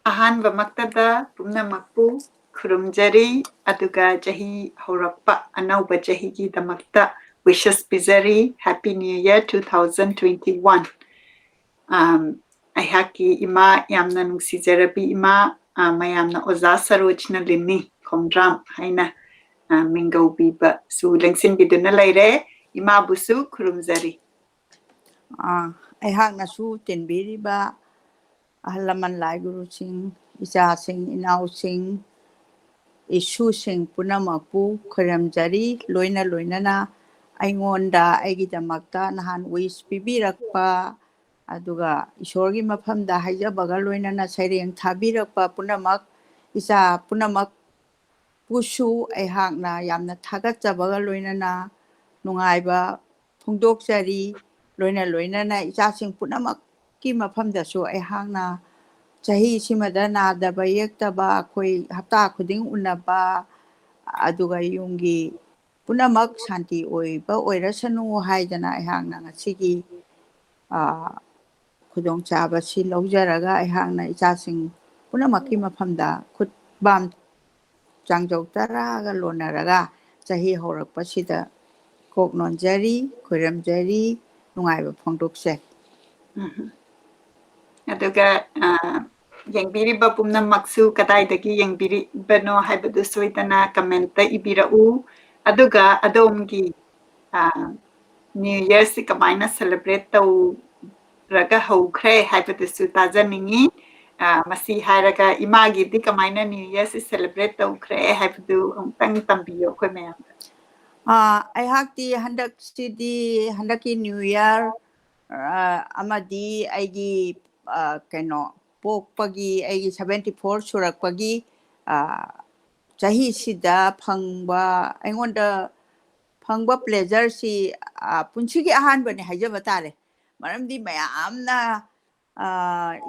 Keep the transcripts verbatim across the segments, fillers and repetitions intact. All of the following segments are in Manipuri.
ꯑꯍꯥꯟꯕꯃꯛꯇꯗ ꯄꯨꯝꯅꯃꯛꯄꯨ ꯈꯨꯔꯨꯝꯖꯔꯤ, ꯑꯗꯨꯒ ꯆꯍꯤ ꯍꯧꯔꯛꯄ ꯑꯅꯧꯕ ꯆꯍꯤꯒꯤꯗꯃꯛꯇ wishes ꯄꯤꯖꯔꯤ꯫ Happy New Year two thousand twenty-one꯫ ꯑꯝ, ꯑꯩꯍꯥꯛꯀꯤ ꯏꯃꯥ, ꯌꯥꯝꯅ ꯅꯨꯡꯁꯤꯖꯔꯕꯤ ꯏꯃꯥ, ꯑ, ꯃꯌꯥꯝꯅ ꯑꯣꯖꯥ ꯁꯔꯣꯖꯅ ꯂꯤꯅꯤ ꯈꯣꯡꯗ꯭ꯔꯥꯝ ꯍꯥꯏꯅ, ꯑ, ꯃꯤꯡꯒꯧꯕꯤꯕꯁꯨ ꯂꯦꯡꯁꯤꯟꯕꯤꯗꯨꯅ ꯂꯩꯔꯦ꯫ ꯏꯃꯥꯕꯨꯁꯨ ꯈꯨꯔꯨꯝꯖꯔꯤ꯫ ꯑꯥ, ꯑꯩꯍꯥꯛꯅꯁꯨ ꯇꯤꯟꯕꯤꯔꯤꯕ ꯑꯍꯜ ꯂꯃꯟ ꯂꯥꯏ ꯒꯨꯔꯨꯁꯤꯡ, ꯏꯆꯥꯁꯤꯡ, ꯏꯅꯥꯎꯁꯤꯡ, ꯏꯁꯨꯁꯤꯡ ꯄꯨꯝꯅꯃꯛꯄꯨ ꯈꯣꯏꯔꯝꯖꯔꯤ꯫ ꯂꯣꯏꯅ ꯂꯣꯏꯅꯅ ꯑꯩꯉꯣꯟꯗ ꯑꯩꯒꯤꯗꯃꯛꯇ ꯅꯍꯥꯟ wish ꯄꯤꯕꯤꯔꯛꯄ, ꯑꯗꯨꯒ ꯏꯁꯣꯔꯒꯤ ꯃꯐꯝꯗ ꯍꯥꯏꯖꯕꯒ ꯂꯣꯏꯅꯅ ꯁꯩꯔꯦꯡ ꯊꯥꯕꯤꯔꯛꯄ ꯄꯨꯝꯅꯃꯛ, ꯏꯆꯥ ꯄꯨꯝꯅꯃꯛ ꯄꯨꯁꯨ ꯑꯩꯍꯥꯛꯅ ꯌꯥꯝꯅ ꯊꯥꯒꯠꯆꯕꯒ ꯂꯣꯏꯅꯅ ꯅꯨꯡꯉꯥꯏꯕ ꯐꯣꯡꯗꯣꯛꯆꯔꯤ꯫ ꯂꯣꯏꯅ ꯂꯣꯏꯅꯅ ꯏꯆꯥꯁꯤꯡ ꯄꯨꯝꯅꯃꯛꯀꯤ ꯃꯐꯝꯗꯁꯨ ꯑꯩꯍꯥꯛꯅ ꯆꯍꯤꯁꯤꯃꯗ ꯅꯥꯗꯕ ꯌꯦꯛꯇꯕ, ꯑꯩꯈꯣꯏ ꯍꯞꯇꯥ ꯈꯨꯗꯤꯡ ꯎꯅꯕ, ꯑꯗꯨꯒ ꯌꯨꯝꯒꯤ ꯄꯨꯝꯅꯃꯛ ꯁꯥꯟꯇꯤ ꯑꯣꯏꯕ ꯑꯣꯏꯔꯁꯅꯨ ꯍꯥꯏꯗꯅ ꯑꯩꯍꯥꯛꯅ ꯉꯁꯤꯒꯤ, ꯑ, ꯈꯨꯗꯣꯡꯆꯥꯕꯁꯤ ꯂꯧꯖꯔꯒ ꯑꯩꯍꯥꯛꯅ ꯏꯆꯥꯁꯤꯡ ꯄꯨꯝꯅꯃꯛꯀꯤ ꯃꯐꯝꯗ ꯈꯨꯠ ꯕꯥꯝ ꯆꯥꯡꯖꯧ ꯇꯔꯥꯒ ꯂꯣꯟꯅꯔꯒ ꯆꯍꯤ ꯍꯧꯔꯛꯄꯁꯤꯗ ꯀꯣꯛ ꯅꯣꯟꯖꯔꯤ, ꯈꯣꯏꯔꯝꯖꯔꯤ, ꯅꯨꯡꯉꯥꯏꯕ ꯐꯣꯡꯗꯣꯛꯆꯔꯤ꯫ ꯎꯝ꯫ ꯑꯗꯨꯒ, ꯑ, ꯌꯦꯡꯕꯤꯔꯤꯕ ꯄꯨꯝꯅꯃꯛꯁꯨ ꯀꯗꯥꯏꯗꯒꯤ ꯌꯦꯡꯕꯤꯔꯤꯕꯅꯣ ꯍꯥꯏꯕꯗꯨ ꯁꯣꯏꯗꯅ comment ꯏꯕꯤꯔꯛꯎ꯫ ꯑꯗꯨꯒ ꯑꯗꯣꯝꯒꯤ, ꯑ, New Yearꯁꯤ ꯀꯃꯥꯏꯅ celebrate ꯇꯧꯔꯒ ꯍꯧꯈ꯭ꯔꯦ ꯍꯥꯏꯕꯗꯨꯁꯨ ꯇꯥꯖꯅꯤꯡꯉꯤ꯫ ꯑ, ꯃꯁꯤ ꯍꯥꯏꯔꯒ ꯏꯃꯥꯒꯤꯗꯤ ꯀꯃꯥꯏꯅ New Yearꯁꯤ celebrate ꯇꯧꯈ꯭ꯔꯦ ꯍꯥꯏꯕꯗꯨ ꯑꯃꯨꯛꯇꯪ ꯇꯝꯕꯤꯌꯨ ꯑꯩꯈꯣꯏ ꯃꯌꯥꯝꯗ꯫ ꯑ, ꯑꯩꯍꯥꯛꯇꯤ ꯍꯟꯗꯛꯁꯤꯗꯤ, ꯍꯟꯗꯛꯀꯤ New Year, ꯑ, ꯑꯃꯗꯤ ꯑꯩꯒꯤ, ꯑ, ꯀꯩꯅꯣ, ꯄꯣꯛꯄꯒꯤ ꯑꯩꯒꯤ seventy four ꯁꯨꯔꯛꯄꯒꯤ, ꯑ, ꯆꯍꯤꯁꯤꯗ ꯐꯪꯕ, ꯑꯩꯉꯣꯟꯗ ꯐꯪꯕ pleasureꯁꯤ, ꯑ, ꯄꯨꯟꯁꯤꯒꯤ ꯑꯍꯥꯟꯕꯅꯤ ꯍꯥꯏꯖꯕ ꯇꯥꯔꯦ꯫ ꯃꯔꯝꯗꯤ ꯃꯌꯥꯝꯅ, ꯑ,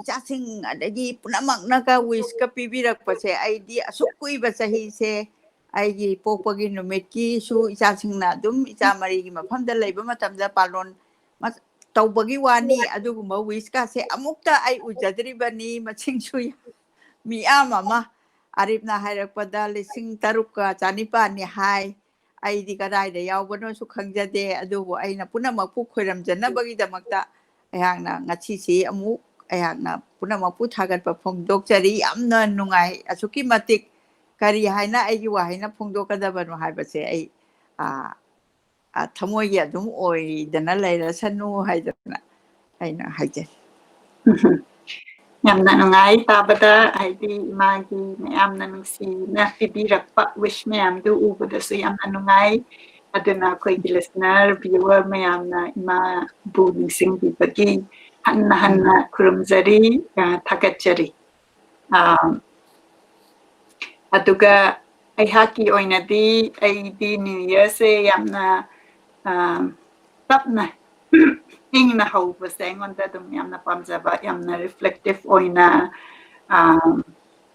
ꯏꯆꯥꯁꯤꯡ ꯑꯗꯒꯤ ꯄꯨꯝꯅꯃꯛꯅꯒ wishꯀ ꯄꯤꯕꯤꯔꯛꯄꯁꯦ, ꯑꯩꯗꯤ ꯑꯁꯨꯛ ꯀꯨꯏꯕ ꯆꯍꯤꯁꯦ ꯑꯩꯒꯤ ꯄꯣꯛꯄꯒꯤ ꯅꯨꯃꯤꯠꯀꯤꯁꯨ ꯏꯆꯥꯁꯤꯡꯅ ꯑꯗꯨꯝ ꯏꯆꯥ ꯃꯔꯤꯒꯤ ꯃꯐꯝꯗ ꯂꯩꯕ ꯃꯇꯝꯗ ꯄꯥꯂꯣꯟ ꯃ-, ꯇꯧꯕꯒꯤ ꯋꯥꯅꯤ, ꯑꯗꯨꯒꯨꯝꯕ wishꯀꯁꯦ ꯑꯃꯨꯛꯇ ꯑꯩ ꯎꯖꯗ꯭ꯔꯤꯕꯅꯤ꯫ ꯃꯁꯤꯡꯁꯨ ꯌꯥꯝ ꯃꯤꯌꯥꯝ ꯑꯃ ꯑꯔꯤꯞꯅ ꯍꯥꯏꯔꯛꯄꯗ ꯂꯤꯁꯤꯡ ꯇꯔꯨꯛꯀ ꯆꯥꯅꯤꯄꯥꯟꯅꯤ ꯍꯥꯏ꯫ ꯑꯩꯗꯤ ꯀꯗꯥꯏꯗ ꯌꯥꯎꯕꯅꯣꯁꯨ ꯈꯪꯖꯗꯦ, ꯑꯗꯨꯕꯨ ꯑꯩꯅ ꯄꯨꯝꯅꯃꯛꯄꯨ ꯈꯣꯏꯔꯝꯖꯅꯕꯒꯤꯗꯃꯛꯇ ꯑꯩꯍꯥꯛꯅ ꯉꯁꯤꯁꯤ ꯑꯃꯨꯛ ꯑꯩꯍꯥꯛꯅ ꯄꯨꯝꯅꯃꯛꯄꯨ ꯊꯥꯒꯠꯄ ꯐꯣꯡꯗꯣꯛꯆꯔꯤ꯫ ꯌꯥꯝꯅ ꯅꯨꯡꯉꯥꯏ꯫ ꯑꯁꯨꯛꯀꯤ ꯃꯇꯤꯛ ꯀꯔꯤ ꯍꯥꯏꯅ ꯑꯩꯒꯤ ꯋꯥꯍꯩꯅ ꯐꯣꯡꯗꯣꯛꯀꯗꯕꯅꯣ ꯍꯥꯏꯕꯁꯦ ꯑꯩ, ꯑ, ꯑ, ꯊꯃꯣꯏꯒꯤ ꯑꯗꯨꯝ ꯑꯣꯏꯗꯅ ꯂꯩꯔꯁꯅꯨ ꯍꯥꯏꯗꯅ ꯑꯩꯅ ꯍꯥꯏꯖꯩ꯫ ꯌꯥꯝꯅ ꯅꯨꯡꯉꯥꯏ ꯇꯥꯕꯗ, ꯍꯥꯏꯗꯤ ꯏꯃꯥꯒꯤ ꯃꯌꯥꯝꯅ ꯅꯨꯡꯁꯤꯅ ꯄꯤꯕꯤꯔꯛꯄ wish ꯃꯌꯥꯝꯗꯨ ꯎꯕꯗꯁꯨ ꯌꯥꯝꯅ ꯅꯨꯡꯉꯥꯏ꯫ ꯑꯗꯨꯅ ꯑꯩꯈꯣꯏꯒꯤ listener, viewer ꯃꯌꯥꯝꯅ ꯏꯃꯥꯕꯨ ꯅꯤꯡꯁꯤꯡꯕꯤꯕꯒꯤ ꯍꯟꯅ ꯍꯟꯅ ꯈꯨꯔꯨꯝꯖꯔꯤ, ꯑ, ꯊꯥꯒꯠꯆꯔꯤ꯫ ꯑ, ꯑꯗꯨꯒ ꯑꯩꯍꯥꯛꯀꯤ ꯑꯣꯏꯅꯗꯤ ꯑꯩꯗꯤ New Yearꯁꯦ ꯌꯥꯝꯅ, ꯑ, ꯇꯞꯅ ꯏꯪꯅ ꯍꯧꯕꯁꯦ ꯑꯩꯉꯣꯟꯗ ꯑꯗꯨꯝ ꯌꯥꯝꯅ ꯄꯥꯝꯖꯕ, ꯌꯥꯝꯅ reflective ꯑꯣꯏꯅ, ꯑ,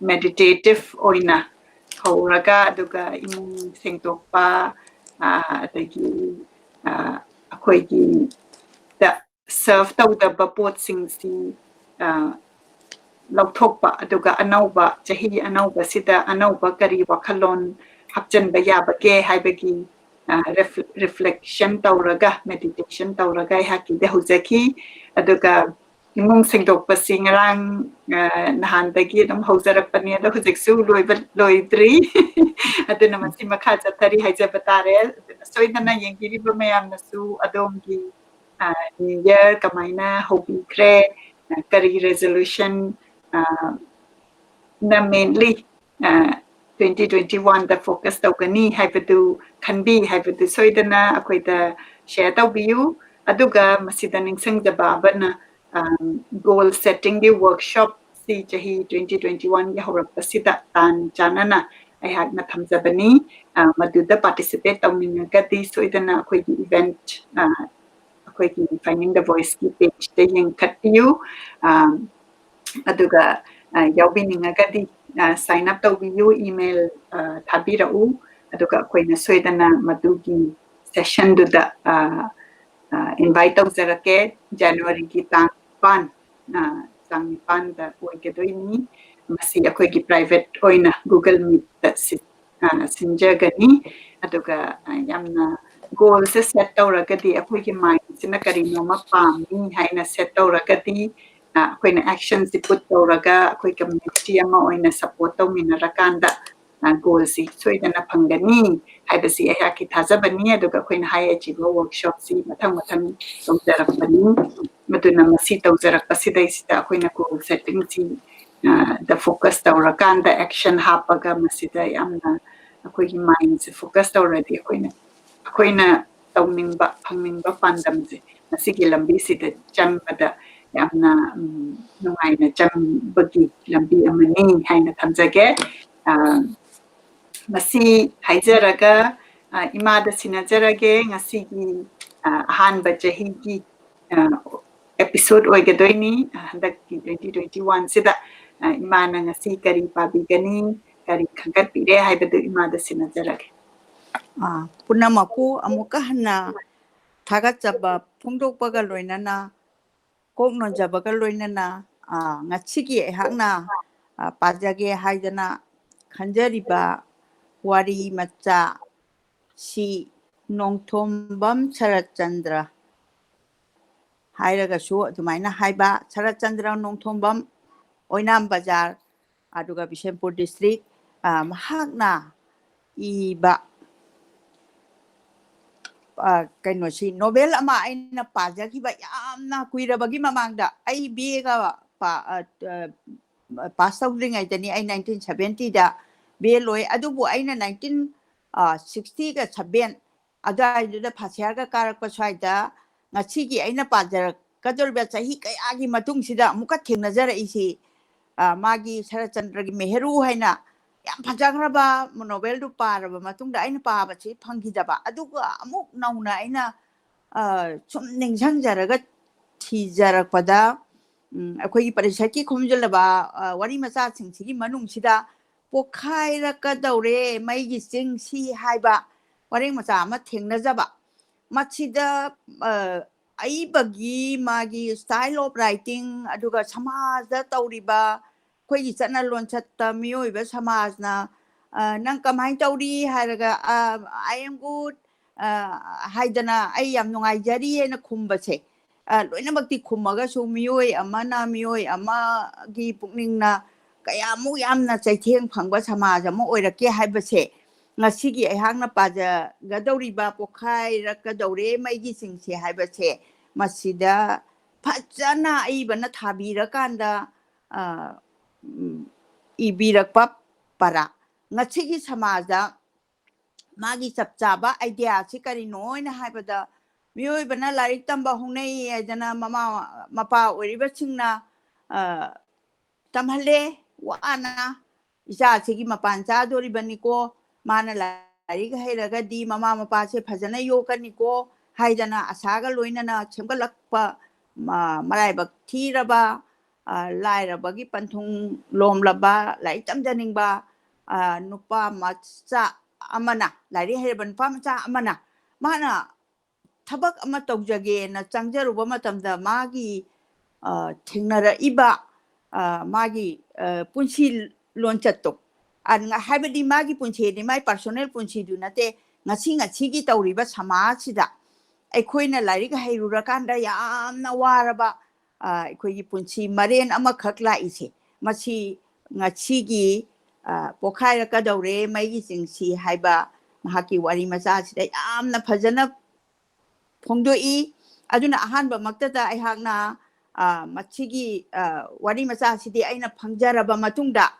meditative ꯑꯣꯏꯅ ꯍꯧꯔꯒ, ꯑꯗꯨꯒ ꯏꯃꯨꯡ ꯁꯦꯡꯗꯣꯛꯄ, ꯑ, ꯑꯗꯒꯤ, ꯑ, ꯑꯩꯈꯣꯏꯒꯤ serve ꯇꯧꯗꯕ ꯄꯣꯠꯁꯤꯡꯁꯤ, ꯑ, ꯂꯧꯊꯣꯛꯄ, ꯑꯗꯨꯒ ꯑꯅꯧꯕ ꯆꯍꯤ ꯑꯅꯧꯕꯁꯤꯗ ꯑꯅꯧꯕ ꯀꯔꯤ ꯋꯥꯈꯜꯂꯣꯟ ꯍꯥꯞꯆꯤꯟꯕ ꯌꯥꯕꯒꯦ ꯍꯥꯏꯕꯒꯤ, ꯑ, ref-, reflection ꯇꯧꯔꯒ, meditation ꯇꯧꯔꯒ ꯑꯩꯍꯥꯛꯀꯤꯗꯤ ꯍꯧꯖꯈꯤ꯫ ꯑꯗꯨꯒ ꯏꯃꯨꯡ ꯁꯦꯡꯗꯣꯛꯄꯁꯤ ꯉꯔꯥꯡ, ꯑ, ꯅꯍꯥꯟꯗꯒꯤ ꯑꯗꯨꯝ ꯍꯧꯖꯔꯛꯄꯅꯤ, ꯑꯗꯣ ꯍꯧꯖꯤꯛꯁꯨ ꯂꯣꯏꯕ, ꯂꯣꯏꯗ꯭ꯔꯤ꯫ ꯑꯗꯨꯅ ꯃꯁꯤ ꯃꯈꯥ ꯆꯠꯊꯔꯤ ꯍꯥꯏꯖꯕ ꯇꯥꯔꯦ꯫ ꯑꯗꯨꯅ ꯁꯣꯏꯗꯅ ꯌꯦꯡꯕꯤꯔꯤꯕ ꯃꯌꯥꯝꯅꯁꯨ ꯑꯗꯣꯝꯒꯤ, ꯑ, New Year ꯀꯃꯥꯏꯅ ꯍꯧꯕꯤꯈ꯭ꯔꯦ, ꯑ, ꯀꯔꯤ resolution, ꯑ, ꯅ mainly, ꯑ, twenty twenty-oneꯗ focus ꯇꯧꯒꯅꯤ ꯍꯥꯏꯕꯗꯨ ꯈꯟꯕꯤ ꯍꯥꯏꯕꯗꯨ ꯁꯣꯏꯗꯅ ꯑꯩꯈꯣꯏꯗ share ꯇꯧꯕꯤꯌꯨ꯫ ꯑꯗꯨꯒ ꯃꯁꯤꯗ ꯅꯤꯡꯁꯤꯡꯖꯕ ꯑꯃꯅ, ꯑ, goal settingꯒꯤ workshopꯁꯤ ꯆꯍꯤ twenty twenty-oneꯒꯤ ꯍꯧꯔꯛꯄꯁꯤꯗ ꯇꯥꯟ ꯆꯥꯟꯅꯅ ꯑꯩꯍꯥꯛꯅ ꯊꯝꯖꯕꯅꯤ꯫ ꯑ, ꯃꯗꯨꯗ participate ꯇꯧꯅꯤꯡꯉꯒꯗꯤ ꯁꯣꯏꯗꯅ ꯑꯩꯈꯣꯏꯒꯤ event, ꯑ, ꯑꯩꯈꯣꯏꯒꯤ Finding the Voiceꯀꯤ pageꯇ ꯌꯦꯡꯈꯠꯄꯤꯌꯨ꯫ ꯑ, ꯑꯗꯨꯒ, ꯑ, ꯌꯥꯎꯕꯤꯅꯤꯡꯉꯒꯗꯤ, ꯑ, sign up ꯇꯧꯕꯤꯌꯨ, email, ꯑ, ꯊꯥꯕꯤꯔꯛꯎ, ꯑꯗꯨꯒ ꯑꯩꯈꯣꯏꯅ ꯁꯣꯏꯗꯅ ꯃꯗꯨꯒꯤ sessionꯗꯨꯗ, ꯑ, ꯑ, invite ꯇꯧꯖꯔꯛꯀꯦ꯫ Januaryꯒꯤ ꯇꯥꯡ ꯅꯤꯄꯥꯟ, ꯑ, ꯇꯥꯡ ꯅꯤꯄꯥꯟꯗ ꯑꯣꯏꯒꯗꯣꯏꯅꯤ꯫ ꯃꯁꯤ ꯑꯩꯈꯣꯏꯒꯤ private ꯑꯣꯏꯅ Google Meetꯇ ꯁꯤ-, ꯑ, ꯁꯤꯟꯖꯒꯅꯤ꯫ ꯑꯗꯨꯒ, ꯑ, ꯌꯥꯝꯅ goalꯁꯦ set ꯇꯧꯔꯒꯗꯤ, ꯑꯩꯈꯣꯏꯒꯤ mindꯁꯤꯅ ꯀꯔꯤꯅꯣꯃ ꯄꯥꯝꯃꯤ ꯍꯥꯏꯅ set ꯇꯧꯔꯒꯗꯤ, ꯑ, ꯑꯩꯈꯣꯏꯅ actionꯁꯤ put ꯇꯧꯔꯒ ꯑꯩꯈꯣꯏ community ꯑꯃ ꯑꯣꯏꯅ support ꯇꯧꯃꯤꯟꯅꯔꯀꯥꯟꯗ, ꯑ, goalꯁꯤ ꯁꯣꯏꯗꯅ ꯐꯪꯒꯅꯤ ꯍꯥꯏꯕꯁꯤ ꯑꯩꯍꯥꯛꯀꯤ ꯊꯥꯖꯕꯅꯤ꯫ ꯑꯗꯨꯒ ꯑꯩꯈꯣꯏꯅ High Achiever Workshopꯁꯤ ꯃꯊꯪ ꯃꯊꯪ ꯇꯧꯖꯔꯛꯄꯅꯤ꯫ ꯑꯗꯨꯅ ꯃꯁꯤ ꯇꯧꯖꯔꯛꯄꯁꯤꯗꯩꯁꯤꯗ ꯑꯩꯈꯣꯏꯅ goal settingꯁꯤ, ꯑ, ꯗ focus ꯇꯧꯔꯀꯥꯟꯗ action ꯍꯥꯞꯄꯒ ꯃꯁꯤꯗ ꯌꯥꯝꯅ ꯑꯩꯈꯣꯏꯒꯤ mindꯁꯦ focus ꯇꯧꯔꯗꯤ ꯑꯩꯈꯣꯏꯅ, ꯑꯩꯈꯣꯏꯅ ꯇꯧꯅꯤꯡꯕ, ꯐꯪꯅꯤꯡꯕ ꯄꯥꯟꯗꯝꯁꯦ ꯃꯁꯤꯒꯤ ꯂꯝꯕꯤꯁꯤꯗ ꯆꯪꯕꯗ ꯌꯥꯝꯅ, ꯎꯝ, ꯅꯨꯡꯉꯥꯏꯅ ꯆꯪꯕꯒꯤ ꯂꯝꯕꯤ ꯑꯃꯅꯤ ꯍꯥꯏꯅ ꯊꯝꯖꯒꯦ꯫ ꯑ, ꯃꯁꯤ ꯍꯥꯏꯖꯔꯒ, ꯑ, ꯏꯃꯥꯗ ꯁꯤꯟꯅꯖꯔꯒꯦ꯫ ꯉꯁꯤꯒꯤ, ꯑ, ꯑꯍꯥꯟꯕ ꯆꯍꯤꯒꯤ, ꯑ, episode ꯑꯣꯏꯒꯗꯣꯏꯅꯤ꯫ ꯑ, ꯍꯟꯗꯛꯀꯤ twenty twenty-oneꯁꯤꯗ, ꯑ, ꯏꯃꯥꯅ ꯉꯁꯤ ꯀꯔꯤ ꯄꯥꯕꯤꯒꯅꯤ, ꯀꯔꯤ ꯈꯟꯒꯠꯄꯤꯔꯦ ꯍꯥꯏꯕꯗꯨ ꯏꯃꯥꯗ ꯁꯤꯟꯅꯖꯔꯒꯦ꯫ ꯑ, ꯄꯨꯝꯅꯃꯛꯄꯨ ꯑꯃꯨꯛꯀ ꯍꯟꯅ ꯊꯥꯒꯠꯆꯕ ꯐꯣꯡꯗꯣꯛꯄꯒ ꯂꯣꯏꯅꯅ, ꯀꯣꯛ ꯅꯣꯟꯖꯕꯒ ꯂꯣꯏꯅꯅ, ꯑ, ꯉꯁꯤꯒꯤ ꯑꯩꯍꯥꯛꯅ, ꯑ, ꯄꯥꯖꯒꯦ ꯍꯥꯏꯗꯅ ꯈꯟꯖꯔꯤꯕ ꯋꯥꯔꯤ ꯃꯆꯥ ꯁꯤ ꯅꯣꯡꯊꯣꯝꯕꯝ ꯁꯔꯠꯆꯟꯗ꯭ꯔ ꯍꯥꯏꯔꯒꯁꯨ ꯑꯗꯨꯃꯥꯏꯅ ꯍꯥꯏꯕ, ꯁꯔꯠꯆꯟꯗ꯭ꯔ ꯅꯣꯡꯊꯣꯝꯕꯝ, ꯑꯣꯏꯅꯥꯝ ꯕꯖꯥꯔ, ꯑꯗꯨꯒ ꯕꯤꯁꯦꯝꯄꯨꯔ district, ꯑ, ꯃꯍꯥꯛꯅ ꯏꯕ, ꯑ, ꯀꯩꯅꯣꯁꯤ, novel ꯑꯃ ꯑꯩꯅ ꯄꯥꯖꯈꯤꯕ ꯌꯥꯝꯅ ꯀꯨꯏꯔꯕꯒꯤ ꯃꯃꯥꯡꯗ, ꯑꯩ B A ꯒ ꯄꯥ-, ꯑ, ꯑ, pass ꯇꯧꯗ꯭ꯔꯤꯉꯩꯗꯅꯤ, ꯑꯩ nineteen seventy the B A ꯂꯣꯏ꯫ ꯑꯗꯨꯕꯨ ꯑꯩꯅ nineteen, ꯑ, sixty ꯒ seven ꯑꯗꯨꯋꯥꯏꯗꯨꯗ first year ꯒ ꯀꯥꯔꯛꯄ ꯁ꯭ꯋꯥꯏꯗ ꯉꯁꯤꯒꯤ ꯑꯩꯅ ꯄꯥꯖꯔꯛꯀꯗꯧꯔꯤꯕ ꯆꯍꯤ ꯀꯌꯥꯒꯤ ꯃꯇꯨꯡꯁꯤꯗ ꯑꯃꯨꯛꯀ ꯊꯦꯡꯅꯖꯔꯛꯏꯁꯤ, ꯑ, ꯃꯥꯒꯤ ꯁꯔꯠꯆꯟꯗ꯭ꯔꯒꯤ ꯃꯦꯍꯔꯨ ꯍꯥꯏꯅ ꯌꯥꯝ ꯐꯖꯈ꯭ꯔꯕ novel ꯗꯨ ꯄꯥꯔꯕ ꯃꯇꯨꯡꯗ ꯑꯩꯅ ꯄꯥꯕꯁꯤ ꯐꯪꯈꯤꯗꯕ꯫ ꯑꯗꯨꯒ ꯑꯃꯨꯛ ꯅꯧꯅ ꯑꯩꯅ, ꯑ, ꯁꯨꯝ ꯅꯤꯡꯁꯤꯡꯖꯔꯒ ꯊꯤꯖꯔꯛꯄꯗ, ꯎꯝ, ꯑꯩꯈꯣꯏꯒꯤ ꯄꯔꯤꯁꯠꯀꯤ ꯈꯣꯝꯖꯤꯜꯂꯕ, ꯑ, ꯋꯥꯔꯤ ꯃꯆꯥꯁꯤꯡꯁꯤꯒꯤ ꯃꯅꯨꯡꯁꯤꯗ "ꯄꯣꯛꯈꯥꯏꯔꯛꯀꯗꯧꯔꯦ ꯃꯩꯒꯤ ꯆꯤꯡꯁꯤ" ꯍꯥꯏꯕ ꯋꯥꯔꯦꯡ ꯃꯆꯥ ꯑꯃ ꯊꯦꯡꯅꯖꯕ꯫ ꯃꯁꯤꯗ, ꯑ, ꯑꯏꯕꯒꯤ ꯃꯥꯒꯤ style of writing, ꯑꯗꯨꯒ ꯁꯃꯥꯖꯗ ꯇꯧꯔꯤꯕ ꯑꯩꯈꯣꯏꯒꯤ ꯆꯠꯅ ꯂꯣꯟꯆꯠꯇ ꯃꯤꯑꯣꯏꯕ ꯁꯃꯥꯖꯅ, ꯑ, "ꯅꯪ ꯀꯃꯥꯏꯅ ꯇꯧꯔꯤ?" ꯍꯥꯏꯔꯒ, "ꯑ, I am good," ꯑ, ꯍꯥꯏꯗꯅ, "ꯑꯩ ꯌꯥꯝ ꯅꯨꯡꯉꯥꯏꯖꯔꯤ" ꯍꯥꯏꯅ ꯈꯨꯝꯕꯁꯦ, ꯑ, ꯂꯣꯏꯅꯃꯛꯇꯤ ꯈꯨꯝꯃꯒꯁꯨ, ꯃꯤꯑꯣꯏ ꯑꯃꯅ ꯃꯤꯑꯣꯏ ꯑꯃꯒꯤ ꯄꯨꯛꯅꯤꯡꯅ ꯀꯌꯥꯃꯨꯛ ꯌꯥꯝꯅ ꯆꯩꯊꯦꯡ ꯐꯪꯕ ꯁꯃꯥꯖ ꯑꯃ ꯑꯣꯏꯔꯛꯀꯦ ꯍꯥꯏꯕꯁꯦ, ꯉꯁꯤꯒꯤ ꯑꯩꯍꯥꯛꯅ ꯄꯥꯖꯒꯗꯧꯔꯤꯕ "ꯄꯣꯛꯈꯥꯏꯔꯛꯀꯗꯧꯔꯦ ꯃꯩꯒꯤ ꯆꯤꯡꯁꯦ" ꯍꯥꯏꯕꯁꯦ, ꯃꯁꯤꯗ ꯐꯖꯅ ꯑꯏꯕꯅ ꯊꯥꯕꯤꯔꯀꯥꯟꯗ, ꯑ, ꯎꯝ, ꯏꯕꯤꯔꯛꯄ ꯄꯔꯥ꯫ ꯉꯁꯤꯒꯤ ꯁꯃꯥꯖꯗ ꯃꯥꯒꯤ ꯆꯞ ꯆꯥꯕ idea ꯁꯤ ꯀꯔꯤꯅꯣ ꯍꯥꯏꯅ ꯍꯥꯏꯕꯗ, ꯃꯤꯑꯣꯏꯕꯅ ꯂꯥꯏꯔꯤꯛ ꯇꯝꯕ ꯍꯧꯅꯩ ꯍꯥꯏꯗꯅ ꯃꯃꯥ ꯃꯄꯥ ꯑꯣꯏꯔꯤꯕꯁꯤꯡꯅ, ꯑ, ꯇꯝꯍꯜꯂꯦ, ꯋꯥꯅ, "ꯏꯆꯥꯁꯤꯒꯤ ꯃꯄꯥꯟ ꯆꯥꯗꯣꯔꯤꯕꯅꯤꯀꯣ, ꯃꯥꯅ ꯂꯥꯏꯔꯤꯛ ꯍꯩꯔꯒꯗꯤ ꯃꯃꯥ ꯃꯄꯥꯁꯦ ꯐꯖꯅ ꯌꯣꯛꯀꯅꯤꯀꯣ" ꯍꯥꯏꯗꯅ ꯑꯁꯥꯒ ꯂꯣꯏꯅꯅ ꯁꯦꯝꯒꯠꯂꯛꯄ, ꯃ-, ꯃꯔꯥꯏꯕꯛ ꯊꯤꯔꯕ, ꯑ, ꯂꯥꯏꯔꯕꯒꯤ ꯄꯟꯊꯨꯡ ꯂꯣꯝꯂꯕ, ꯂꯥꯏꯔꯤꯛ ꯇꯝꯖꯅꯤꯡꯕ, ꯑ, ꯅꯨꯄꯥ ꯃꯆꯥ ꯑꯃꯅ, ꯂꯥꯏꯔꯤꯛ ꯍꯩꯔꯕ ꯅꯨꯄꯥ ꯃꯆꯥ ꯑꯃꯅ, ꯃꯥꯅ ꯊꯕꯛ ꯑꯃ ꯇꯧꯖꯒꯦꯅ ꯆꯪꯖꯔꯨꯕ ꯃꯇꯝꯗ ꯃꯥꯒꯤ, ꯑ, ꯊꯦꯡꯅꯔꯛꯏꯕ, ꯑ, ꯃꯥꯒꯤ, ꯑ, ꯄꯨꯟꯁꯤ ꯂꯣꯟꯆꯠꯇꯣ, ꯑ, ꯉ-, ꯍꯥꯏꯕꯗꯤ ꯃꯥꯒꯤ ꯄꯨꯟꯁꯤꯗꯤ ꯃꯥꯒꯤ personal ꯄꯨꯟꯁꯤꯗꯨ ꯅꯠꯇꯦ, ꯉꯁꯤ ꯉꯁꯤꯒꯤ ꯇꯧꯔꯤꯕ ꯁꯃꯥꯖꯁꯤꯗ ꯑꯩꯈꯣꯏꯅ ꯂꯥꯏꯔꯤꯛ ꯍꯩꯔꯨꯔꯀꯥꯟꯗ ꯌꯥꯝꯅ ꯋꯥꯔꯕ, ꯑ, ꯑꯩꯈꯣꯏꯒꯤ ꯄꯨꯟꯁꯤ ꯃꯔꯦꯟ ꯑꯃꯈꯛ ꯂꯥꯛꯏꯁꯦ, ꯃꯁꯤ ꯉꯁꯤꯒꯤ, ꯑ, "ꯄꯣꯛꯈꯥꯏꯔꯛꯀꯗꯧꯔꯦ ꯃꯩꯒꯤ ꯆꯤꯡꯁꯤ" ꯍꯥꯏꯕ ꯃꯍꯥꯛꯀꯤ ꯋꯥꯔꯤ ꯃꯆꯥꯁꯤꯗ ꯌꯥꯝꯅ ꯐꯖꯅ ꯐꯣꯡꯗꯣꯛꯏ꯫ ꯑꯗꯨꯅ ꯑꯍꯥꯟꯕꯃꯛꯇꯗ ꯑꯩꯍꯥꯛꯅ, ꯑ, ꯃꯁꯤꯒꯤ, ꯑ, ꯋꯥꯔꯤ ꯃꯆꯥꯁꯤꯗꯤ ꯑꯩꯅ ꯐꯪꯖꯔꯕ ꯃꯇꯨꯡꯗ,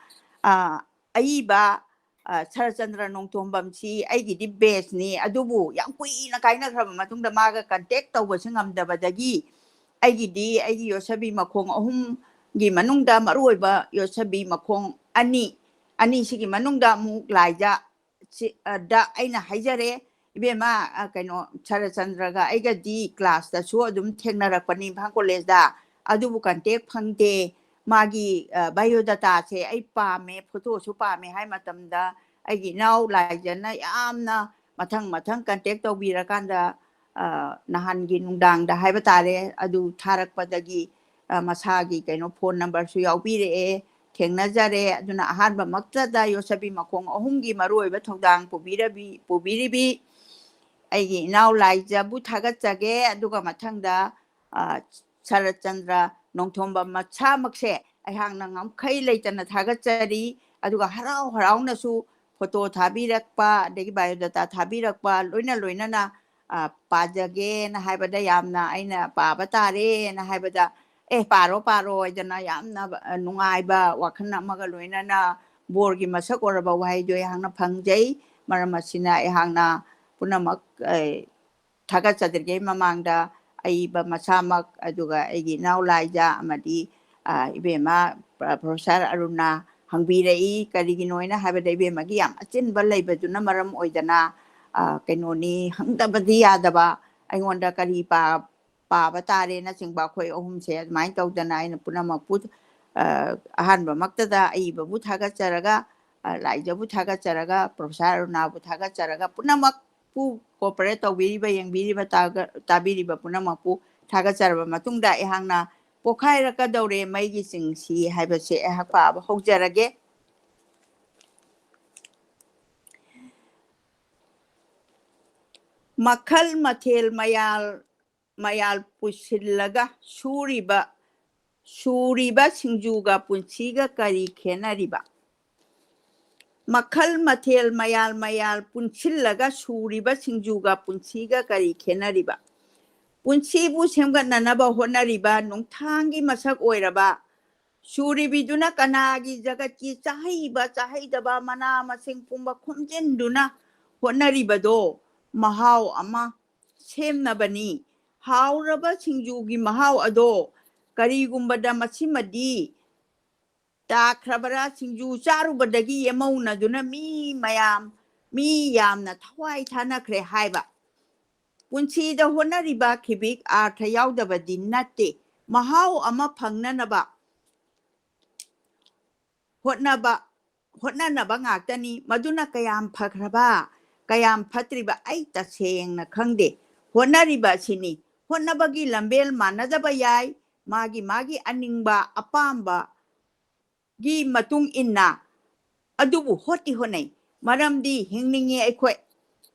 ꯑ, ꯑꯏꯕ, ꯑ, ꯁꯔꯠꯆꯟꯗ꯭ꯔ ꯅꯣꯡꯊꯣꯝꯕꯝꯁꯤ ꯑꯩꯒꯤꯗꯤ bestꯅꯤ, ꯑꯗꯨꯕꯨ ꯌꯥꯝ ꯀꯨꯏꯅ ꯀꯥꯏꯅꯈ꯭ꯔꯕ ꯃꯇꯨꯡꯗ ꯃꯥꯒ contact ꯇꯧꯕꯁꯨ ꯉꯝꯗꯕꯗꯒꯤ ꯑꯩꯒꯤꯗꯤ ꯑꯩꯒꯤ ꯌꯣꯠꯁꯕꯤ ꯃꯈꯣꯡ ꯑꯍꯨꯝꯒꯤ ꯃꯅꯨꯡꯗ ꯃꯔꯨꯑꯣꯏꯕ ꯌꯣꯠꯁꯕꯤ ꯃꯈꯣꯡ ꯑꯅꯤ, ꯑꯅꯤꯁꯤꯒꯤ ꯃꯅꯨꯡꯗ ꯑꯃꯨꯛ ꯂꯥꯏꯖ ꯁꯤ, ꯑ, ꯗ ꯑꯩꯅ ꯍꯥꯏꯖꯔꯦ, "ꯏꯕꯦꯝꯃ, ꯑ, ꯀꯩꯅꯣ, ꯁꯔꯠꯆꯟꯗ꯭ꯔꯒ ꯑꯩꯒꯗꯤ classꯇꯁꯨ ꯑꯗꯨꯝ ꯊꯦꯡꯅꯔꯛꯄꯅꯤ ꯏꯝꯐꯥꯜ collegeꯗ, ꯑꯗꯨꯕꯨ contact ꯐꯪꯗꯦ, ꯃꯥꯒꯤ, ꯑ, biodataꯁꯦ ꯑꯩ ꯄꯥꯝꯃꯦ, photoꯁꯨ ꯄꯥꯝꯃꯦ" ꯍꯥꯏ ꯃꯇꯝꯗ, ꯑꯩꯒꯤ ꯏꯅꯥꯎ ꯂꯥꯏꯖꯅ ꯌꯥꯝꯅ ꯃꯊꯪ ꯃꯊꯪ contact ꯇꯧꯕꯤꯔꯀꯥꯟꯗ, ꯅꯍꯥꯟꯒꯤ ꯅꯨꯡꯗꯥꯡꯗ ꯍꯥꯏꯕ ꯇꯥꯔꯦ, ꯑꯗꯨ ꯊꯥꯔꯛꯄꯗꯒꯤ ꯃꯁꯥꯒꯤ ꯀꯩꯅꯣ ꯐꯣꯟ ꯅꯝꯕꯔꯁꯨ ꯌꯥꯎꯕꯤꯔꯛꯑꯦ, ꯊꯦꯡꯅꯖꯔꯦ꯫ ꯑꯗꯨꯅ ꯑꯍꯥꯟꯕꯃꯛꯇꯗ ꯌꯣꯠꯁꯕꯤ ꯃꯈꯣꯡ ꯑꯍꯨꯝꯒꯤ ꯃꯔꯨꯑꯣꯏꯕ ꯊꯧꯗꯥꯡ ꯄꯨꯕꯤꯔꯕꯤ ꯄꯨꯕꯤꯔꯤꯕꯤ ꯑꯩꯒꯤ ꯏꯅꯥꯎ ꯂꯥꯏꯖꯕꯨ ꯊꯥꯒꯠꯆꯒꯦ꯫ ꯑꯗꯨꯒ ꯃꯊꯪꯗ ꯁꯔꯠꯆꯟꯗ꯭ꯔ ꯅꯣꯡꯊꯣꯝꯕꯝ ꯃꯁꯥꯃꯛꯁꯦ ꯑꯩꯍꯥꯛꯅ ꯉꯝꯈꯩ ꯂꯩꯇꯅ ꯊꯥꯒꯠꯆꯔꯤ꯫ ꯑꯗꯨꯒ ꯍꯔꯥꯎ ꯍꯔꯥꯎꯅꯁꯨ ꯐꯣꯇꯣ ꯊꯥꯕꯤꯔꯛꯄ, ꯑꯗꯒꯤ ꯕꯥꯏꯑꯣꯗꯥꯇꯥ ꯊꯥꯕꯤꯔꯛꯄ, ꯂꯣꯏꯅ ꯂꯣꯏꯅꯅ ꯄꯥꯖꯒꯦꯅ ꯍꯥꯏꯕꯗ, ꯌꯥꯝꯅ ꯑꯩꯅ ꯄꯥꯕ ꯇꯥꯔꯦꯅ ꯍꯥꯏꯕꯗ, "ꯑꯦ, ꯄꯥꯔꯣ, ꯄꯥꯔꯣ" ꯍꯥꯏꯗꯅ ꯌꯥꯝꯅ ꯅꯨꯡꯉꯥꯏꯕ ꯋꯥꯈꯜ ꯑꯃꯒ ꯂꯣꯏꯅꯅ ꯕꯣꯔꯒꯤ ꯃꯁꯛ ꯑꯣꯏꯔꯕ ꯋꯥꯍꯩꯗꯣ ꯑꯩꯍꯥꯛꯅ ꯐꯪꯖꯩ꯫ ꯃꯔꯝ ꯑꯁꯤꯅ ꯑꯩꯍꯥꯛꯅ ꯄꯨꯝꯅꯃꯛ ꯊꯥꯒꯠꯆꯗ꯭ꯔꯤꯉꯩ ꯃꯃꯥꯡꯗ ꯑꯏꯕ ꯃꯁꯥꯃꯛ, ꯑꯗꯨꯒ ꯑꯩꯒꯤ ꯏꯅꯥꯎ ꯂꯥꯏꯖ ꯑꯃꯗꯤ ꯏꯕꯦꯝꯃ ꯄ꯭ꯔꯣꯐꯦꯁꯔ ꯑꯔꯨꯅꯥ ꯍꯪꯕꯤꯔꯛꯏ꯫ ꯀꯔꯤꯒꯤꯅꯣ ꯍꯥꯏꯅ ꯍꯥꯏꯕꯗ, ꯏꯕꯦꯝꯃꯒꯤ ꯌꯥꯝ ꯑꯆꯤꯟꯕ ꯂꯩꯕꯗꯨꯅ ꯃꯔꯝ ꯑꯣꯏꯗꯅ ꯀꯩꯅꯣꯅꯤ, ꯍꯪꯗꯕꯗꯤ ꯌꯥꯗꯕ, ꯑꯩꯉꯣꯟꯗ ꯀꯔꯤ ꯄꯥꯕ ꯇꯥꯔꯦꯅꯆꯤꯡꯕ ꯑꯩꯈꯣꯏ ꯑꯍꯨꯝꯁꯦ ꯑꯗꯨꯃꯥꯏꯅ ꯇꯧꯗꯅ ꯑꯩꯅ ꯄꯨꯝꯅꯃꯛꯄꯨ ꯑꯍꯥꯟꯕꯃꯛꯇꯗ ꯑꯏꯕꯕꯨ ꯊꯥꯒꯠꯆꯔꯒ, ꯂꯥꯏꯖꯕꯨ ꯊꯥꯒꯠꯆꯔꯒ, ꯄ꯭ꯔꯣꯐꯦꯁꯔ ꯑꯔꯨꯅꯥꯕꯨ ꯊꯥꯒꯠꯆꯔꯒ, ꯄꯨꯝꯅꯃꯛꯄꯨ ꯀꯣꯑꯣꯄꯔꯦꯠ ꯇꯧꯕꯤꯔꯤꯕ, ꯌꯦꯡꯕꯤꯔꯤꯕ, ꯇꯥꯕꯤꯔꯤꯕ ꯄꯨꯝꯅꯃꯛꯄꯨ ꯊꯥꯒꯠꯆꯔꯕ ꯃꯇꯨꯡꯗ, ꯑꯩꯍꯥꯛꯅ "ꯄꯣꯛꯈꯥꯏꯔꯛꯀꯗꯧꯔꯦ ꯃꯩꯒꯤ ꯆꯤꯡꯁꯤ" ꯍꯥꯏꯕꯁꯦ ꯑꯩꯍꯥꯛ ꯄꯥꯕ ꯍꯧꯖꯔꯒꯦ꯫ ꯃꯈꯜ ꯃꯊꯦꯜ ꯃꯌꯥꯜ ꯃꯌꯥꯜ ꯄꯨꯁꯤꯜꯂꯒ ꯁꯨꯔꯤꯕ, ꯁꯨꯔꯤꯕ ꯁꯤꯡꯖꯨꯒ ꯄꯨꯟꯁꯤꯒ ꯀꯔꯤ ꯈꯦꯠꯅꯔꯤꯕ? ꯃꯈꯜ ꯃꯊꯦꯜ ꯃꯌꯥꯜ ꯃꯌꯥꯜ ꯄꯨꯟꯁꯤꯜꯂꯒ ꯁꯨꯔꯤꯕ ꯁꯤꯡꯖꯨꯒ ꯄꯨꯟꯁꯤꯒ ꯀꯔꯤ ꯈꯦꯠꯅꯔꯤꯕ? ꯄꯨꯟꯁꯤꯕꯨ ꯁꯦꯝꯒꯠꯅꯅꯕ ꯍꯣꯠꯅꯔꯤꯕ ꯅꯨꯡꯊꯥꯡꯒꯤ ꯃꯁꯛ ꯑꯣꯏꯔꯕ ꯁꯨꯔꯤꯕꯤꯗꯨꯅ ꯀꯅꯥꯒꯤ ꯖꯒꯠꯀꯤ ꯆꯥꯍꯩꯕ ꯆꯥꯍꯩꯗꯕ ꯃꯅꯥ ꯃꯁꯤꯡ ꯄꯨꯝꯕ ꯈꯣꯝꯖꯤꯟꯗꯨꯅ ꯍꯣꯠꯅꯔꯤꯕꯗꯣ ꯃꯍꯥꯎ ꯑꯃ ꯁꯦꯝꯅꯕꯅꯤ꯫ ꯍꯥꯎꯔꯕ ꯁꯤꯡꯖꯨꯒꯤ ꯃꯍꯥꯎ ꯑꯗꯣ ꯀꯔꯤꯒꯨꯝꯕꯗ ꯃꯁꯤꯃꯗꯤ ꯇꯥꯈ꯭ꯔꯕꯔꯥ? ꯁꯤꯡꯖꯨ ꯆꯥꯔꯨꯕꯗꯒꯤ ꯌꯦꯃꯧꯅꯗꯨꯅ ꯃꯤ ꯃꯌꯥꯝ, ꯃꯤ ꯌꯥꯝꯅ ꯊꯋꯥꯏ ꯊꯥꯅꯈ꯭ꯔꯦ ꯍꯥꯏꯕ꯫ ꯄꯨꯟꯁꯤꯗ ꯍꯣꯠꯅꯔꯤꯕ ꯈꯤꯕꯤꯛ ꯑꯥꯔꯊ ꯌꯥꯎꯗꯕꯗꯤ ꯅꯠꯇꯦ꯫ ꯃꯍꯥꯎ ꯑꯃ ꯐꯪꯅꯅꯕ ꯍꯣꯠꯅꯕ, ꯍꯣꯠꯅꯅꯕ ꯉꯥꯛꯇꯅꯤ꯫ ꯃꯗꯨꯅ ꯀꯌꯥꯝ ꯐꯈ꯭ꯔꯕ, ꯀꯌꯥꯝ ꯐꯠꯇ꯭ꯔꯤꯕ ꯑꯩ ꯇꯁꯦꯡꯅ ꯈꯪꯗꯦ꯫ ꯍꯣꯠꯅꯔꯤꯕ ꯑꯁꯤꯅꯤ꯫ ꯍꯣꯠꯅꯕꯒꯤ ꯂꯝꯕꯦꯜ ꯃꯥꯟꯅꯗꯕ ꯌꯥꯏ, ꯃꯥꯒꯤ ꯃꯥꯒꯤ ꯑꯅꯤꯡꯕ ꯑꯄꯥꯝꯕꯒꯤ ꯃꯇꯨꯡ ꯏꯟꯅ, ꯑꯗꯨꯕꯨ ꯍꯣꯠꯇꯤ ꯍꯣꯠꯅꯩ꯫ ꯃꯔꯝꯗꯤ ꯍꯤꯡꯅꯤꯡꯉꯤ ꯑꯩꯈꯣꯏ,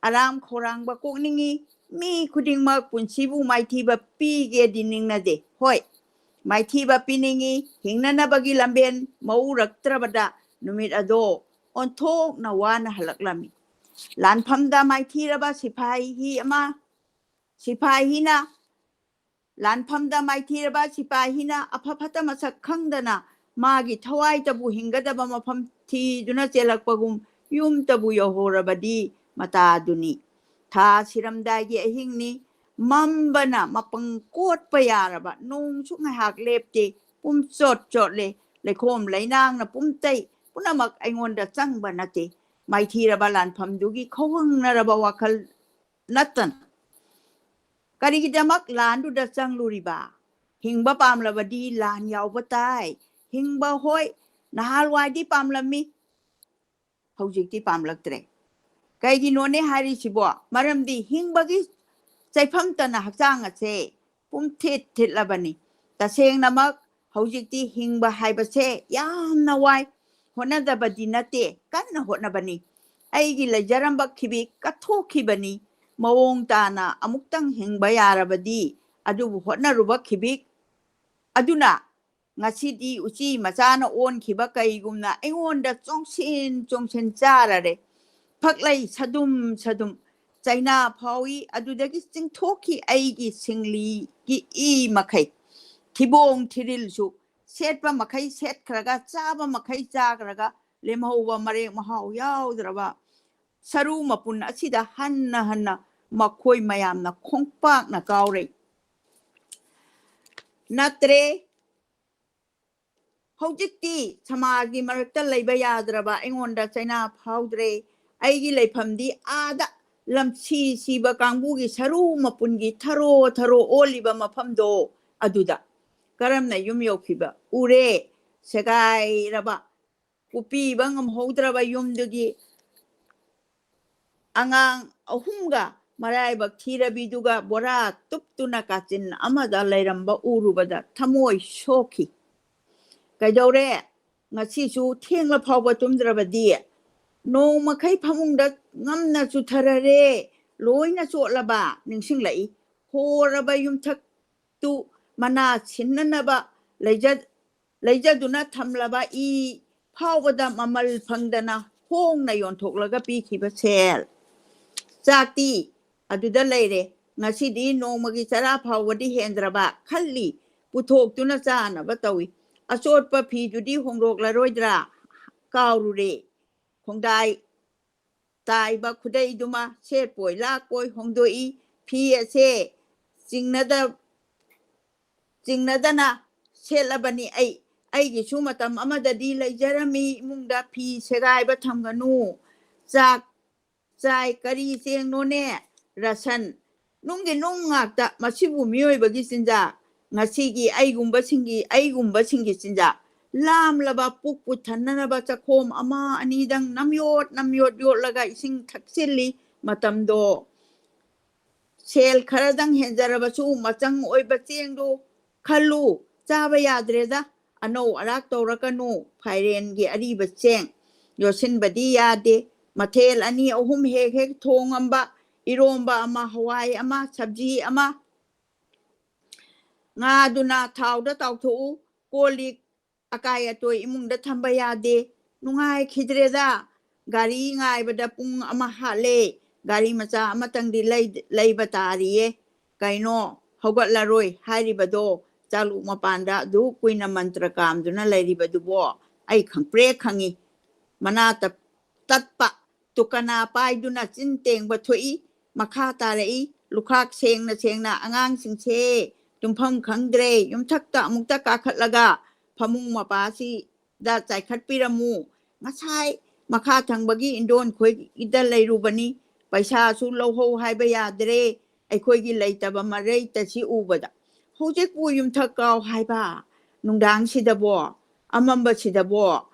ꯑꯔꯥꯝ ꯈꯧꯔꯥꯡꯕ ꯀꯣꯛꯅꯤꯡꯉꯤ꯫ ꯃꯤ ꯈꯨꯗꯤꯡꯃꯛ ꯄꯨꯟꯁꯤꯕꯨ ꯃꯥꯏꯊꯤꯕ ꯄꯤꯒꯦꯗꯤ ꯅꯤꯡꯅꯗꯦ꯫ ꯍꯣꯏ, ꯃꯥꯏꯊꯤꯕ ꯄꯤꯅꯤꯡꯉꯤ, ꯍꯤꯡꯅꯅꯕꯒꯤ ꯂꯝꯕꯦꯟ ꯃꯎꯔꯛꯇ꯭ꯔꯕꯗ ꯅꯨꯃꯤꯠ ꯑꯗꯣ ꯑꯣꯟꯊꯣꯛꯅ ꯋꯥꯅ ꯍꯜꯂꯛꯂꯝꯃꯤ꯫ ꯂꯥꯟꯐꯝꯗ ꯃꯥꯏꯊꯤꯔꯕ ꯁꯤꯐꯥꯏ ꯍꯤ ꯑꯃ, ꯁꯤꯐꯥꯏ ꯍꯤꯅ, ꯂꯥꯟꯐꯝꯗ ꯃꯥꯏꯊꯤꯔꯕ ꯁꯤꯐꯥꯏ ꯍꯤꯅ ꯑꯐ ꯐꯠꯇ ꯃꯁꯛ ꯈꯪꯗꯅ ꯃꯥꯒꯤ ꯊꯋꯥꯏꯇꯕꯨ ꯍꯤꯡꯒꯗꯕ ꯃꯐꯝ ꯊꯤꯗꯨꯅ ꯆꯦꯜꯂꯛꯄꯒꯨꯝ ꯌꯨꯝꯇꯕꯨ ꯌꯧꯍꯧꯔꯕꯗꯤ ꯃꯇꯥꯗꯨꯅꯤ꯫ ꯊꯥ ꯁꯤꯔꯝꯗꯥꯏꯒꯤ ꯑꯍꯤꯡꯅꯤ, ꯃꯝꯕꯅ ꯃꯄꯪ ꯀꯣꯠꯄ ꯌꯥꯔꯕ ꯅꯣꯡꯁꯨ ꯉꯥꯏꯍꯥꯛ ꯂꯦꯞꯇꯦ꯫ ꯄꯨꯝꯆꯣꯠ ꯆꯣꯠꯂꯦ꯫ ꯂꯩꯈꯣꯝ ꯂꯩꯅꯥꯡꯅ ꯄꯨꯝꯇꯩ ꯄꯨꯝꯅꯃꯛ ꯑꯩꯉꯣꯟꯗ ꯆꯪꯕ ꯅꯠꯇꯦ꯫ ꯃꯥꯏꯊꯤꯔꯕ ꯂꯥꯟꯐꯝꯗꯨꯒꯤ ꯈꯧꯍꯪꯅꯔꯕ ꯋꯥꯈꯜ ꯅꯠꯇꯅ ꯀꯔꯤꯒꯤꯗꯃꯛ ꯂꯥꯟꯗꯨꯗ ꯆꯪꯂꯨꯔꯤꯕ? ꯍꯤꯡꯕ ꯄꯥꯝꯂꯕꯗꯤ ꯂꯥꯟ ꯌꯥꯎꯕ ꯇꯥꯏ꯫ ꯍꯤꯡꯕ, ꯍꯣꯏ, ꯅꯍꯥꯟꯋꯥꯏꯗꯤ ꯄꯥꯝꯂꯝꯃꯤ, ꯍꯧꯖꯤꯛꯇꯤ ꯄꯥꯝꯂꯛꯇ꯭ꯔꯦ꯫ ꯀꯩꯒꯤꯅꯣꯅꯦ ꯍꯥꯏꯔꯤꯁꯤꯕꯣ? ꯃꯔꯝꯗꯤ ꯍꯤꯡꯕꯒꯤ ꯆꯩꯐꯝꯇꯅ ꯍꯛꯆꯥꯡ ꯑꯁꯦ ꯄꯨꯝꯊꯤꯠ ꯊꯤꯠꯂꯕꯅꯤ꯫ ꯇꯁꯦꯡꯅꯃꯛ ꯍꯧꯖꯤꯛꯇꯤ ꯍꯤꯡꯕ ꯍꯥꯏꯕꯁꯦ ꯌꯥꯝꯅ ꯋꯥꯏ꯫ ꯍꯣꯠꯅꯗꯕꯗꯤ ꯅꯠꯇꯦ, ꯀꯟꯅ ꯍꯣꯠꯅꯕꯅꯤ꯫ ꯑꯩꯒꯤ ꯂꯩꯖꯔꯝꯕ ꯈꯤꯕꯤꯛ ꯀꯠꯊꯣꯛꯈꯤꯕꯅꯤ꯫ ꯃꯑꯣꯡ ꯇꯥꯅ ꯑꯃꯨꯛꯇꯪ ꯍꯤꯡꯕ ꯌꯥꯔꯕꯗꯤ, ꯑꯗꯨꯕꯨ ꯍꯣꯠꯅꯔꯨꯕ ꯈꯤꯕꯤꯛ ꯑꯗꯨꯅ ꯉꯁꯤꯗꯤ ꯎꯆꯤ ꯃꯆꯥꯅ ꯑꯣꯟꯈꯤꯕ ꯀꯩꯒꯨꯝꯅ ꯑꯩꯉꯣꯟꯗ ꯆꯣꯡꯁꯤꯟ ꯆꯣꯡꯁꯤꯟ ꯆꯥꯔꯔꯦ꯫ ꯐꯛꯂꯩ ꯁꯗꯨꯝ ꯁꯗꯨꯝ ꯆꯩꯅꯥ ꯐꯥꯎꯏ꯫ ꯑꯗꯨꯗꯒꯤ ꯆꯤꯡꯊꯣꯛꯈꯤ ꯑꯩꯒꯤ ꯁꯤꯡꯂꯤꯒꯤ ꯏ ꯃꯈꯩ꯫ ꯊꯤꯕꯣꯡ ꯊꯤꯔꯤꯜꯁꯨ ꯁꯦꯠꯄ ꯃꯈꯩ ꯁꯦꯠꯈ꯭ꯔꯒ, ꯆꯥꯕ ꯃꯈꯩ ꯆꯥꯈ꯭ꯔꯒ, ꯂꯦꯝꯍꯧꯕ ꯃꯔꯦꯛ ꯃꯍꯥꯎ ꯌꯥꯎꯗ꯭ꯔꯕ ꯁꯔꯨ ꯃꯄꯨꯟ ꯑꯁꯤꯗ ꯍꯟꯅ ꯍꯟꯅ ꯃꯈꯣꯏ ꯃꯌꯥꯝꯅ ꯈꯣꯡꯄꯥꯛꯅ ꯀꯥꯎꯔꯦ꯫ ꯅꯠꯇ꯭ꯔꯦ꯫ ꯍꯧꯖꯤꯛꯇꯤ ꯁꯃꯥꯖꯒꯤ ꯃꯔꯛꯇ ꯂꯩꯕ ꯌꯥꯗ꯭ꯔꯕ ꯑꯩꯉꯣꯟꯗ ꯆꯩꯅꯥ ꯐꯥꯎꯗ꯭ꯔꯦ꯫ ꯑꯩꯒꯤ ꯂꯩꯐꯝꯗꯤ ꯑꯥꯗ ꯂꯝꯁꯤ ꯁꯤꯕ ꯀꯥꯡꯕꯨꯒꯤ ꯁꯔꯨ ꯃꯄꯨꯟꯒꯤ ꯊꯔꯣ ꯊꯔꯣ ꯑꯣꯜꯂꯤꯕ ꯃꯐꯝꯗꯣ, ꯑꯗꯨꯗ꯫ ꯀꯔꯝꯅ ꯌꯨꯝ ꯌꯧꯈꯤꯕ? ꯎꯔꯦ, ꯁꯦꯒꯥꯏꯔꯕ, ꯀꯨꯞꯄꯤꯕ ꯉꯝꯍꯧꯗ꯭ꯔꯕ ꯌꯨꯝꯗꯨꯒꯤ ꯑꯉꯥꯡ ꯑꯍꯨꯝꯒ ꯃꯔꯥꯏꯕꯛ ꯊꯤꯔꯕꯤꯗꯨꯒ ꯕꯣꯔꯥ ꯇꯨꯞꯇꯨꯅ ꯀꯥꯆꯤꯟ ꯑꯃꯗ ꯂꯩꯔꯝꯕ ꯎꯔꯨꯕꯗ ꯊꯃꯣꯏ ꯁꯣꯛꯈꯤ꯫ "ꯀꯩꯗꯧꯔꯦ? ꯉꯁꯤꯁꯨ ꯊꯦꯡꯂ ꯐꯥꯎꯕ ꯇꯨꯝꯗ꯭ꯔꯕꯗꯤ?" ꯅꯣꯡꯃꯈꯩ ꯐꯃꯨꯡꯗ ꯉꯝꯅ ꯆꯨꯊꯔꯔꯦ꯫ ꯂꯣꯏꯅ ꯆꯣꯠꯂꯕ ꯅꯤꯡꯁꯤꯡꯂꯛꯏ꯫ ꯍꯣꯔꯕ ꯌꯨꯝꯊꯛꯇꯨ ꯃꯅꯥ ꯁꯤꯟꯅꯅꯕ ꯂꯩꯖ-, ꯂꯩꯖꯗꯨꯅ ꯊꯝꯂꯕ ꯏ ꯐꯥꯎꯕꯗ ꯃꯃꯜ ꯐꯪꯗꯅ ꯍꯣꯡꯅ ꯌꯣꯟꯊꯣꯛꯂꯒ ꯄꯤꯈꯤꯕ ꯁꯦꯜ꯫ ꯆꯥꯛꯇꯤ ꯑꯗꯨꯗ ꯂꯩꯔꯦ꯫ ꯉꯁꯤꯗꯤ ꯅꯣꯡꯃꯒꯤ ꯆꯔꯥ ꯐꯥꯎꯕꯗꯤ ꯍꯦꯟꯗ꯭ꯔꯕ ꯈꯜꯂꯤ꯫ ꯄꯨꯊꯣꯛꯇꯨꯅ ꯆꯥꯅꯕ ꯇꯧꯏ꯫ ꯑꯆꯣꯠꯄ ꯐꯤꯗꯨꯗꯤ ꯍꯣꯡꯗꯣꯛꯂꯔꯣꯏꯗ꯭ꯔꯥ? ꯀꯥꯎꯔꯨꯔꯦ꯫ ꯈꯣꯡꯗꯥꯏ ꯇꯥꯏꯕ ꯈꯨꯗꯩꯗꯨꯃ ꯁꯦꯠꯄꯣꯏ ꯂꯥꯛꯄꯣꯏ ꯍꯣꯡꯗꯣꯛꯏ꯫ ꯐꯤ ꯑꯁꯦ ꯆꯤꯡꯅꯗ-, ꯆꯤꯡꯅꯗꯅ ꯁꯦꯠꯂꯕꯅꯤ ꯑꯩ꯫ ꯑꯩꯒꯤꯁꯨ ꯃꯇꯝ ꯑꯃꯗꯗꯤ ꯂꯩꯖꯔꯝꯃꯤ ꯏꯃꯨꯡꯗ ꯐꯤ ꯁꯦꯒꯥꯏꯕ ꯊꯝꯒꯅꯨ꯫ ꯆꯥꯛ ꯆꯥꯏ ꯀꯔꯤ ꯆꯦꯡꯅꯣꯅꯦ? ꯔꯁꯟ꯫ ꯅꯨꯡꯒꯤ ꯅꯨꯡ ꯉꯥꯛꯇ꯫ ꯃꯁꯤꯕꯨ ꯃꯤꯑꯣꯏꯕꯒꯤ ꯆꯤꯟꯖꯥꯛ? ꯉꯁꯤꯒꯤ ꯑꯩꯒꯨꯝꯕꯁꯤꯡꯒꯤ, ꯑꯩꯒꯨꯝꯕꯁꯤꯡꯒꯤ ꯆꯤꯟꯖꯥꯛ꯫ ꯂꯥꯝꯂꯕ ꯄꯨꯛ ꯄꯨꯊꯟꯅꯅꯕ ꯆꯈꯣꯝ ꯑꯃ ꯑꯅꯤꯗꯪ ꯅꯝꯌꯣꯠ ꯅꯝꯌꯣꯠ ꯌꯣꯠꯂꯒ ꯏꯁꯤꯡ ꯊꯛꯆꯤꯜꯂꯤ꯫ ꯃꯇꯝꯗꯣ ꯁꯦꯜ ꯈꯔꯗꯪ ꯍꯦꯟꯖꯔꯕꯁꯨ ꯃꯆꯪ ꯑꯣꯏꯕ ꯆꯦꯡꯗꯨ ꯈꯜꯂꯨ꯫ ꯆꯥꯕ ꯌꯥꯗ꯭ꯔꯦꯗ꯫ ꯑꯅꯧ ꯑꯔꯥꯛ ꯇꯧꯔꯛꯀꯅꯨ꯫ ꯐꯥꯏꯔꯦꯟꯒꯤ ꯑꯔꯤꯕ ꯆꯦꯡ ꯌꯣꯠꯁꯤꯟꯕꯗꯤ ꯌꯥꯗꯦ꯫ ꯃꯊꯦꯜ ꯑꯅꯤ ꯑꯍꯨꯝ ꯍꯦꯛ ꯍꯦꯛ ꯊꯣꯡꯉꯝꯕ, ꯏꯔꯣꯝꯕ ꯑꯃ, ꯍꯋꯥꯏ ꯑꯃ, ꯁꯕꯖꯤ ꯑꯃ꯫ ꯉꯥꯗꯨꯅ ꯊꯥꯎꯗ ꯇꯥꯎꯊꯣꯛꯎ꯫ ꯀꯣꯜ ꯂꯤꯛ ꯑꯀꯥꯏ ꯑꯇꯣꯏ ꯏꯃꯨꯡꯗ ꯊꯝꯕ ꯌꯥꯗꯦ꯫ ꯅꯨꯡꯉꯥꯏꯈꯤꯗ꯭ꯔꯦꯗ꯫ ꯒꯥꯔꯤ ꯉꯥꯏꯕꯗ ꯄꯨꯡ ꯑꯃ ꯍꯥꯠꯂꯦ꯫ ꯒꯥꯔꯤ ꯃꯆꯥ ꯑꯃꯇꯪꯗꯤ ꯂꯩ-, ꯂꯩꯕ ꯇꯥꯔꯤꯌꯦ꯫ ꯀꯩꯅꯣ, ꯍꯧꯒꯠꯂꯔꯣꯏ ꯍꯥꯏꯔꯤꯕꯗꯣ? ꯆꯥꯂꯨꯛ ꯃꯄꯥꯟꯗ ꯑꯗꯨ ꯀꯨꯏꯅ ꯃꯟꯇ꯭ꯔ ꯀꯥꯝꯗꯨꯅ ꯂꯩꯔꯤꯕꯗꯨꯕꯣ? ꯑꯩ ꯈꯪꯄ꯭ꯔꯦꯛ ꯈꯪꯉꯤ꯫ ꯃꯅꯥ ꯇꯞ-, ꯇꯠꯄ ꯇꯨꯀꯅꯥ ꯄꯥꯏꯗꯨꯅ ꯆꯤꯟ ꯇꯦꯡꯕ ꯊꯣꯛꯏ꯫ ꯃꯈꯥ ꯇꯥꯔꯛꯏ꯫ ꯂꯨꯈꯥꯛ ꯁꯦꯡꯅ ꯁꯦꯡꯅ ꯑꯉꯥꯡꯁꯤꯡꯁꯦ ꯇꯨꯝꯐꯝ ꯈꯪꯗ꯭ꯔꯦ꯫ ꯌꯨꯝꯊꯛꯇ ꯑꯃꯨꯛꯇ ꯀꯥꯈꯠꯂꯒ ꯐꯃꯨꯡ ꯃꯄꯥꯁꯤꯗ ꯆꯥꯏꯈꯠꯄꯤꯔꯝꯃꯨ꯫ ꯉꯁꯥꯏ ꯃꯈꯥ ꯊꯪꯕꯒꯤ ꯏꯟꯗꯣꯟ ꯈꯣꯏꯒꯤꯗ ꯂꯩꯔꯨꯕꯅꯤ꯫ ꯄꯩꯁꯥꯁꯨ ꯂꯧꯍꯧ ꯍꯥꯏꯕ ꯌꯥꯗ꯭ꯔꯦ꯫ ꯑꯩꯈꯣꯏꯒꯤ ꯂꯩꯇꯕ ꯃꯔꯩꯇ ꯁꯤ ꯎꯕꯗ꯫ ꯍꯧꯖꯤꯛꯄꯨ ꯌꯨꯝꯊꯛ ꯀꯥꯎ ꯍꯥꯏꯕ? ꯅꯨꯡꯗꯥꯡꯁꯤꯗꯕꯣ? ꯑꯃꯝꯕꯁꯤꯗꯕꯣ?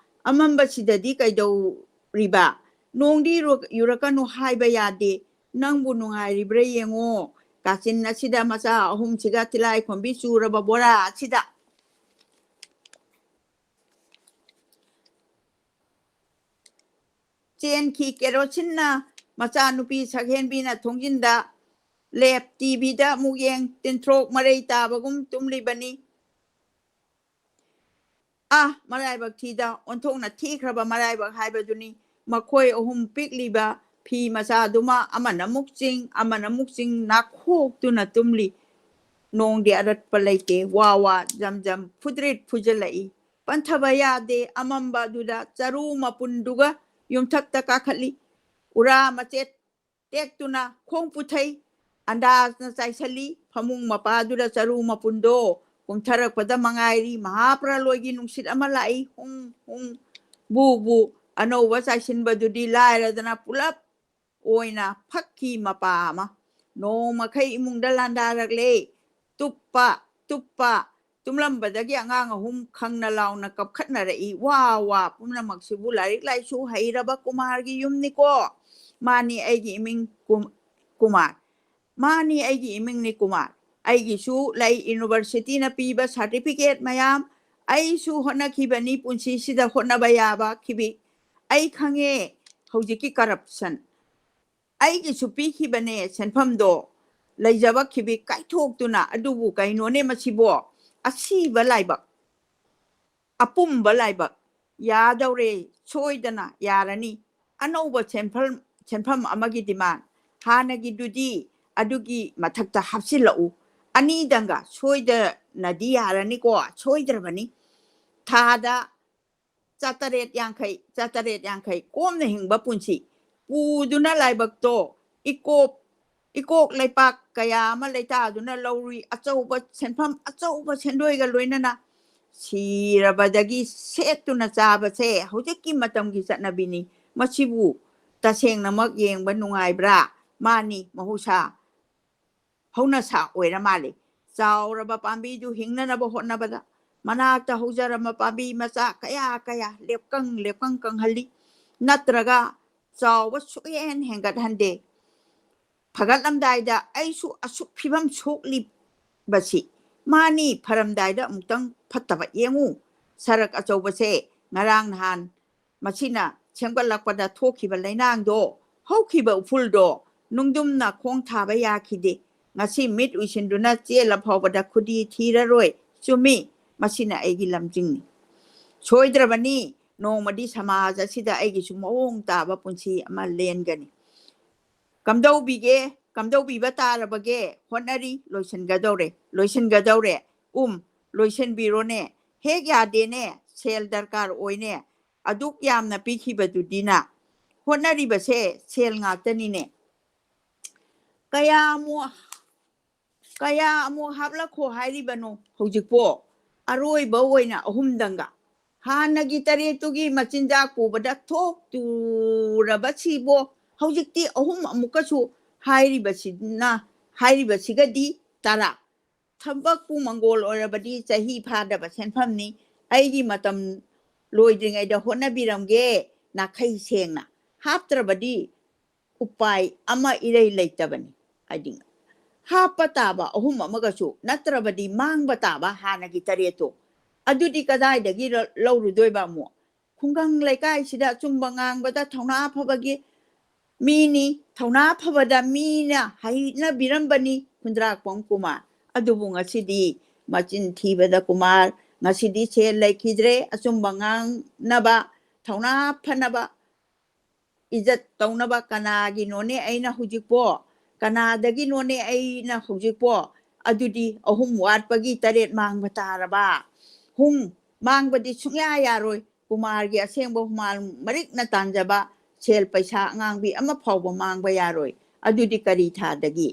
ꯑꯃꯝꯕꯁꯤꯗꯗꯤ ꯀꯩꯗꯧꯔꯤꯕ? ꯅꯣꯡꯗꯤ ꯌꯨꯔꯛ-, ꯌꯨꯔꯛꯀꯅꯨ ꯍꯥꯏꯕ ꯌꯥꯗꯦ꯫ ꯅꯪꯕꯨ ꯅꯨꯡꯉꯥꯏꯔꯤꯕ꯭ꯔꯥ ꯌꯦꯡꯉꯣ꯫ ꯀꯥꯆꯤꯟ ꯑꯁꯤꯗ ꯃꯆꯥ ꯑꯍꯨꯝꯁꯤꯒ ꯇꯤꯂꯥꯏꯈꯣꯝꯕꯤ ꯆꯨꯔꯕ ꯕꯣꯔꯥ ꯑꯁꯤꯗ꯫ ꯆꯦꯟꯈꯤ ꯀꯦꯔꯣꯁꯤꯟꯅ ꯃꯆꯥꯅꯨꯄꯤ ꯁꯛꯍꯦꯟꯕꯤꯅ ꯊꯣꯡꯖꯤꯟꯗ ꯂꯦꯞ ꯇꯤꯚꯤꯗ ꯑꯃꯨꯛ ꯌꯦꯡ ꯇꯤꯟꯊ꯭ꯔꯣꯛ ꯃꯔꯩ ꯇꯥꯕꯒꯨꯝ ꯇꯨꯝꯂꯤꯕꯅꯤ꯫ ꯑꯥ, ꯃꯔꯥꯏꯕꯛ ꯊꯤꯗ ꯑꯣꯟꯊꯣꯛꯅ ꯊꯤꯈ꯭ꯔꯕ ꯃꯔꯥꯏꯕꯛ ꯍꯥꯏꯕꯗꯨꯅꯤ꯫ ꯃꯈꯣꯏ ꯑꯍꯨꯝ ꯄꯤꯛꯂꯤꯕ ꯐꯤ ꯃꯆꯥꯗꯨꯃ ꯑꯃꯅ ꯑꯃꯨꯛ ꯆꯤꯡ, ꯑꯃꯅ ꯑꯃꯨꯛ ꯆꯤꯡ ꯅꯥꯈꯣꯛꯇꯨꯅ ꯇꯨꯝꯂꯤ꯫ ꯅꯣꯡꯗꯤ ꯑꯔꯠꯄ ꯂꯩꯇꯦ, ꯋꯥ ꯋꯥ ꯖꯝ ꯖꯝ ꯐꯨꯗ꯭ꯔꯤꯠ ꯐꯨꯖꯜꯂꯛꯏ꯫ ꯄꯟꯊꯕ ꯌꯥꯗꯦ, ꯑꯃꯝꯕ ꯑꯗꯨꯗ ꯆꯔꯨ ꯃꯄꯨꯟꯗꯨꯒ ꯌꯨꯝꯊꯛꯇ ꯀꯥꯈꯠꯂꯤ꯫ ꯎꯔꯥ ꯃꯆꯦꯠ ꯇꯦꯛꯇꯨꯅ ꯈꯣꯡ ꯄꯨꯊꯩ꯫ ꯑꯟꯗꯥꯖꯅ ꯆꯥꯏꯁꯜꯂꯤ꯫ ꯐꯃꯨꯡ ꯃꯄꯥꯗꯨꯗ ꯆꯔꯨ ꯃꯄꯨꯟꯗꯣ ꯀꯨꯝꯊꯔꯛꯄꯗ ꯃꯉꯥꯏꯔꯤ꯫ ꯃꯍꯥꯄ꯭ꯔꯂꯣꯏꯒꯤ ꯅꯨꯡꯁꯤꯠ ꯑꯃ ꯂꯥꯛꯏ꯫ ꯍꯨꯡ ꯍꯨꯡ ꯕꯨ ꯕꯨ꯫ ꯑꯅꯧꯕ ꯆꯥꯏꯁꯤꯟꯕꯗꯨꯗꯤ ꯂꯥꯏꯔꯗꯅ ꯄꯨꯂꯞ ꯑꯣꯏꯅ ꯐꯛꯈꯤ ꯃꯄꯥ ꯑꯃ꯫ ꯅꯣꯡꯃꯈꯩ ꯏꯃꯨꯡꯗ ꯂꯥꯟꯗꯥꯔꯛꯂꯦ꯫ ꯇꯨꯞꯄ, ꯇꯨꯞꯄ꯫ ꯇꯨꯝꯂꯝꯕꯗꯒꯤ ꯑꯉꯥꯡ ꯑꯍꯨꯝ ꯈꯪꯅ ꯂꯥꯎꯅ ꯀꯞꯈꯠꯅꯔꯛꯏ꯫ ꯋꯥ ꯋꯥ, ꯄꯨꯝꯅꯃꯛꯁꯤꯕꯨ ꯂꯥꯏꯔꯤꯛ ꯂꯥꯏꯁꯨ ꯍꯩꯔꯕ ꯀꯨꯃꯥꯔꯒꯤ ꯌꯨꯝꯅꯤꯀꯣ꯫ ꯃꯥꯅꯤ ꯑꯩꯒꯤ ꯏꯃꯤꯡ ꯀꯨꯝ-, ꯀꯨꯃꯥꯔ꯫ ꯃꯥꯅꯤ ꯑꯩꯒꯤ ꯏꯃꯤꯡꯅꯤ ꯀꯨꯃꯥꯔ꯫ ꯑꯩꯒꯤꯁꯨ ꯂꯩ ꯌꯨꯅꯤꯚꯔꯁꯤꯇꯤꯅ ꯄꯤꯕ ꯁꯥꯔꯇꯤꯐꯤꯀꯦꯠ ꯃꯌꯥꯝ꯫ ꯑꯩꯁꯨ ꯍꯣꯠꯅꯈꯤꯕꯅꯤ ꯄꯨꯟꯁꯤꯁꯤꯗ ꯍꯣꯠꯅꯕ ꯌꯥꯕ ꯈꯤꯕꯤ꯫ ꯑꯩ ꯈꯪꯉꯦ ꯍꯧꯖꯤꯛꯀꯤ ꯀꯔꯞꯁꯟ꯫ ꯑꯩꯒꯤꯁꯨ ꯄꯤꯈꯤꯕꯅꯦ ꯁꯦꯟꯐꯝꯗꯣ꯫ ꯂꯩꯖꯕ ꯈꯤꯕꯤ ꯀꯥꯏꯊꯣꯛꯇꯨꯅ, ꯑꯗꯨꯕꯨ ꯀꯩꯅꯣꯅꯦ ꯃꯁꯤꯕꯣ? ꯑꯁꯤꯕ ꯂꯥꯏꯕꯛ, ꯑꯄꯨꯝꯕ ꯂꯥꯏꯕꯛ꯫ ꯌꯥꯗꯧꯔꯦ, ꯁꯣꯏꯗꯅ ꯌꯥꯔꯅꯤ꯫ ꯑꯅꯧꯕ ꯁꯦꯟꯐꯝ, ꯁꯦꯟꯐꯝ ꯑꯃꯒꯤ ꯗꯤꯃꯥꯟ꯫ ꯍꯥꯟꯅꯒꯤꯗꯨꯗꯤ ꯑꯗꯨꯒꯤ ꯃꯊꯛꯇ ꯍꯥꯞꯆꯤꯜꯂꯛꯎ꯫ ꯑꯅꯤꯗꯪꯒ ꯁꯣꯏꯗꯅꯗꯤ ꯌꯥꯔꯅꯤꯀꯣ, ꯁꯣꯏꯗ꯭ꯔꯕꯅꯤ꯫ ꯊꯥꯗ ꯆꯥꯇꯔꯦꯠ ꯌꯥꯡꯈꯩ, ꯆꯥꯇꯔꯦꯠ ꯌꯥꯡꯈꯩ꯫ ꯀꯣꯝꯅ ꯍꯤꯡꯕ ꯄꯨꯟꯁꯤ ꯄꯨꯗꯨꯅ ꯂꯥꯏꯕꯛꯇꯣ ꯏꯀꯣꯞ, ꯏꯀꯣꯛ ꯂꯩꯄꯥꯛ ꯀꯌꯥ ꯑꯃ ꯂꯩꯇꯥꯗꯨꯅ ꯂꯧꯔꯨꯏ꯫ ꯑꯆꯧꯕ ꯁꯦꯟꯐꯝ, ꯑꯆꯧꯕ ꯁꯦꯟꯗꯣꯏꯒ ꯂꯣꯏꯅꯅ ꯁꯤꯔꯕꯗꯒꯤ ꯁꯦꯠꯇꯨꯅ ꯆꯥꯕꯁꯦ ꯍꯧꯖꯤꯛꯀꯤ ꯃꯇꯝꯒꯤ ꯆꯠꯅꯕꯤꯅꯤ꯫ ꯃꯁꯤꯕꯨ ꯇꯁꯦꯡꯅꯃꯛ ꯌꯦꯡꯕ ꯅꯨꯡꯉꯥꯏꯕ꯭ꯔꯥ? ꯃꯥꯅꯤ, ꯃꯍꯧꯁꯥ ꯍꯧꯅꯁꯥ ꯑꯣꯏꯔ ꯃꯥꯜꯂꯦ꯫ ꯆꯥꯎꯔꯕ ꯄꯥꯝꯕꯤꯗꯨ ꯍꯤꯡꯅꯅꯕ ꯍꯣꯠꯅꯕꯗ ꯃꯅꯥꯛꯇ ꯍꯧꯖꯔꯝꯕ ꯄꯥꯝꯕꯤ ꯃꯆꯥ ꯀꯌꯥ ꯀꯌꯥ ꯂꯦꯞꯀꯪ ꯂꯦꯞꯀꯪ ꯀꯪꯍꯜꯂꯤ, ꯅꯠꯇ꯭ꯔꯒ ꯆꯥꯎꯕ ꯁꯨꯛꯍꯦꯟ ꯍꯦꯟꯒꯠꯍꯟꯗꯦ꯫ ꯐꯒꯠꯂꯝꯗꯥꯏꯗ ꯑꯩꯁꯨ ꯑꯁꯨꯛ ꯐꯤꯕꯝ ꯁꯣꯛꯂꯤꯕꯁꯤ ꯃꯥꯅꯤ, ꯐꯔꯝꯗꯥꯏꯗ ꯑꯃꯨꯛꯇꯪ ꯐꯠꯇꯕ ꯌꯦꯡꯉꯨ꯫ ꯁꯔꯛ ꯑꯆꯧꯕꯁꯦ ꯉꯔꯥꯡ ꯅꯍꯥꯟ ꯃꯁꯤꯅ ꯁꯦꯝꯒꯠꯂꯛꯄꯗ ꯊꯣꯛꯈꯤꯕ ꯂꯩꯅꯥꯡꯗꯣ, ꯍꯧꯈꯤꯕ ꯎꯐꯨꯜꯗꯣ ꯅꯨꯡꯗꯨꯝꯅ ꯈꯣꯡ ꯊꯥꯕ ꯌꯥꯈꯤꯗꯦ꯫ ꯉꯁꯤ ꯃꯤꯠ ꯎꯏꯁꯤꯟꯗꯨꯅ ꯆꯦꯜꯂ ꯐꯥꯎꯕꯗ ꯈꯨꯗꯤ ꯊꯤꯔꯔꯣꯏ꯫ ꯆꯨꯝꯃꯤ, ꯃꯁꯤꯅ ꯑꯩꯒꯤ ꯂꯝꯖꯤꯡꯅꯤ꯫ ꯁꯣꯏꯗ꯭ꯔꯕꯅꯤ, ꯅꯣꯡꯃꯗꯤ ꯁꯃꯥꯖ ꯑꯁꯤꯗ ꯑꯩꯒꯤꯁꯨ ꯃꯑꯣꯡ ꯇꯥꯕ ꯄꯨꯟꯁꯤ ꯑꯃ ꯂꯦꯟꯒꯅꯤ꯫ ꯀꯝꯗꯧꯕꯤꯒꯦ? ꯀꯝꯗꯧꯕꯤꯕ ꯇꯥꯔꯕꯒꯦ? ꯍꯣꯠꯅꯔꯤ, ꯂꯣꯏꯁꯤꯟꯒꯗꯧꯔꯦ, ꯂꯣꯏꯁꯤꯟꯒꯗꯧꯔꯦ꯫ ꯎꯝ, ꯂꯣꯏꯁꯤꯟꯕꯤꯔꯣꯅꯦ꯫ ꯍꯦꯛ ꯌꯥꯗꯦꯅꯦ, ꯁꯦꯜ ꯗꯔꯀꯥꯔ ꯑꯣꯏꯅꯦ꯫ ꯑꯗꯨꯛ ꯌꯥꯝꯅ ꯄꯤꯈꯤꯕꯗꯨꯗꯤꯅ꯫ ꯍꯣꯠꯅꯔꯤꯕꯁꯦ ꯁꯦꯜ ꯉꯥꯛꯇꯅꯤꯅꯦ꯫ ꯀꯌꯥ ꯑꯃꯨꯛ ꯀꯌꯥ ꯑꯃꯨꯛ ꯍꯥꯞꯂꯛꯈꯣ ꯍꯥꯏꯔꯤꯕꯅꯣ ꯍꯧꯖꯤꯛꯄꯣ? ꯑꯔꯣꯏꯕ ꯑꯣꯏꯅ ꯑꯍꯨꯝꯗꯪꯒ꯫ ꯍꯥꯟꯅꯒꯤ ꯇꯔꯦꯠꯇꯨꯒꯤ ꯃꯆꯤꯟꯖꯥꯛ ꯄꯨꯕꯗ ꯊꯣꯛꯇꯨꯔꯕꯁꯤꯕꯣ, ꯍꯧꯖꯤꯛꯇꯤ ꯑꯍꯨꯝ ꯑꯃꯨꯛꯀꯁꯨ ꯍꯥꯏꯔꯤꯕꯁꯤꯅ, ꯍꯥꯏꯔꯤꯕꯁꯤꯒꯗꯤ ꯇꯔꯥ꯫ ꯊꯕꯛꯄꯨ ꯃꯪꯒꯣꯜ ꯑꯣꯏꯔꯕꯗꯤ ꯆꯍꯤ ꯐꯥꯗꯕ ꯁꯦꯟꯐꯝꯅꯤ꯫ ꯑꯩꯒꯤ ꯃꯇꯝ ꯂꯣꯏꯗ꯭ꯔꯤꯉꯩꯗ ꯍꯣꯠꯅꯕꯤꯔꯝꯒꯦ, ꯅꯥꯈꯩ ꯁꯦꯡꯅ꯫ ꯍꯥꯞꯇ꯭ꯔꯕꯗꯤ ꯎꯄꯥꯏ ꯑꯃ ꯏꯔꯩ ꯂꯩꯇꯕꯅꯤ꯫ ꯍꯥꯏꯗꯤ ꯍꯥꯞꯄ ꯇꯥꯕ ꯑꯍꯨꯝ ꯑꯃꯒꯁꯨ, ꯅꯠꯇ꯭ꯔꯕꯗꯤ ꯃꯥꯡꯕ ꯇꯥꯕ ꯍꯥꯟꯅꯒꯤ ꯇꯔꯦꯠꯇꯣ꯫ ꯑꯗꯨꯗꯤ ꯀꯗꯥꯏꯗꯒꯤ ꯂ-, ꯂꯧꯔꯨꯗꯣꯏꯕ ꯑꯃꯨꯛ? ꯈꯨꯡꯒꯪ ꯂꯩꯀꯥꯏꯁꯤꯗ ꯑꯆꯨꯝꯕ ꯉꯥꯡꯕꯗ ꯊꯧꯅꯥ ꯐꯕꯒꯤ ꯃꯤꯅꯤ, ꯊꯧꯅꯥ ꯐꯕꯗ ꯃꯤꯅ ꯍꯩꯅꯕꯤꯔꯝꯕꯅꯤ ꯈꯨꯟꯗ꯭ꯔꯥꯛꯄꯝ ꯀꯨꯃꯥꯔ꯫ ꯑꯗꯨꯕꯨ ꯉꯁꯤꯗꯤ ꯃꯆꯤꯟ ꯊꯤꯕꯗ ꯀꯨꯃꯥꯔ, ꯉꯁꯤꯗꯤ ꯁꯦꯜ ꯂꯩꯈꯤꯗ꯭ꯔꯦ꯫ ꯑꯆꯨꯝꯕ ꯉꯥꯡꯅꯕ, ꯊꯧꯅꯥ ꯐꯅꯕ, ꯏꯖꯠ ꯇꯧꯅꯕ ꯀꯅꯥꯒꯤꯅꯣꯅꯦ ꯑꯩꯅ ꯍꯧꯖꯤꯛꯄꯣ? ꯀꯅꯥꯗꯒꯤꯅꯣꯅꯦ ꯑꯩꯅ ꯍꯧꯖꯤꯛꯄꯣ? ꯑꯗꯨꯗꯤ ꯑꯍꯨꯝ ꯋꯥꯠꯄꯒꯤ ꯇꯔꯦꯠ ꯃꯥꯡꯕ ꯇꯥꯔꯕ? ꯍꯨꯝ, ꯃꯥꯡꯕꯗꯤ ꯁꯨꯡꯌꯥ ꯌꯥꯔꯣꯏ꯫ ꯀꯨꯃꯥꯔꯒꯤ ꯑꯁꯦꯡꯕ ꯍꯨꯃꯥꯡ ꯃꯔꯤꯛꯅ ꯇꯥꯟꯖꯕ ꯁꯦꯜ ꯄꯩꯁꯥ ꯑꯉꯥꯡꯕꯤ ꯑꯃ ꯐꯥꯎꯕ ꯃꯥꯡꯕ ꯌꯥꯔꯣꯏ꯫ ꯑꯗꯨꯗꯤ ꯀꯔꯤ ꯊꯥꯗꯒꯤ?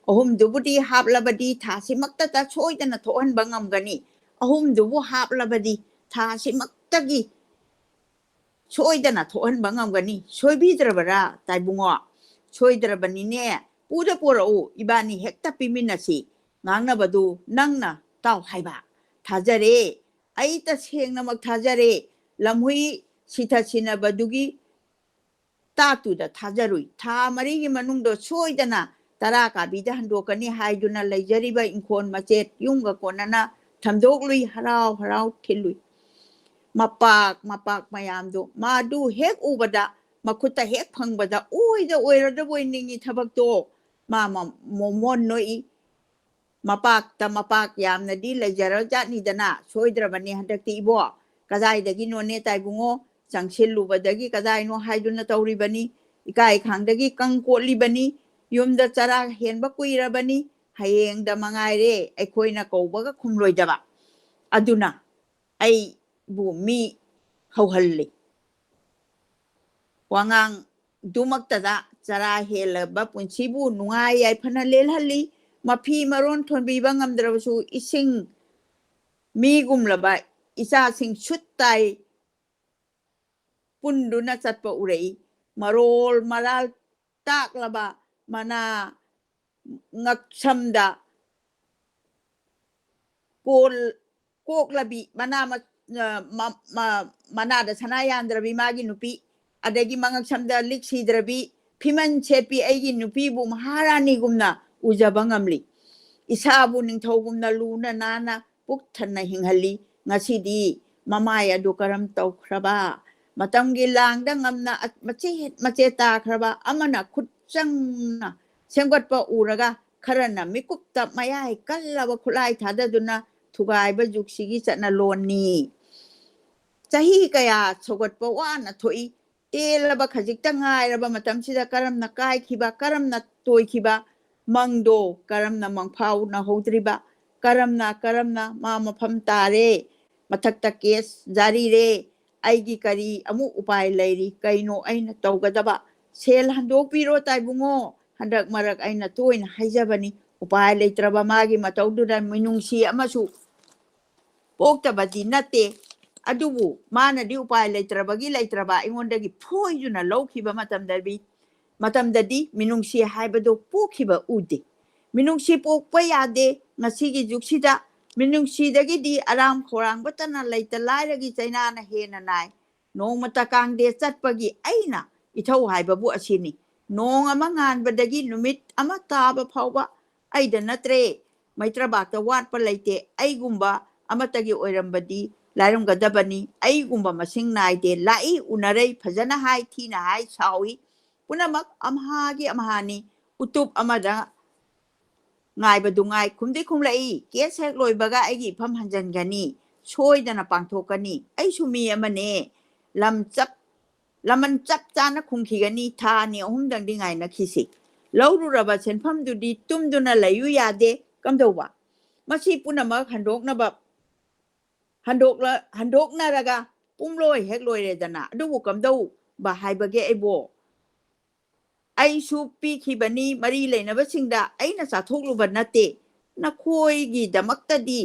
ꯑꯍꯨꯝꯗꯨꯕꯨꯗꯤ ꯍꯥꯞꯂꯕꯗꯤ ꯊꯥꯁꯤꯃꯛꯇꯗ ꯁꯣꯏꯗꯅ ꯊꯣꯛꯍꯟꯕ ꯉꯝꯒꯅꯤ꯫ ꯑꯍꯨꯝꯗꯨꯕꯨ ꯍꯥꯞꯂꯕꯗꯤ ꯊꯥꯁꯤꯃꯛꯇꯒꯤ ꯁꯣꯏꯗꯅ ꯊꯣꯛꯍꯟꯕ ꯉꯝꯒꯅꯤ꯫ ꯁꯣꯏꯕꯤꯗ꯭ꯔꯕꯔꯥ, ꯇꯥꯏꯕꯨꯡꯉꯣ? ꯁꯣꯏꯗ꯭ꯔꯕꯅꯤꯅꯦ꯫ ꯄꯨꯗ ꯄꯨꯔꯛꯎ, ꯏꯕꯥꯅꯤ ꯍꯦꯛꯇ ꯄꯤꯃꯤꯟꯅꯁꯤ꯫ ꯉꯥꯡꯅꯕꯗꯨ ꯅꯪꯅ ꯇꯥꯎ ꯍꯥꯏꯕ꯫ ꯊꯥꯖꯔꯦ꯫ ꯑꯩ ꯇꯁꯦꯡꯅꯃꯛ ꯊꯥꯖꯔꯦ꯫ ꯂꯝꯍꯨꯏ ꯁꯤꯊ ꯁꯤꯟꯅꯕꯗꯨꯒꯤ ꯇꯥꯠꯇꯨꯗ ꯊꯥꯖꯔꯨꯏ꯫ ꯊꯥ ꯃꯔꯤꯒꯤ ꯃꯅꯨꯡꯗ ꯁꯣꯏꯗꯅ ꯇꯔꯥ ꯀꯥꯕꯤꯗ ꯍꯟꯗꯣꯛꯀꯅꯤ ꯍꯥꯏꯗꯨꯅ ꯂꯩꯖꯔꯤꯕ ꯏꯪꯈꯣꯜ ꯃꯆꯦꯠ ꯌꯨꯝꯒ ꯀꯣꯟꯅꯅ ꯊꯝꯗꯣꯛꯂꯨꯏ, ꯍꯔꯥꯎ ꯍꯔꯥꯎ ꯊꯤꯜꯂꯨꯏ꯫ ꯃꯄꯥꯛ ꯃꯄꯥꯛ ꯃꯌꯥꯝꯗꯨ ꯃꯥꯗꯨ ꯍꯦꯛ ꯎꯕꯗ, ꯃꯈꯨꯠꯇ ꯍꯦꯛ ꯐꯪꯕꯗ ꯑꯣꯏꯗ ꯑꯣꯏꯔꯗꯕꯣꯏ ꯅꯤꯡꯉꯤ ꯊꯕꯛꯇꯣ꯫ ꯃꯥ ꯃ-, ꯃꯣꯃꯣꯟ ꯅꯣꯛꯏ꯫ ꯃꯄꯥꯛꯇ ꯃꯄꯥꯛ ꯌꯥꯝꯅꯗꯤ ꯂꯩꯖꯔꯖꯥꯠꯅꯤꯗꯅ, ꯁꯣꯏꯗ꯭ꯔꯕꯅꯤ ꯍꯟꯗꯛꯇꯤ ꯏꯕꯣ꯫ ꯀꯗꯥꯏꯗꯒꯤꯅꯣꯅꯦ ꯇꯥꯏꯕꯨꯡꯉꯣ? ꯆꯪꯁꯤꯜꯂꯨꯕꯗꯒꯤ ꯀꯗꯥꯏꯅꯣ ꯍꯥꯏꯗꯨꯅ ꯇꯧꯔꯤꯕꯅꯤ꯫ ꯏꯀꯥꯏ ꯈꯥꯡꯗꯒꯤ ꯀꯪ ꯀꯣꯠꯂꯤꯕꯅꯤ꯫ ꯌꯨꯝꯗ ꯆꯔꯥ ꯍꯦꯟꯕ ꯀꯨꯏꯔꯕꯅꯤ꯫ ꯍꯌꯦꯡꯗ ꯃꯉꯥꯏꯔꯦ ꯑꯩꯈꯣꯏꯅ ꯀꯧꯕꯒ ꯈꯨꯝꯂꯣꯏꯗꯕ꯫ ꯑꯗꯨꯅ ꯑꯩꯕꯨ ꯃꯤ ꯍꯧꯍꯜꯂꯤ꯫ ꯋꯥꯉꯥꯡꯗꯨꯃꯛꯇꯗ ꯆꯔꯥ ꯍꯦꯜꯂꯕ ꯄꯨꯟꯁꯤꯕꯨ ꯅꯨꯡꯉꯥꯏ ꯌꯥꯏꯐꯅ ꯂꯦꯜꯍꯜꯂꯤ꯫ ꯃꯐꯤ ꯃꯔꯣꯟ ꯊꯣꯟꯕꯤꯕ ꯉꯝꯗ꯭ꯔꯕꯁꯨ ꯏꯁꯤꯡ ꯃꯤꯒꯨꯝꯂꯕ ꯏꯆꯥꯁꯤꯡ ꯁꯨꯠ ꯇꯥꯏ ꯄꯨꯟꯗꯨꯅ ꯆꯠꯄ ꯎꯔꯛꯏ꯫ ꯃꯔꯣꯜ ꯃꯔꯥꯜ ꯇꯥꯛꯂꯕ ꯃꯅꯥ ꯉꯛꯁꯝꯗ ꯀꯣꯜ-, ꯀꯣꯛꯂꯕꯤ ꯃꯅꯥ ꯃ-, ꯑ, ꯃ-, ꯃ-, ꯃꯅꯥꯗ ꯁꯅꯥ ꯌꯥꯟꯗ꯭ꯔꯕꯤ ꯃꯥꯒꯤ ꯅꯨꯄꯤ, ꯑꯗꯒꯤ ꯃꯉꯛꯁꯝꯗ ꯂꯤꯛ ꯁꯤꯗ꯭ꯔꯕꯤ ꯐꯤꯃꯟ ꯁꯦꯠꯄꯤ ꯑꯩꯒꯤ ꯅꯨꯄꯤꯕꯨ ꯃꯍꯥꯔꯥꯅꯤꯒꯨꯝꯅ ꯎꯖꯕ ꯉꯝꯂꯤ꯫ ꯏꯁꯥꯕꯨ ꯅꯤꯡꯊꯧꯒꯨꯝꯅ ꯂꯨꯅ ꯅꯥꯟꯅ ꯄꯨꯛ ꯊꯟꯅ ꯍꯤꯡꯍꯜꯂꯤ꯫ ꯉꯁꯤꯗꯤ ꯃꯃꯥꯏ ꯑꯗꯨ ꯀꯔꯝ ꯇꯧꯈ꯭ꯔꯕ? ꯃꯇꯝꯒꯤ ꯂꯥꯡꯗ ꯉꯝꯅ ꯑ-, ꯃꯆꯦꯠ ꯃꯆꯦꯠ ꯇꯥꯈ꯭ꯔꯕ, ꯑꯃꯅ ꯈꯨꯠ ꯆꯪꯅ ꯁꯦꯝꯒꯠꯄ ꯎꯔꯒ ꯈꯔꯅ ꯃꯤꯀꯨꯞꯇ ꯃꯌꯥꯏ ꯀꯜꯂꯕ ꯈꯨꯠꯂꯥꯏ ꯊꯥꯗꯗꯨꯅ ꯊꯨꯒꯥꯏꯕ ꯖꯨꯒꯁꯤꯒꯤ ꯆꯠꯅꯂꯣꯟꯅꯤ꯫ ꯆꯍꯤ ꯀꯌꯥ ꯁꯧꯒꯠꯄ ꯋꯥꯅ ꯊꯣꯛꯏ꯫ ꯇꯦꯜꯂꯕ ꯈꯖꯤꯛꯇ ꯉꯥꯏꯔꯕ ꯃꯇꯝꯁꯤꯗ ꯀꯔꯝꯅ ꯀꯥꯏꯈꯤꯕ, ꯀꯔꯝꯅ ꯇꯣꯏꯈꯤꯕ ꯃꯪꯗꯣ ꯀꯔꯝꯅ ꯃꯪꯐꯥꯎꯅꯍꯧꯗ꯭ꯔꯤꯕ, ꯀꯔꯝꯅ, ꯀꯔꯝꯅ ꯃꯥ ꯃꯐꯝ ꯇꯥꯔꯦ, ꯃꯊꯛꯇ ꯀꯦꯁ ꯖꯥꯔꯤꯔꯦ, ꯑꯩꯒꯤ ꯀꯔꯤ ꯑꯃꯨꯛ ꯎꯄꯥꯏ ꯂꯩꯔꯤ? ꯀꯩꯅꯣ ꯑꯩꯅ ꯇꯧꯒꯗꯕ? ꯁꯦꯜ ꯍꯟꯗꯣꯛꯄꯤꯔꯣ ꯇꯥꯏꯕꯨꯡꯉꯣ꯫ ꯍꯟꯗꯛ ꯃꯔꯛ ꯑꯩꯅ ꯇꯣꯏꯅ ꯍꯥꯏꯖꯕꯅꯤ, ꯎꯄꯥꯏ ꯂꯩꯇ꯭ꯔꯕ ꯃꯥꯒꯤ ꯃꯇꯧꯗꯨꯗ ꯃꯤꯅꯨꯡꯁꯤ ꯑꯃꯁꯨ ꯄꯣꯛꯇꯕꯗꯤ ꯅꯠꯇꯦ꯫ ꯑꯗꯨꯕꯨ ꯃꯥꯅꯗꯤ ꯎꯄꯥꯏ ꯂꯩꯇ꯭ꯔꯕꯒꯤ ꯂꯩꯇ꯭ꯔꯕ ꯑꯩꯉꯣꯟꯗꯒꯤ ꯐꯣꯏꯗꯨꯅ ꯂꯧꯈꯤꯕ ꯃꯇꯝꯗꯗꯤ, ꯃꯇꯝꯗꯗꯤ ꯃꯤꯅꯨꯡꯁꯤ ꯍꯥꯏꯕꯗꯨ ꯄꯣꯛꯈꯤꯕ ꯎꯗꯦ꯫ ꯃꯤꯅꯨꯡꯁꯤ ꯄꯣꯛꯄ ꯌꯥꯗꯦ꯫ ꯉꯁꯤꯒꯤ ꯖꯨꯒꯁꯤꯗ ꯃꯤꯅꯨꯡꯁꯤꯗꯒꯤꯗꯤ ꯑꯔꯥꯝ ꯈꯧꯔꯥꯡꯕꯇꯅ ꯂꯩꯇ ꯂꯥꯏꯔꯒꯤ ꯆꯩꯅꯥꯅ ꯍꯦꯟꯅ ꯅꯥꯏ꯫ ꯅꯣꯡꯃꯇ ꯀꯥꯡꯗꯦ ꯆꯠꯄꯒꯤ ꯑꯩꯅ ꯏꯊꯧ ꯍꯥꯏꯕꯕꯨ ꯑꯁꯤꯅꯤ꯫ ꯅꯣꯡ ꯑꯃ ꯉꯥꯟꯕꯗꯒꯤ ꯅꯨꯃꯤꯠ ꯑꯃ ꯇꯥꯕ ꯐꯥꯎꯕ ꯑꯩꯗ ꯅꯠꯇ꯭ꯔꯦ꯫ ꯃꯩꯇ꯭ꯔꯕꯥꯛꯇ ꯋꯥꯠꯄ ꯂꯩꯇꯦ꯫ ꯑꯩꯒꯨꯝꯕ ꯑꯃꯠꯇꯒꯤ ꯑꯣꯏꯔꯝꯕꯗꯤ ꯂꯥꯏꯔꯝꯒꯗꯕꯅꯤ꯫ ꯑꯩꯒꯨꯝꯕ ꯃꯁꯤꯡ ꯅꯥꯏꯗꯦ꯫ ꯂꯥꯛꯏ, ꯎꯅꯔꯩ, ꯐꯖꯅ ꯍꯥꯏ, ꯊꯤꯅ ꯍꯥꯏ, ꯁꯥꯎꯏ꯫ ꯄꯨꯝꯅꯃꯛ ꯑꯝꯍꯥꯒꯤ ꯑꯝꯍꯥꯅꯤ꯫ ꯎꯇꯨꯞ ꯑꯃꯗ ꯉꯥꯏꯕꯗꯨ ꯉꯥꯏ꯫ ꯈꯨꯝꯗꯤ ꯈꯨꯝꯂꯛꯏ, "ꯀꯦꯁ ꯍꯦꯛ ꯂꯣꯏꯕꯒ ꯑꯩꯒꯤ ꯏꯐꯝ ꯍꯟꯖꯟꯒꯅꯤ, ꯁꯣꯏꯗꯅ ꯄꯥꯡꯊꯣꯛꯀꯅꯤ꯫ ꯑꯩꯁꯨ ꯃꯤ ꯑꯃꯅꯦ꯫ ꯂꯝ ꯆꯞ, ꯂꯃꯟ ꯆꯞ ꯆꯥꯅ ꯈꯨꯝꯈꯤꯒꯅꯤ꯫ ꯊꯥ ꯑꯅꯤ ꯑꯍꯨꯝꯗꯪꯗꯤ ꯉꯥꯏꯅꯈꯤꯁꯤ꯫ ꯂꯧꯔꯨꯔꯕ ꯁꯦꯟꯐꯝꯗꯨꯗꯤ ꯇꯨꯝꯗꯨꯅ ꯂꯩꯌꯨ ꯌꯥꯗꯦ꯫ ꯀꯝꯗꯧꯕ? ꯃꯁꯤ ꯄꯨꯝꯅꯃꯛ ꯍꯟꯗꯣꯛꯅꯕ, ꯍꯟꯗꯣꯛꯂ-, ꯍꯟꯗꯣꯛꯅꯔꯒ ꯄꯨꯝꯂꯣꯏ ꯍꯦꯛ ꯂꯣꯏꯔꯦꯗꯅ꯫ ꯑꯗꯨꯕꯨ ꯀꯝꯗꯧꯕ ꯍꯥꯏꯕꯒꯦ ꯑꯩꯕꯣ? ꯑꯩꯁꯨ ꯄꯤꯈꯤꯕꯅꯤ ꯃꯔꯤ ꯂꯩꯅꯕꯁꯤꯡꯗ, ꯑꯩꯅ ꯆꯥꯊꯣꯛꯂꯨꯕ ꯅꯠꯇꯦ꯫ ꯅꯈꯣꯏꯒꯤꯗꯃꯛꯇꯗꯤ,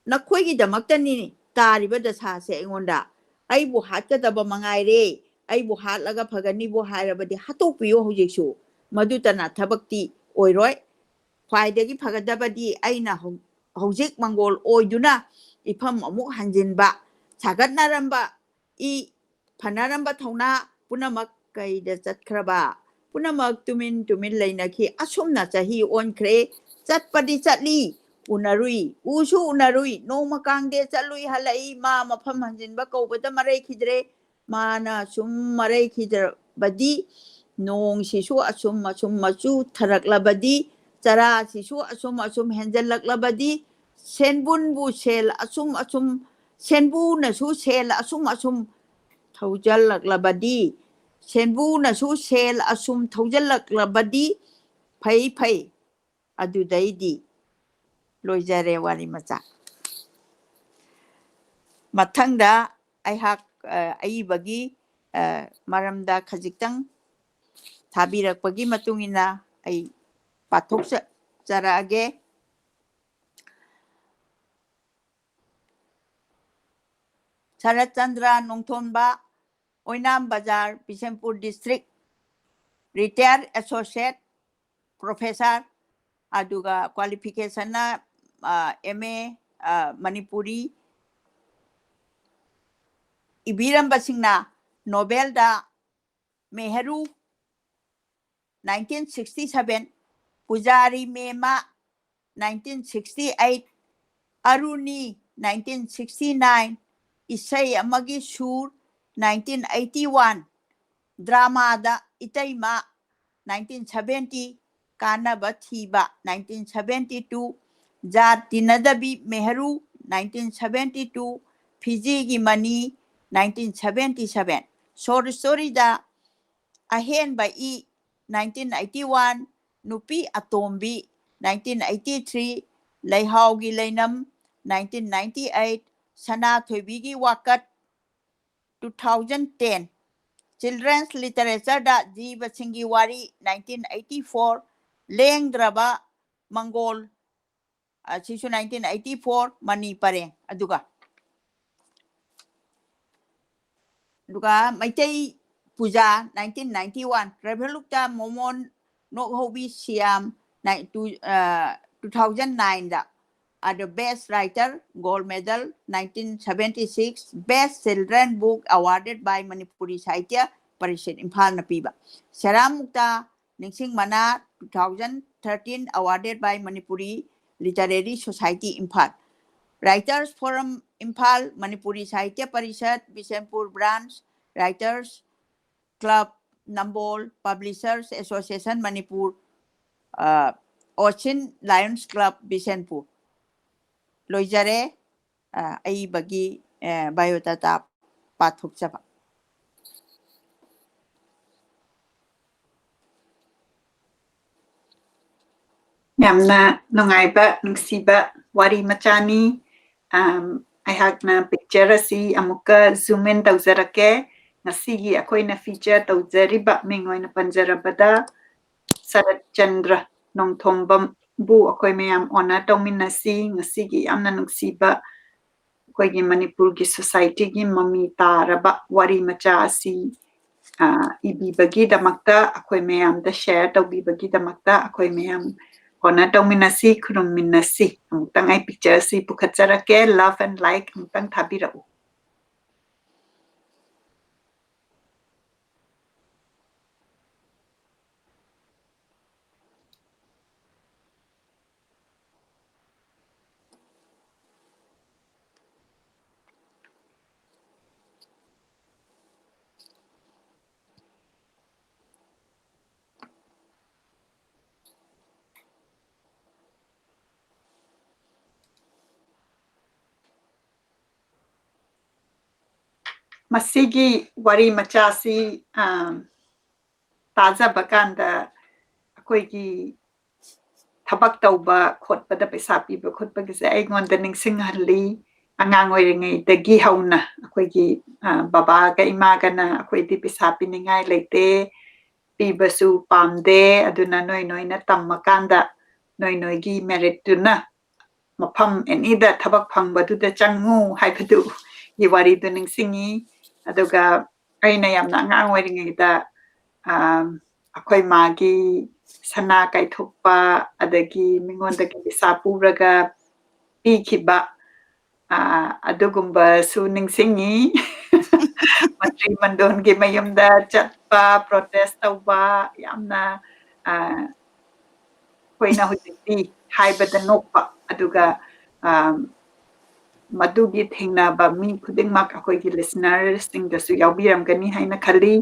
ꯅꯈꯣꯏꯒꯤꯗꯃꯛꯇꯅꯤ ꯇꯥꯔꯤꯕ ꯗꯁꯥꯁꯦ ꯑꯩꯉꯣꯟꯗ꯫ ꯑꯩꯕꯨ ꯍꯥꯠꯀꯗꯕ ꯃꯉꯥꯏꯔꯦ, ꯑꯩꯕꯨ ꯍꯥꯠꯂꯒ ꯐꯒꯅꯤꯕꯨ ꯍꯥꯏꯔꯕꯗꯤ ꯍꯥꯠꯇꯣꯛꯄꯤꯌꯨ ꯍꯧꯖꯤꯛꯁꯨ꯫ ꯃꯗꯨꯇꯅ ꯊꯕꯛꯇꯤ ꯑꯣꯏꯔꯣꯏ꯫ ꯈ꯭ꯋꯥꯏꯗꯒꯤ ꯐꯒꯗꯕꯗꯤ ꯑꯩꯅ ꯍꯧ-, ꯍꯧꯖꯤꯛ ꯃꯪꯒꯣꯜ ꯑꯣꯏꯗꯨꯅ ꯏꯐꯝ ꯑꯃꯨꯛ ꯍꯟꯖꯤꯟꯕ, ꯁꯥꯒꯠꯅꯔꯝꯕ ꯏ ꯐꯅꯔꯝꯕ ꯊꯧꯅꯥ ꯄꯨꯝꯅꯃꯛ ꯀꯩꯗ ꯆꯠꯈ꯭ꯔꯕ? ꯄꯨꯝꯅꯃꯛ ꯇꯨꯃꯤꯟ ꯇꯨꯃꯤꯟ ꯂꯩꯅꯈꯤ꯫ ꯑꯁꯨꯝꯅ ꯆꯍꯤ ꯑꯣꯟꯈ꯭ꯔꯦ꯫ ꯆꯠꯄꯗꯤ ꯆꯠꯂꯤ, ꯎꯅꯔꯨꯏ, ꯎꯁꯨ ꯎꯅꯔꯨꯏ꯫ ꯅꯣꯡꯃ ꯀꯥꯡꯗꯦ ꯆꯠꯂꯨꯏ, ꯍꯜꯂꯛꯏ꯫ ꯃꯥ ꯃꯐꯝ ꯍꯟꯖꯤꯟꯕ ꯀꯧꯕꯗ ꯃꯔꯩꯈꯤꯗ꯭ꯔꯦ꯫ ꯃꯥꯅ ꯁꯨꯝ ꯃꯔꯩꯈꯤꯗ꯭ꯔꯕꯗꯤ, ꯅꯣꯡꯁꯤꯁꯨ ꯑꯁꯨꯝ ꯑꯁꯨꯝ ꯃꯆꯨ ꯊꯔꯛꯂꯕꯗꯤ, ꯆꯔꯥꯁꯤꯁꯨ ꯑꯁꯨꯝ ꯑꯁꯨꯝ ꯍꯦꯟꯖꯜꯂꯛꯂꯕꯗꯤ, ꯁꯦꯟꯕꯨꯟꯕꯨ ꯁꯦꯜ ꯑꯁꯨꯝ ꯑꯁꯨꯝ, ꯁꯦꯟꯕꯨꯅꯁꯨ ꯁꯦꯜ ꯑꯁꯨꯝ ꯑꯁꯨꯝ ꯊꯧꯖꯜꯂꯛꯂꯕꯗꯤ, ꯁꯦꯟꯕꯨꯅꯁꯨ ꯁꯦꯜ ꯑꯁꯨꯝ ꯊꯧꯖꯜꯂꯛꯂꯕꯗꯤ ꯐꯩ, ꯐꯩ꯫ ꯑꯗꯨꯗꯩꯗꯤ ꯂꯣꯏꯖꯔꯦ ꯋꯥꯔꯤ ꯃꯆꯥ꯫ ꯃꯊꯪꯗ ꯑꯩꯍꯥꯛ, ꯑ, ꯑꯏꯕꯒꯤ, ꯑ, ꯃꯔꯝꯗ ꯈꯖꯤꯛꯇꯪ ꯊꯥꯕꯤꯔꯛꯄꯒꯤ ꯃꯇꯨꯡ ꯏꯟꯅ ꯑꯩ ꯄꯥꯊꯣꯛꯆꯔꯛꯑꯒꯦ꯫ ꯁꯔꯠ ꯆꯟꯗ꯭ꯔ ꯅꯣꯡꯊꯣꯝꯕ, ꯑꯣꯏꯅꯥꯝ ꯕꯖꯥꯔ, Bishnupur district, retired associate professor, ꯑꯗꯨꯒ qualificationꯅ, ꯑ, M A, ꯑ, Manipuri. ꯏꯕꯤꯔꯝꯕꯁꯤꯡꯅ ꯅꯣꯕꯦꯜꯗ ꯃꯦꯍꯔꯨ, nineteen sixty seven, ꯄꯨꯖꯥꯔꯤ ꯃꯦꯃꯥ, nineteen sixty eight, ꯑꯔꯨꯅꯤ, nineteen sixty nine, ꯏꯁꯩ ꯑꯃꯒꯤ ꯁꯨꯔ, nineteen eighty one, ꯗ꯭ꯔꯃꯥꯗ ꯏꯇꯩꯃ, nineteen seventy, ꯀꯥꯟꯅꯕ ꯊꯤꯕ, nineteen seventy two, ꯖꯥꯠ ꯇꯤꯟꯅꯗꯕꯤ ꯃꯦꯍꯔꯨ, nineteen seventy two, ꯐꯤꯖꯤꯒꯤ Mani, nineteen seventy seven, short storyꯗ ꯑꯍꯦꯟꯕ ꯏ, nineteen eighty one, ꯅꯨꯄꯤ ꯑꯇꯣꯝꯕꯤ, nineteen eighty three, ꯂꯩꯍꯥꯎꯒꯤ ꯂꯩꯅꯝ, nineteen ninety eight, ꯁꯅꯥꯊꯣꯏꯕꯤꯒꯤ ꯋꯥꯀꯠ, two thousand ten, children's literatureꯗ ꯖꯤꯕꯁꯤꯡꯒꯤ ꯋꯥꯔꯤ, nineteen eighty four, ꯂꯦꯡꯗ꯭ꯔꯕ ꯃꯪꯒꯣꯜ, ꯑꯁꯤꯁꯨ nineteen eighty four, ꯃꯅꯤ ꯄꯔꯦꯡ꯫ ꯑꯗꯨꯒ ꯑꯗꯨꯒ Meitei Puja, nineteen ninety one, ꯔꯦꯚꯦꯂꯨꯛꯇ ꯃꯣꯃꯣꯟ ꯅꯣꯛꯍꯧꯕꯤ ꯁꯤꯌꯥꯝ, ꯅꯥꯏꯟ-, ꯇꯨ-, ꯑ, two thousand nine ꯗ, ꯑ, the best writer, gold medal, nineteen seventy six, best children book awarded by Manipuri Sahitya Parishad, ꯏꯝꯐꯥꯜꯅ ꯄꯤꯕ꯫ ꯁꯦꯔꯥꯝ ꯃꯨꯛꯇ ꯅꯤꯡꯁꯤꯡ ꯃꯅꯥ, two thousand thirteen, awarded by Manipuri Literary Society, Imphal. Writers Forum, Imphal, Manipuri Sahitya Parishad, Bishnupur Branch, Writers Club, Nambol, Publishers Association, Manipur, ꯑ, Ocean Lions Club, ꯕꯤꯁꯦꯟꯄꯨꯔ꯫ ꯂꯣꯏꯖꯔꯦ, ꯑ, ꯑꯏꯕꯒꯤ, ꯑ, biodata ꯄꯥꯊꯣꯛꯆꯕ꯫ ꯌꯥꯝꯅ ꯅꯨꯡꯉꯥꯏꯕ, ꯅꯨꯡꯁꯤꯕ ꯋꯥꯔꯤ ꯃꯆꯥꯅꯤ꯫ ꯑꯝ, ꯑꯩꯍꯥꯛꯅ picture ꯑꯁꯤ ꯑꯃꯨꯛꯀ zoom in ꯇꯧꯖꯔꯛꯀꯦ꯫ ꯉꯁꯤꯒꯤ ꯑꯩꯈꯣꯏꯅ feature ꯇꯧꯖꯔꯤꯕ ꯃꯤꯡ ꯑꯣꯏꯅ ꯄꯟꯖꯔꯕꯗ, ꯁꯔꯠ ꯆꯟꯗ꯭ꯔ ꯅꯣꯡꯊꯣꯝꯕꯝꯕꯨ ꯑꯩꯈꯣꯏ ꯃꯌꯥꯝ honour ꯇꯧꯃꯤꯟꯅꯁꯤ꯫ ꯉꯁꯤꯒꯤ ꯌꯥꯝꯅ ꯅꯨꯡꯁꯤꯕ ꯑꯩꯈꯣꯏꯒꯤ ꯃꯅꯤꯄꯨꯔꯒꯤ societyꯒꯤ ꯃꯃꯤ ꯇꯥꯔꯕ ꯋꯥꯔꯤ ꯃꯆꯥ ꯑꯁꯤ, ꯑ, ꯏꯕꯤꯕꯒꯤꯗꯃꯛꯇ, ꯑꯩꯈꯣꯏ ꯃꯌꯥꯝꯗ share ꯇꯧꯕꯤꯕꯒꯤꯗꯃꯛꯇ ꯑꯩꯈꯣꯏ ꯃꯌꯥꯝ honour ꯇꯧꯃꯤꯟꯅꯁꯤ, ꯈꯨꯔꯨꯝꯃꯤꯟꯅꯁꯤ꯫ ꯑꯃꯨꯛꯇꯪ ꯑꯩ picture ꯑꯁꯤ ꯄꯨꯈꯠꯆꯔꯛꯀꯦ, love and like ꯑꯃꯨꯛꯇꯪ ꯊꯥꯕꯤꯔꯛꯎ꯫ ꯃꯁꯤꯒꯤ ꯋꯥꯔꯤ ꯃꯆꯥꯁꯤ, ꯑ, ꯇꯥꯖꯕ ꯀꯥꯟꯗ ꯑꯩꯈꯣꯏꯒꯤ ꯊꯕꯛ ꯇꯧꯕ ꯈꯣꯠꯄꯗ ꯄꯩꯁꯥ ꯄꯤꯕ ꯈꯣꯠꯄꯒꯤꯁꯦ ꯑꯩꯉꯣꯟꯗ ꯅꯤꯡꯁꯤꯡꯍꯜꯂꯤ꯫ ꯑꯉꯥꯡ ꯑꯣꯏꯔꯤꯉꯩꯗꯒꯤ ꯍꯧꯅ ꯑꯩꯈꯣꯏꯒꯤ, ꯑ, ꯕꯕꯥꯒ ꯏꯃꯥꯒꯅ ꯑꯩꯈꯣꯏꯗꯤ ꯄꯩꯁꯥ ꯄꯤꯅꯤꯡꯉꯥꯏ ꯂꯩꯇꯦ, ꯄꯤꯕꯁꯨ ꯄꯥꯝꯗꯦ, ꯑꯗꯨꯅ ꯅꯣꯏ ꯅꯣꯏꯅ ꯇꯝꯃꯀꯥꯟꯗ ꯅꯣꯏ ꯅꯣꯏꯒꯤ ꯃꯦꯔꯤꯠꯇꯨꯅ ꯃꯐꯝ ꯑꯦꯅꯤꯗ ꯊꯕꯛ ꯐꯪꯕꯗꯨꯗ ꯆꯪꯉꯨ ꯍꯥꯏꯕꯗꯨꯒꯤ ꯋꯥꯔꯤꯗꯨ ꯅꯤꯡꯁꯤꯡꯉꯤ꯫ ꯑꯗꯨꯒ ꯑꯩꯅ ꯌꯥꯝꯅ ꯑꯉꯥꯡ ꯑꯣꯏꯔꯤꯉꯩꯗ, ꯑꯥ, ꯑꯩꯈꯣꯏ ꯃꯥꯒꯤ ꯁꯅꯥ ꯀꯥꯏꯊꯣꯛꯄ, ꯑꯗꯒꯤ ꯃꯤꯉꯣꯟꯗꯒꯤ ꯄꯩꯁꯥ ꯄꯨꯔꯒ ꯄꯤꯈꯤꯕ, ꯑꯥ, ꯑꯗꯨꯒꯨꯝꯕꯁꯨ ꯅꯤꯡꯁꯤꯡꯉꯤ꯫ ꯃꯟꯇ꯭ꯔꯤ ꯃꯟꯗꯣꯟꯒꯤ ꯃꯌꯨꯝꯗ ꯆꯠꯄ, ꯄ꯭ꯔꯣꯇꯦꯁ ꯇꯧꯕ, ꯌꯥꯝꯅ, ꯑꯥ, ꯑꯩꯈꯣꯏꯅ ꯍꯧꯖꯤꯛꯇꯤ ꯍꯥꯏꯕꯗ ꯅꯣꯛꯄ, ꯑꯗꯨꯒ, ꯑꯥ, ꯃꯗꯨꯒꯤ ꯊꯦꯡꯅꯕ ꯃꯤ ꯈꯨꯗꯤꯡꯃꯛ ꯑꯩꯈꯣꯏꯒꯤ ꯂꯤꯁꯅꯔꯁꯤꯡꯗꯁꯨ ꯌꯥꯎꯕꯤꯔꯝꯒꯅꯤ ꯍꯥꯏꯅ ꯈꯜꯂꯤ꯫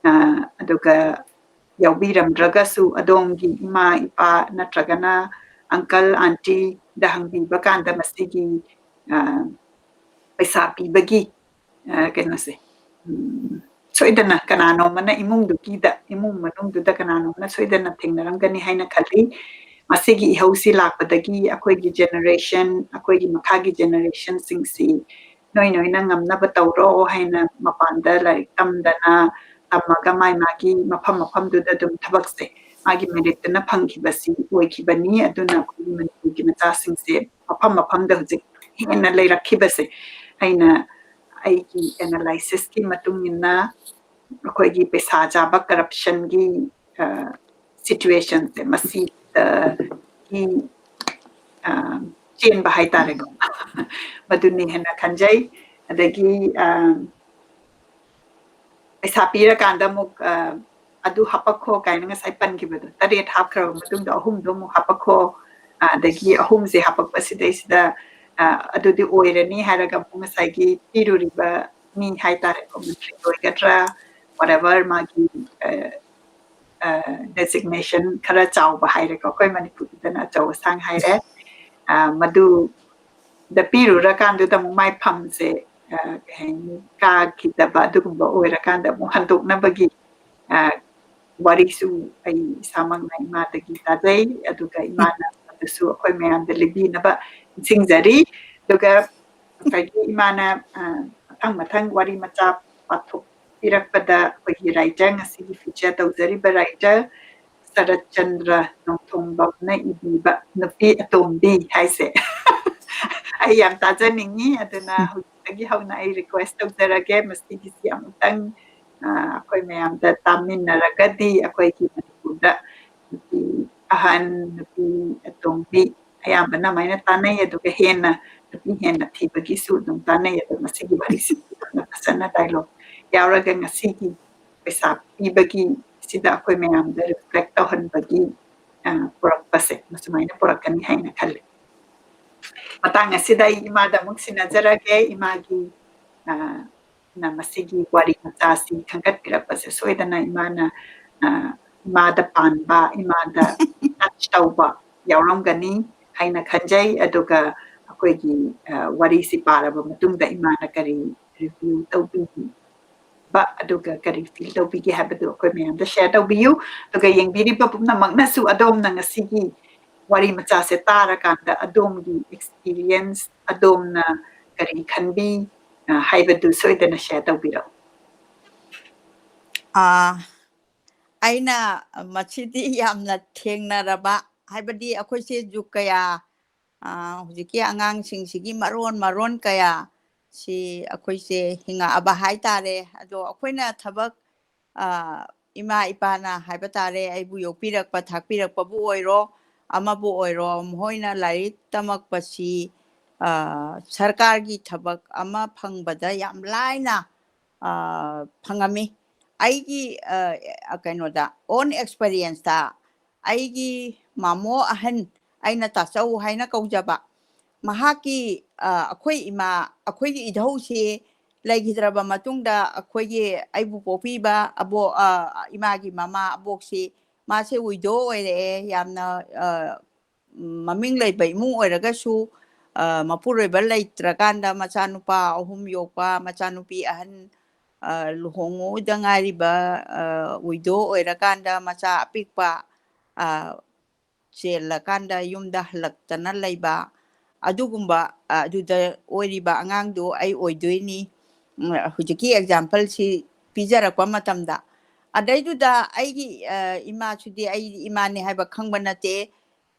ꯑꯥ, ꯑꯗꯨꯒ ꯌꯥꯎꯕꯤꯔꯝꯗ꯭ꯔꯒꯁꯨ ꯑꯗꯣꯝꯒꯤ ꯏꯃꯥ ꯏꯄꯥ ꯅꯠꯇ꯭ꯔꯒꯅ ꯑꯪꯀꯜ ꯑꯥꯟꯇꯤꯗ ꯍꯪꯕꯤꯕ ꯀꯥꯟꯗ ꯃꯁꯤꯒꯤ, ꯑꯥ, ꯄꯩꯁꯥ ꯄꯤꯕꯒꯤ, ꯑꯥ, ꯀꯩꯅꯣꯁꯦ, ꯎꯝ, ꯁꯣꯏꯗꯅ ꯀꯅꯥꯅꯣꯝꯃꯅ ꯏꯃꯨꯡꯗꯨꯒꯤꯗ, ꯏꯃꯨꯡ ꯃꯅꯨꯡꯗꯨꯗ ꯀꯅꯥꯅꯣꯝꯃꯅ ꯁꯣꯏꯗꯅ ꯊꯦꯡꯅꯔꯝꯒꯅꯤ ꯍꯥꯏꯅ ꯈꯜꯂꯤ꯫ ꯃꯁꯤꯒꯤ ꯏꯍꯧꯁꯤ ꯂꯥꯛꯄꯗꯒꯤ ꯑꯩꯈꯣꯏꯒꯤ ꯖꯦꯅꯦꯔꯦꯁꯟ, ꯑꯩꯈꯣꯏꯒꯤ ꯃꯈꯥꯒꯤ ꯖꯦꯅꯦꯔꯦꯁꯟꯁꯤꯡꯁꯤ ꯅꯣꯏ ꯅꯣꯏꯅ ꯉꯝꯅꯕ ꯇꯧꯔꯣ ꯍꯥꯏꯅ ꯃꯄꯥꯟꯗ ꯂꯥꯏꯔꯤꯛ ꯇꯝꯗꯅ, ꯇꯝꯃꯒ ꯃꯥꯏ ꯃꯥꯒꯤ ꯃꯐꯝ ꯃꯐꯝꯗꯨꯗ ꯑꯗꯨꯝ ꯊꯕꯛꯁꯦ ꯃꯥꯒꯤ ꯃꯦꯔꯤꯠꯇꯨꯅ ꯐꯪꯈꯤꯕꯁꯤ ꯑꯣꯏꯈꯤꯕꯅꯤ꯫ ꯑꯗꯨꯅ ꯑꯩꯈꯣꯏꯒꯤ ꯃꯅꯤꯄꯨꯔꯒꯤ ꯃꯆꯥꯁꯤꯡꯁꯦ ꯃꯐꯝ ꯃꯐꯝꯗ ꯍꯧꯖꯤꯛ ꯍꯦꯟꯅ ꯂꯩꯔꯛꯈꯤꯕꯁꯦ ꯑꯩꯅ, ꯑꯩꯒꯤ ꯑꯦꯅꯥꯂꯥꯏꯁꯤꯁꯀꯤ ꯃꯇꯨꯡ ꯏꯟꯅ ꯑꯩꯈꯣꯏꯒꯤ ꯄꯩꯁꯥ ꯆꯥꯕ ꯀꯔꯞꯁꯟꯒꯤ, ꯑ, ꯁꯤꯆꯨꯋꯦꯁꯟꯁꯦ ꯃꯁꯤꯗꯒꯤ, ꯑ, ꯆꯦꯟꯕ ꯍꯥꯏꯇꯥꯔꯦꯀꯣ꯫ ꯃꯗꯨꯅꯤ ꯍꯥꯏꯅ ꯈꯟꯖꯩ꯫ ꯑꯗꯒꯤ, ꯑ, ꯄꯩꯁꯥ ꯄꯤꯔꯀꯥꯟꯗ ꯑꯃꯨꯛ, ꯑ, "ꯑꯗꯨ ꯍꯥꯄꯛꯈꯣ" ꯀꯥꯏꯅ ꯉꯁꯥꯏ ꯄꯟꯈꯤꯕꯗꯣ, ꯇꯔꯦꯠ ꯍꯥꯞꯈ꯭ꯔꯕ ꯃꯇꯨꯡꯗ ꯑꯍꯨꯝꯗꯣ ꯑꯃꯨꯛ ꯍꯥꯄꯛꯈꯣ, ꯑ, ꯑꯗꯒꯤ ꯑꯍꯨꯝꯁꯦ ꯍꯥꯄꯛꯄꯁꯤꯗꯩꯁꯤꯗ, ꯑ, "ꯑꯗꯨꯗꯤ ꯑꯣꯏꯔꯅꯤ" ꯍꯥꯏꯔꯒ ꯑꯃꯨꯛ ꯉꯁꯥꯏꯒꯤ ꯄꯤꯔꯨꯔꯤꯕ ꯃꯤ ꯍꯥꯏꯇꯥꯔꯦꯀꯣ, ꯃꯟꯇ꯭ꯔꯤ ꯑꯣꯏꯒꯗ꯭ꯔꯥ, whatever ꯃꯥꯒꯤ, ꯑ, ꯑ, designation ꯈꯔ ꯆꯥꯎꯕ ꯍꯥꯏꯔꯦꯀꯣ, ꯑꯩꯈꯣꯏ ꯃꯅꯤꯄꯨꯔꯒꯤꯗꯅ ꯑꯆꯧ ꯑꯁꯥꯡ ꯍꯥꯏꯔꯦ꯫ ꯑ, ꯃꯗꯨꯗ ꯄꯤꯔꯨꯔꯀꯥꯟꯗꯨꯗ ꯑꯃꯨꯛ ꯃꯥꯏ ꯐꯝꯁꯦ ꯑ, ꯀꯩ ꯍꯥꯏꯅꯤ, ꯀꯥꯈꯤꯗꯕ ꯑꯗꯨꯒꯨꯝꯕ ꯑꯣꯏꯔꯀꯥꯟꯗ ꯑꯃꯨꯛ ꯍꯟꯗꯣꯛꯅꯕꯒꯤ, ꯑ, ꯋꯥꯔꯤꯁꯨ ꯑꯩ ꯏꯁꯥꯃꯛꯅ ꯏꯃꯥꯗꯒꯤ ꯇꯥꯖꯩ꯫ ꯑꯗꯨꯒ ꯏꯃꯥꯅ ꯑꯗꯨꯁꯨ ꯑꯩꯈꯣꯏ ꯃꯌꯥꯝꯗ ꯂꯤꯕꯤꯅꯕ ꯅꯤꯡꯁꯤꯡꯖꯔꯤ꯫ ꯑꯗꯨꯒ ꯉꯁꯥꯏꯒꯤ ꯏꯃꯥꯅ, ꯑ, ꯃꯊꯪ ꯃꯊꯪ ꯋꯥꯔꯤ ꯃꯆꯥ ꯄꯥꯊꯣꯛꯄꯤꯔꯛꯄꯗ ꯑꯩꯈꯣꯏꯒꯤ writer ꯉꯁꯤꯒꯤ feature ꯇꯧꯖꯔꯤꯕ writer ꯁꯔꯠꯆꯟꯗ꯭ꯔ ꯅꯣꯡꯊꯣꯡꯕꯝꯅ ꯏꯕꯤꯕ ꯅꯨꯄꯤ ꯑꯇꯣꯝꯕꯤ ꯍꯥꯏꯁꯦ꯫ ꯑꯩ ꯌꯥꯝ ꯇꯥꯖꯅꯤꯡꯉꯤ꯫ ꯑꯗꯨꯅ ꯍꯧꯖꯤꯛꯇꯒꯤ ꯍꯧꯅ ꯑꯩ request ꯇꯧꯖꯔꯒꯦ, ꯃꯁꯤꯒꯤꯁꯤ ꯑꯃꯨꯛꯇꯪ, ꯑ, ꯑꯩꯈꯣꯏ ꯃꯌꯥꯝꯗ ꯇꯥꯃꯤꯟꯅꯔꯒꯗꯤ ꯑꯩꯈꯣꯏꯒꯤ ꯃꯅꯤꯄꯨꯔꯗ ꯅꯨꯄꯤ ꯑꯍꯟ, ꯅꯨꯄꯤ ꯑꯇꯣꯝꯕꯤ ꯑꯌꯥꯝꯕꯅ ꯑꯗꯨꯃꯥꯏꯅ ꯇꯥꯟꯅꯩ꯫ ꯑꯗꯨꯒ ꯍꯦꯟꯅ ꯅꯨꯄꯤ ꯍꯦꯟꯅ ꯊꯤꯕꯒꯤꯁꯨ ꯑꯗꯨꯝ ꯇꯥꯟꯅꯩ꯫ ꯑꯗꯣ ꯃꯁꯤꯒꯤ ꯋꯥꯔꯤꯁꯤ ꯐꯖꯅ dialogue ꯌꯥꯎꯔꯒ ꯉꯁꯤꯒꯤ ꯄꯩꯁꯥ ꯄꯤꯕꯒꯤ ꯁꯤꯗ ꯑꯩꯈꯣꯏ ꯃꯌꯥꯝꯗ reflect ꯇꯧꯍꯟꯕꯒꯤ, ꯑ, ꯄꯨꯔꯛꯄꯁꯦ ꯃꯁꯨꯃꯥꯏꯅ ꯄꯨꯔꯛꯀꯅꯤ ꯍꯥꯏꯅ ꯈꯜꯂꯤ꯫ ꯃꯇꯥꯡ ꯑꯁꯤꯗ ꯑꯩ ꯏꯃꯥꯗ ꯑꯃꯨꯛ ꯁꯤꯟꯅꯖꯔꯒꯦ꯫ ꯏꯃꯥꯒꯤ, ꯑ, ꯅ ꯃꯁꯤꯒꯤ ꯋꯥꯔꯤ ꯃꯆꯥꯁꯤ ꯈꯟꯒꯠꯄꯤꯔꯛꯄꯁꯦ ꯁꯣꯏꯗꯅ ꯏꯃꯥꯅ, ꯑ, ꯏꯃꯥꯗ ꯄꯥꯟꯕ, ꯏꯃꯥꯗ touch ꯇꯧꯕ ꯌꯥꯎꯔꯝꯒꯅꯤ ꯍꯥꯏꯅ ꯈꯟꯖꯩ꯫ ꯑꯗꯨꯒ ꯑꯩꯈꯣꯏꯒꯤ, ꯑ, ꯋꯥꯔꯤꯁꯤ ꯄꯥꯔꯕ ꯃꯇꯨꯡꯗ ꯏꯃꯥꯅ ꯀꯔꯤ review ꯇꯧꯕꯤꯕ, ꯑꯗꯨꯒ ꯀꯔꯤ feel ꯇꯧꯕꯤꯒꯦ ꯍꯥꯏꯕꯗꯨ ꯑꯩꯈꯣꯏ ꯃꯌꯥꯝꯗ share ꯇꯧꯕꯤꯌꯨ꯫ ꯑꯗꯨꯒ ꯌꯦꯡꯕꯤꯔꯤꯕ ꯄꯨꯝꯅꯃꯛꯅꯁꯨ ꯑꯗꯣꯝꯅ ꯉꯁꯤꯒꯤ ꯋꯥꯔꯤ ꯃꯆꯥꯁꯦ ꯇꯥꯔꯀꯥꯟꯗ ꯑꯗꯣꯝꯒꯤ experience, ꯑꯗꯣꯝꯅ ꯀꯔꯤ ꯈꯟꯕꯤ, ꯑ, ꯍꯥꯏꯕꯗꯨ ꯁꯣꯏꯗꯅ share ꯇꯧꯕꯤꯔꯛꯎ꯫ ꯑꯥ, ꯑꯩꯅ ꯃꯁꯤꯗꯤ ꯌꯥꯝꯅ ꯊꯦꯡꯅꯔꯕ, ꯍꯥꯏꯕꯗꯤ ꯑꯩꯈꯣꯏꯁꯦ ꯖꯨꯒ ꯀꯌꯥ, ꯑꯥ, ꯍꯧꯖꯤꯛꯀꯤ ꯑꯉꯥꯡꯁꯤꯡꯁꯤꯒꯤ ꯃꯔꯣꯟ ꯃꯔꯣꯟ ꯀꯌꯥ ꯁꯤ ꯑꯩꯈꯣꯏꯁꯦ ꯍꯤꯡꯉꯛꯑꯕ ꯍꯥꯏꯇꯥꯔꯦ꯫ ꯑꯗꯣ ꯑꯩꯈꯣꯏꯅ ꯊꯕꯛ, ꯑꯥ, ꯏꯃꯥ ꯏꯄꯥꯅ ꯍꯥꯏꯕ ꯇꯥꯔꯦ, ꯑꯩꯕꯨ ꯌꯣꯛꯄꯤꯔꯛꯄ ꯊꯥꯛꯄꯤꯔꯛꯄꯕꯨ ꯑꯣꯏꯔꯣ, ꯑꯃꯕꯨ ꯑꯣꯏꯔꯣ, ꯃꯈꯣꯏꯅ ꯂꯥꯏꯔꯤꯛ ꯇꯝꯃꯛꯄꯁꯤ, ꯑꯥ, ꯁꯔꯀꯥꯔꯒꯤ ꯊꯕꯛ ꯑꯃ ꯐꯪꯕꯗ ꯌꯥꯝ ꯂꯥꯏꯅ, ꯑꯥ, ꯐꯪꯉꯝꯃꯤ꯫ ꯑꯩꯒꯤ, ꯑꯥ, ꯀꯩꯅꯣꯗ, own experience ꯇ ꯑꯩꯒꯤ ꯃꯥꯃꯣ ꯑꯍꯟ, ꯑꯩꯅ ꯇꯥꯆꯧ ꯍꯥꯏꯅ ꯀꯧꯖꯕ, ꯃꯍꯥꯛꯀꯤ, ꯑ, ꯑꯩꯈꯣꯏ ꯏꯃꯥ, ꯑꯩꯈꯣꯏꯒꯤ ꯏꯙꯧꯁꯤ ꯂꯩꯈꯤꯗ꯭ꯔꯕ ꯃꯇꯨꯡꯗ ꯑꯩꯈꯣꯏꯒꯤ ꯑꯩꯕꯨ ꯄꯣꯛꯄꯤꯕ ꯑꯕꯣ-, ꯑ, ꯏꯃꯥꯒꯤ ꯃꯃꯥ ꯑꯕꯣꯛꯁꯤ ꯃꯥꯁꯦ widow ꯑꯣꯏꯔꯛꯑꯦ꯫ ꯌꯥꯝꯅ, ꯑ, ꯃꯃꯤꯡ ꯂꯩꯕ ꯏꯃꯨꯡ ꯑꯣꯏꯔꯒꯁꯨ, ꯃꯄꯨꯔꯣꯏꯕ ꯂꯩꯇ꯭ꯔꯀꯥꯟꯗ ꯃꯆꯥꯅꯨꯄꯥ ꯑꯍꯨꯝ ꯌꯣꯛꯄ, ꯃꯆꯥꯅꯨꯄꯤ ꯑꯍꯟ, ꯂꯨꯍꯣꯡꯉꯨꯗ ꯉꯥꯏꯔꯤꯕ, ꯋꯤꯗꯣ ꯑꯣꯏꯔꯀꯥꯟꯗ ꯃꯆꯥ ꯑꯄꯤꯛꯄ ꯆꯦꯜꯂꯀꯥꯟꯗ ꯌꯨꯝꯗ ꯍꯜꯂꯛꯇꯅ ꯂꯩꯕ, ꯑꯗꯨꯒꯨꯝꯕ, ꯑꯗꯨꯗ ꯑꯣꯏꯔꯤꯕ ꯑꯉꯥꯡꯗꯨ ꯑꯩ ꯑꯣꯏꯗꯣꯏꯅꯤ꯫ ꯍꯧꯖꯤꯛꯀꯤ ꯑꯦꯛꯖꯥꯝꯄꯜꯁꯤ ꯄꯤꯖꯔꯛꯄ ꯃꯇꯝꯗ, ꯑꯗꯩꯗꯨꯗ ꯑꯩꯒꯤ ꯏꯃꯥꯁꯤꯗꯤ ꯑꯩ ꯏꯃꯥꯅꯦ ꯍꯥꯏꯕ ꯈꯪꯕ ꯅꯠꯇꯦ꯫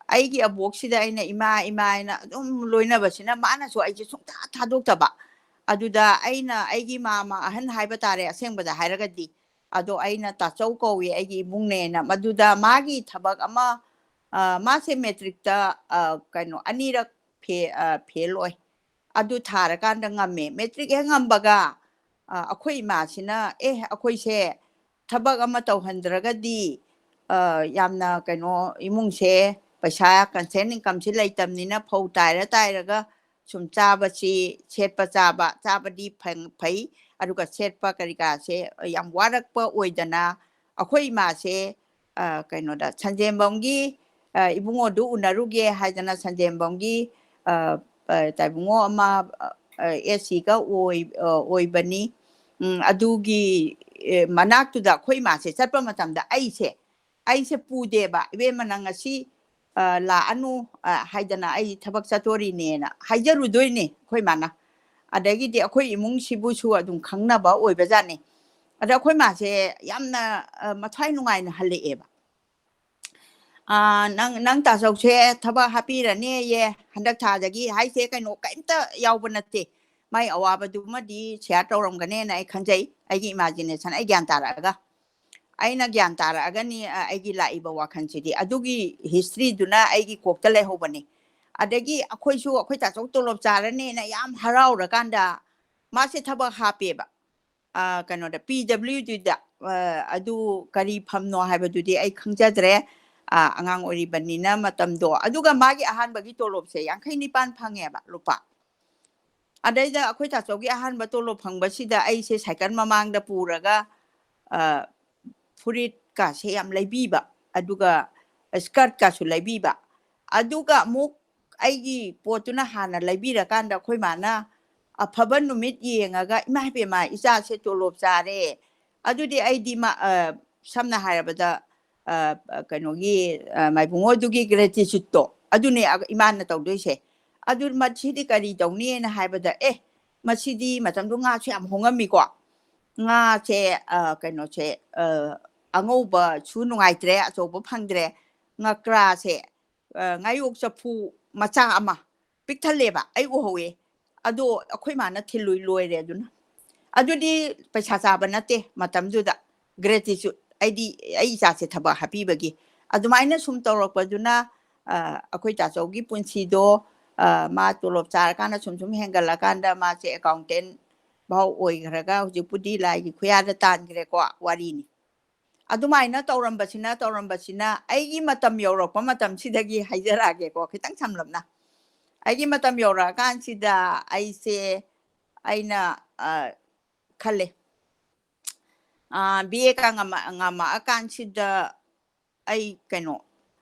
ꯑꯩꯒꯤ ꯑꯕꯣꯛꯁꯤꯗ ꯑꯩꯅ "ꯏꯃꯥ, ꯏꯃꯥ" ꯍꯥꯏꯅ ꯑꯗꯨꯝ ꯂꯣꯏꯅꯕꯁꯤꯅ, ꯃꯥꯅꯁꯨ ꯑꯩꯁꯦ ꯁꯨꯡꯊꯥ ꯊꯥꯗꯣꯛꯇꯕ꯫ ꯑꯗꯨꯗ ꯑꯩꯅ ꯑꯩꯒꯤ ꯃꯥꯃ ꯑꯍꯟ ꯍꯥꯏꯕ ꯇꯥꯔꯦ, ꯑꯁꯦꯡꯕꯗ ꯍꯥꯏꯔꯒꯗꯤ, ꯑꯗꯣ ꯑꯩꯅ "ꯇꯥꯆꯧ" ꯀꯧꯏ ꯑꯩꯒꯤ ꯏꯕꯨꯡꯅꯦꯅ꯫ ꯃꯗꯨꯗ ꯃꯥꯒꯤ ꯊꯕꯛ ꯑꯃ, ꯃꯥꯁꯦ ꯃꯦꯇ꯭ꯔꯤꯛꯇ, ꯀꯩꯅꯣ, ꯑꯅꯤꯔꯛ ꯐꯦꯜ ꯑꯣꯏ꯫ ꯑꯗꯨ ꯊꯥꯔꯀꯥꯟꯗ ꯉꯝꯃꯦ꯫ ꯃꯦꯇ꯭ꯔꯤꯛ ꯍꯦꯛ ꯉꯝꯕꯒ ꯑꯩꯈꯣꯏ ꯏꯃꯥꯁꯤꯅ, "ꯑꯦ, ꯑꯩꯈꯣꯏꯁꯦ ꯊꯕꯛ ꯑꯃ ꯇꯧꯍꯟꯗ꯭ꯔꯒꯗꯤ ꯌꯥꯝꯅ, ꯀꯩꯅꯣ, ꯏꯃꯨꯡꯁꯦ ꯄꯩꯁꯥ, ꯀꯟꯁꯦꯟ ꯏꯟꯀꯝꯁꯦ ꯂꯩꯇꯕꯅꯤꯅ ꯐꯧ ꯇꯥꯏꯔ ꯇꯥꯏꯔꯒ ꯁꯨꯝ ꯆꯥꯕꯁꯤ, ꯁꯦꯠꯄ ꯆꯥꯕ, ꯆꯥꯕꯗꯤ ꯐꯩ, ꯑꯗꯨꯒ ꯁꯦꯠꯄ ꯀꯔꯤ ꯀꯔꯥꯁꯦ ꯌꯥꯝ ꯋꯥꯔꯛꯄ ꯑꯣꯏꯗꯅ ꯑꯩꯈꯣꯏ ꯏꯃꯥꯁꯦ ꯀꯩꯅꯣꯗ, ꯁꯟꯖꯦꯝꯕꯝꯒꯤ ꯏꯕꯨꯡꯉꯣꯗꯨ ꯎꯅꯔꯨꯒꯦ" ꯍꯥꯏꯗꯅ ꯁꯟꯖꯦꯝꯕꯝꯒꯤ ꯇꯥꯏꯕꯨꯡꯉꯣ ꯑꯃ ꯑꯦꯁ ꯁꯤꯒ ꯑꯣꯏꯕꯅꯤ꯫ ꯑꯗꯨꯒꯤ ꯃꯅꯥꯛꯇꯨꯗ ꯑꯩꯈꯣꯏ ꯏꯃꯥꯁꯦ ꯆꯠꯄ ꯃꯇꯝꯗ ꯑꯩꯁꯦ, ꯑꯩꯁꯦ ꯄꯨꯗꯦꯕ꯫ "ꯏꯕꯦꯝꯃ, ꯅꯪ ꯉꯁꯤ ꯂꯥꯛꯑꯅꯨ" ꯍꯥꯏꯗꯅ, "ꯑꯩ ꯊꯕꯛ ꯆꯠꯇꯣꯔꯤꯅꯦꯅ" ꯍꯥꯏꯖꯔꯨꯗꯣꯏꯅꯦ ꯑꯩꯈꯣꯏ ꯃꯥꯅ꯫ ꯑꯗꯒꯤꯗꯤ ꯑꯩꯈꯣꯏ ꯏꯃꯨꯡꯁꯤꯕꯨꯁꯨ ꯑꯗꯨꯝ ꯈꯪꯅꯕ ꯑꯣꯏꯕꯖꯥꯠꯅꯤ꯫ ꯑꯗ ꯑꯩꯈꯣꯏ ꯃꯥꯁꯦ ꯌꯥꯝꯅ ꯃꯊ꯭ꯋꯥꯏ ꯅꯨꯡꯉꯥꯏꯅ ꯍꯜꯂꯛꯑꯦꯕ꯫ "ꯅꯪ, ꯅꯪ ꯇꯥꯆꯧꯁꯦ ꯊꯕꯛ ꯍꯥꯞꯄꯤꯔꯅꯦꯌꯦ ꯍꯟꯗꯛ ꯊꯥꯗꯒꯤ" ꯍꯥꯏꯁꯦ ꯀꯩꯅꯣ ꯀꯩꯝꯇ ꯌꯥꯎꯕ ꯅꯠꯇꯦ꯫ ꯃꯥꯏ ꯑꯋꯥꯕꯗꯨꯃꯗꯤ ꯁꯤꯌꯥꯔ ꯇꯧꯔꯝꯒꯅꯦꯅ ꯑꯩ ꯈꯟꯖꯩ, ꯑꯩꯒꯤ ꯏꯃꯥꯖꯤꯅꯦꯁꯟ, ꯑꯩ ꯒ꯭ꯌꯥꯟ ꯇꯥꯔꯛꯑꯒ꯫ ꯑꯩꯅ ꯒ꯭ꯌꯥꯟ ꯇꯥꯔꯛꯑꯒꯅꯤ, ꯑ, ꯑꯩꯒꯤ ꯂꯥꯛꯏꯕ ꯋꯥꯈꯜꯁꯤꯗꯤ꯫ ꯑꯗꯨꯒꯤ ꯍꯤꯁꯇ꯭ꯔꯤꯗꯨꯅ ꯑꯩꯒꯤ ꯀꯣꯛꯇ ꯂꯩꯍꯧꯕꯅꯤ꯫ ꯑꯗꯒꯤ ꯑꯩꯈꯣꯏꯁꯨ ꯑꯩꯈꯣꯏ ꯇꯥꯆꯧ ꯇꯣꯂꯣꯞ ꯆꯥꯔꯅꯦꯅ ꯌꯥꯝ ꯍꯔꯥꯎꯔꯀꯥꯟꯗ ꯃꯥꯁꯦ ꯊꯕꯛ ꯍꯥꯞꯄꯦꯕ꯫ ꯑ, ꯀꯩꯅꯣꯗ, ꯄꯤ ꯗꯕ꯭ꯂꯤꯎ ꯗꯤꯗ꯫ ꯑ, ꯑꯗꯨ ꯀꯔꯤ ꯐꯝꯅꯣ ꯍꯥꯏꯕꯗꯨꯗꯤ ꯑꯩ ꯈꯪꯖꯗ꯭ꯔꯦ꯫ ꯑ, ꯑꯉꯥꯡ ꯑꯣꯏꯔꯤꯕꯅꯤꯅ ꯃꯇꯝꯗꯣ꯫ ꯑꯗꯨꯒ ꯃꯥꯒꯤ ꯑꯍꯥꯟꯕꯒꯤ ꯇꯣꯂꯣꯞꯁꯦ ꯌꯥꯡꯈꯩ ꯅꯤꯄꯥꯟ ꯐꯪꯉꯦꯕ, ꯂꯨꯄꯥ꯫ ꯑꯗꯩꯗ ꯑꯩꯈꯣꯏ ꯇꯥꯆꯧꯒꯤ ꯑꯍꯥꯟꯕ ꯇꯣꯂꯣꯞ ꯐꯪꯕꯁꯤꯗ ꯑꯩꯁꯦ ꯁꯥꯏꯀꯜ ꯃꯃꯥꯡꯗ ꯄꯨꯔꯒ, ꯑ, ꯐꯨꯔꯤꯠꯀꯥꯁꯦ ꯌꯥꯝ ꯂꯩꯕꯤꯕ, ꯑꯗꯨꯒ ꯁ꯭ꯀꯔꯠꯀꯥꯁꯨ ꯂꯩꯕꯤꯕ꯫ ꯑꯗꯨꯒ ꯑꯃꯨꯛ ꯑꯩꯒꯤ ꯄꯣꯠꯇꯨꯅ ꯍꯥꯟꯅ ꯂꯩꯕꯤꯔꯀꯥꯟꯗ ꯑꯩꯈꯣꯏ ꯃꯥꯅ ꯑꯐꯕ ꯅꯨꯃꯤꯠ ꯌꯦꯡꯉꯒ, "ꯏꯃꯥ ꯏꯕꯦꯝꯃ, ꯏꯆꯥꯁꯦ ꯇꯣꯂꯣꯞ ꯆꯥꯔꯦ, ꯑꯗꯨꯗꯤ ꯑꯩꯗꯤ ꯃꯥ-, ꯑ, ꯁꯝꯅ ꯍꯥꯏꯔꯕꯗ, ꯑ, ꯀꯩꯅꯣꯒꯤ, ꯑ, ꯃꯥꯏꯕꯨꯡꯉꯣꯗꯨꯒꯤ gratitudeꯇꯣ ꯑꯗꯨꯅꯦ ꯑ-, ꯏꯃꯥꯅ ꯇꯧꯗꯣꯏꯁꯦ꯫ ꯑꯗꯨ ꯃꯁꯤꯗꯤ ꯀꯔꯤ ꯇꯧꯅꯤꯅ ꯍꯥꯏꯕꯗ, ꯑꯦ, ꯃꯁꯤꯗꯤ ꯃꯇꯝꯗꯨ ꯉꯥꯁꯨ ꯌꯥꯝ ꯍꯣꯡꯉꯝꯃꯤꯀꯣ꯫ ꯉꯥꯁꯦ, ꯑ, ꯀꯩꯅꯣꯁꯦ, ꯑ, ꯑꯉꯧꯕꯁꯨ ꯅꯨꯡꯉꯥꯏꯇ꯭ꯔꯦ, ꯑꯆꯧꯕ ꯐꯪꯗ꯭ꯔꯦ꯫ ꯉꯀ꯭ꯔꯥꯁꯦ, ꯑ, ꯉꯥꯌꯣꯛ ꯆꯐꯨ ꯃꯆꯥ ꯑꯃ ꯄꯤꯛ ꯊꯜꯂꯦꯕ, ꯑꯩ ꯎꯍꯧꯋꯦ꯫ ꯑꯗꯣ ꯑꯩꯈꯣꯏ ꯃꯥꯅ ꯊꯤꯜꯂꯨꯏ, ꯂꯣꯏꯔꯦ ꯑꯗꯨꯅ꯫ ꯑꯗꯨꯗꯤ ꯄꯩꯁꯥ ꯆꯥꯕ ꯅꯠꯇꯦ ꯃꯇꯝꯗꯨꯗ꯫ Gratitude꯫ ꯑꯩꯗꯤ ꯑꯩ ꯏꯆꯥꯁꯦ ꯊꯕꯛ ꯍꯥꯞꯄꯤꯕꯒꯤ꯫ ꯑꯗꯨꯃꯥꯏꯅ ꯁꯨꯝ ꯇꯧꯔꯛꯄꯗꯨꯅ, ꯑ, ꯑꯩꯈꯣꯏ ꯇꯥꯆꯧꯒꯤ ꯄꯨꯟꯁꯤꯗꯣ, ꯑ, ꯃꯥ ꯇꯣꯂꯣꯞ ꯆꯥꯔꯀꯥꯟꯗ ꯁꯨꯝ ꯁꯨꯝ ꯍꯦꯟꯒꯠꯂꯀꯥꯟꯗ ꯃꯥꯁꯦ accountant ꯚꯥꯎ ꯑꯣꯏꯈ꯭ꯔꯒ ꯍꯧꯖꯤꯛꯄꯨꯗꯤ ꯂꯥꯏꯒꯤ ꯈꯨꯌꯥꯗ ꯇꯥꯟꯈ꯭ꯔꯦꯀꯣ, ꯋꯥꯔꯤꯅꯤ꯫ ꯑꯗꯨꯃꯥꯏꯅ ꯇꯧꯔꯝꯕꯁꯤꯅ, ꯇꯧꯔꯝꯕꯁꯤꯅ ꯑꯩꯒꯤ ꯃꯇꯝ ꯌꯧꯔꯛꯄ ꯃꯇꯝꯁꯤꯗꯒꯤ ꯍꯥꯏꯖꯔꯛꯑꯒꯦꯀꯣ, ꯈꯤꯇꯪ ꯁꯝꯂꯞꯅ꯫ ꯑꯩꯒꯤ ꯃꯇꯝ ꯌꯧꯔꯛꯑꯀꯥꯟꯁꯤꯗ ꯑꯩꯁꯦ, ꯑꯩꯅ, ꯑ, ꯈꯜꯂꯦ, ꯑ, B A ꯀ ꯉꯝꯃ-, ꯉꯝꯃꯛꯑꯀꯥꯟꯁꯤꯗ ꯑꯩ ꯀꯩꯅꯣ,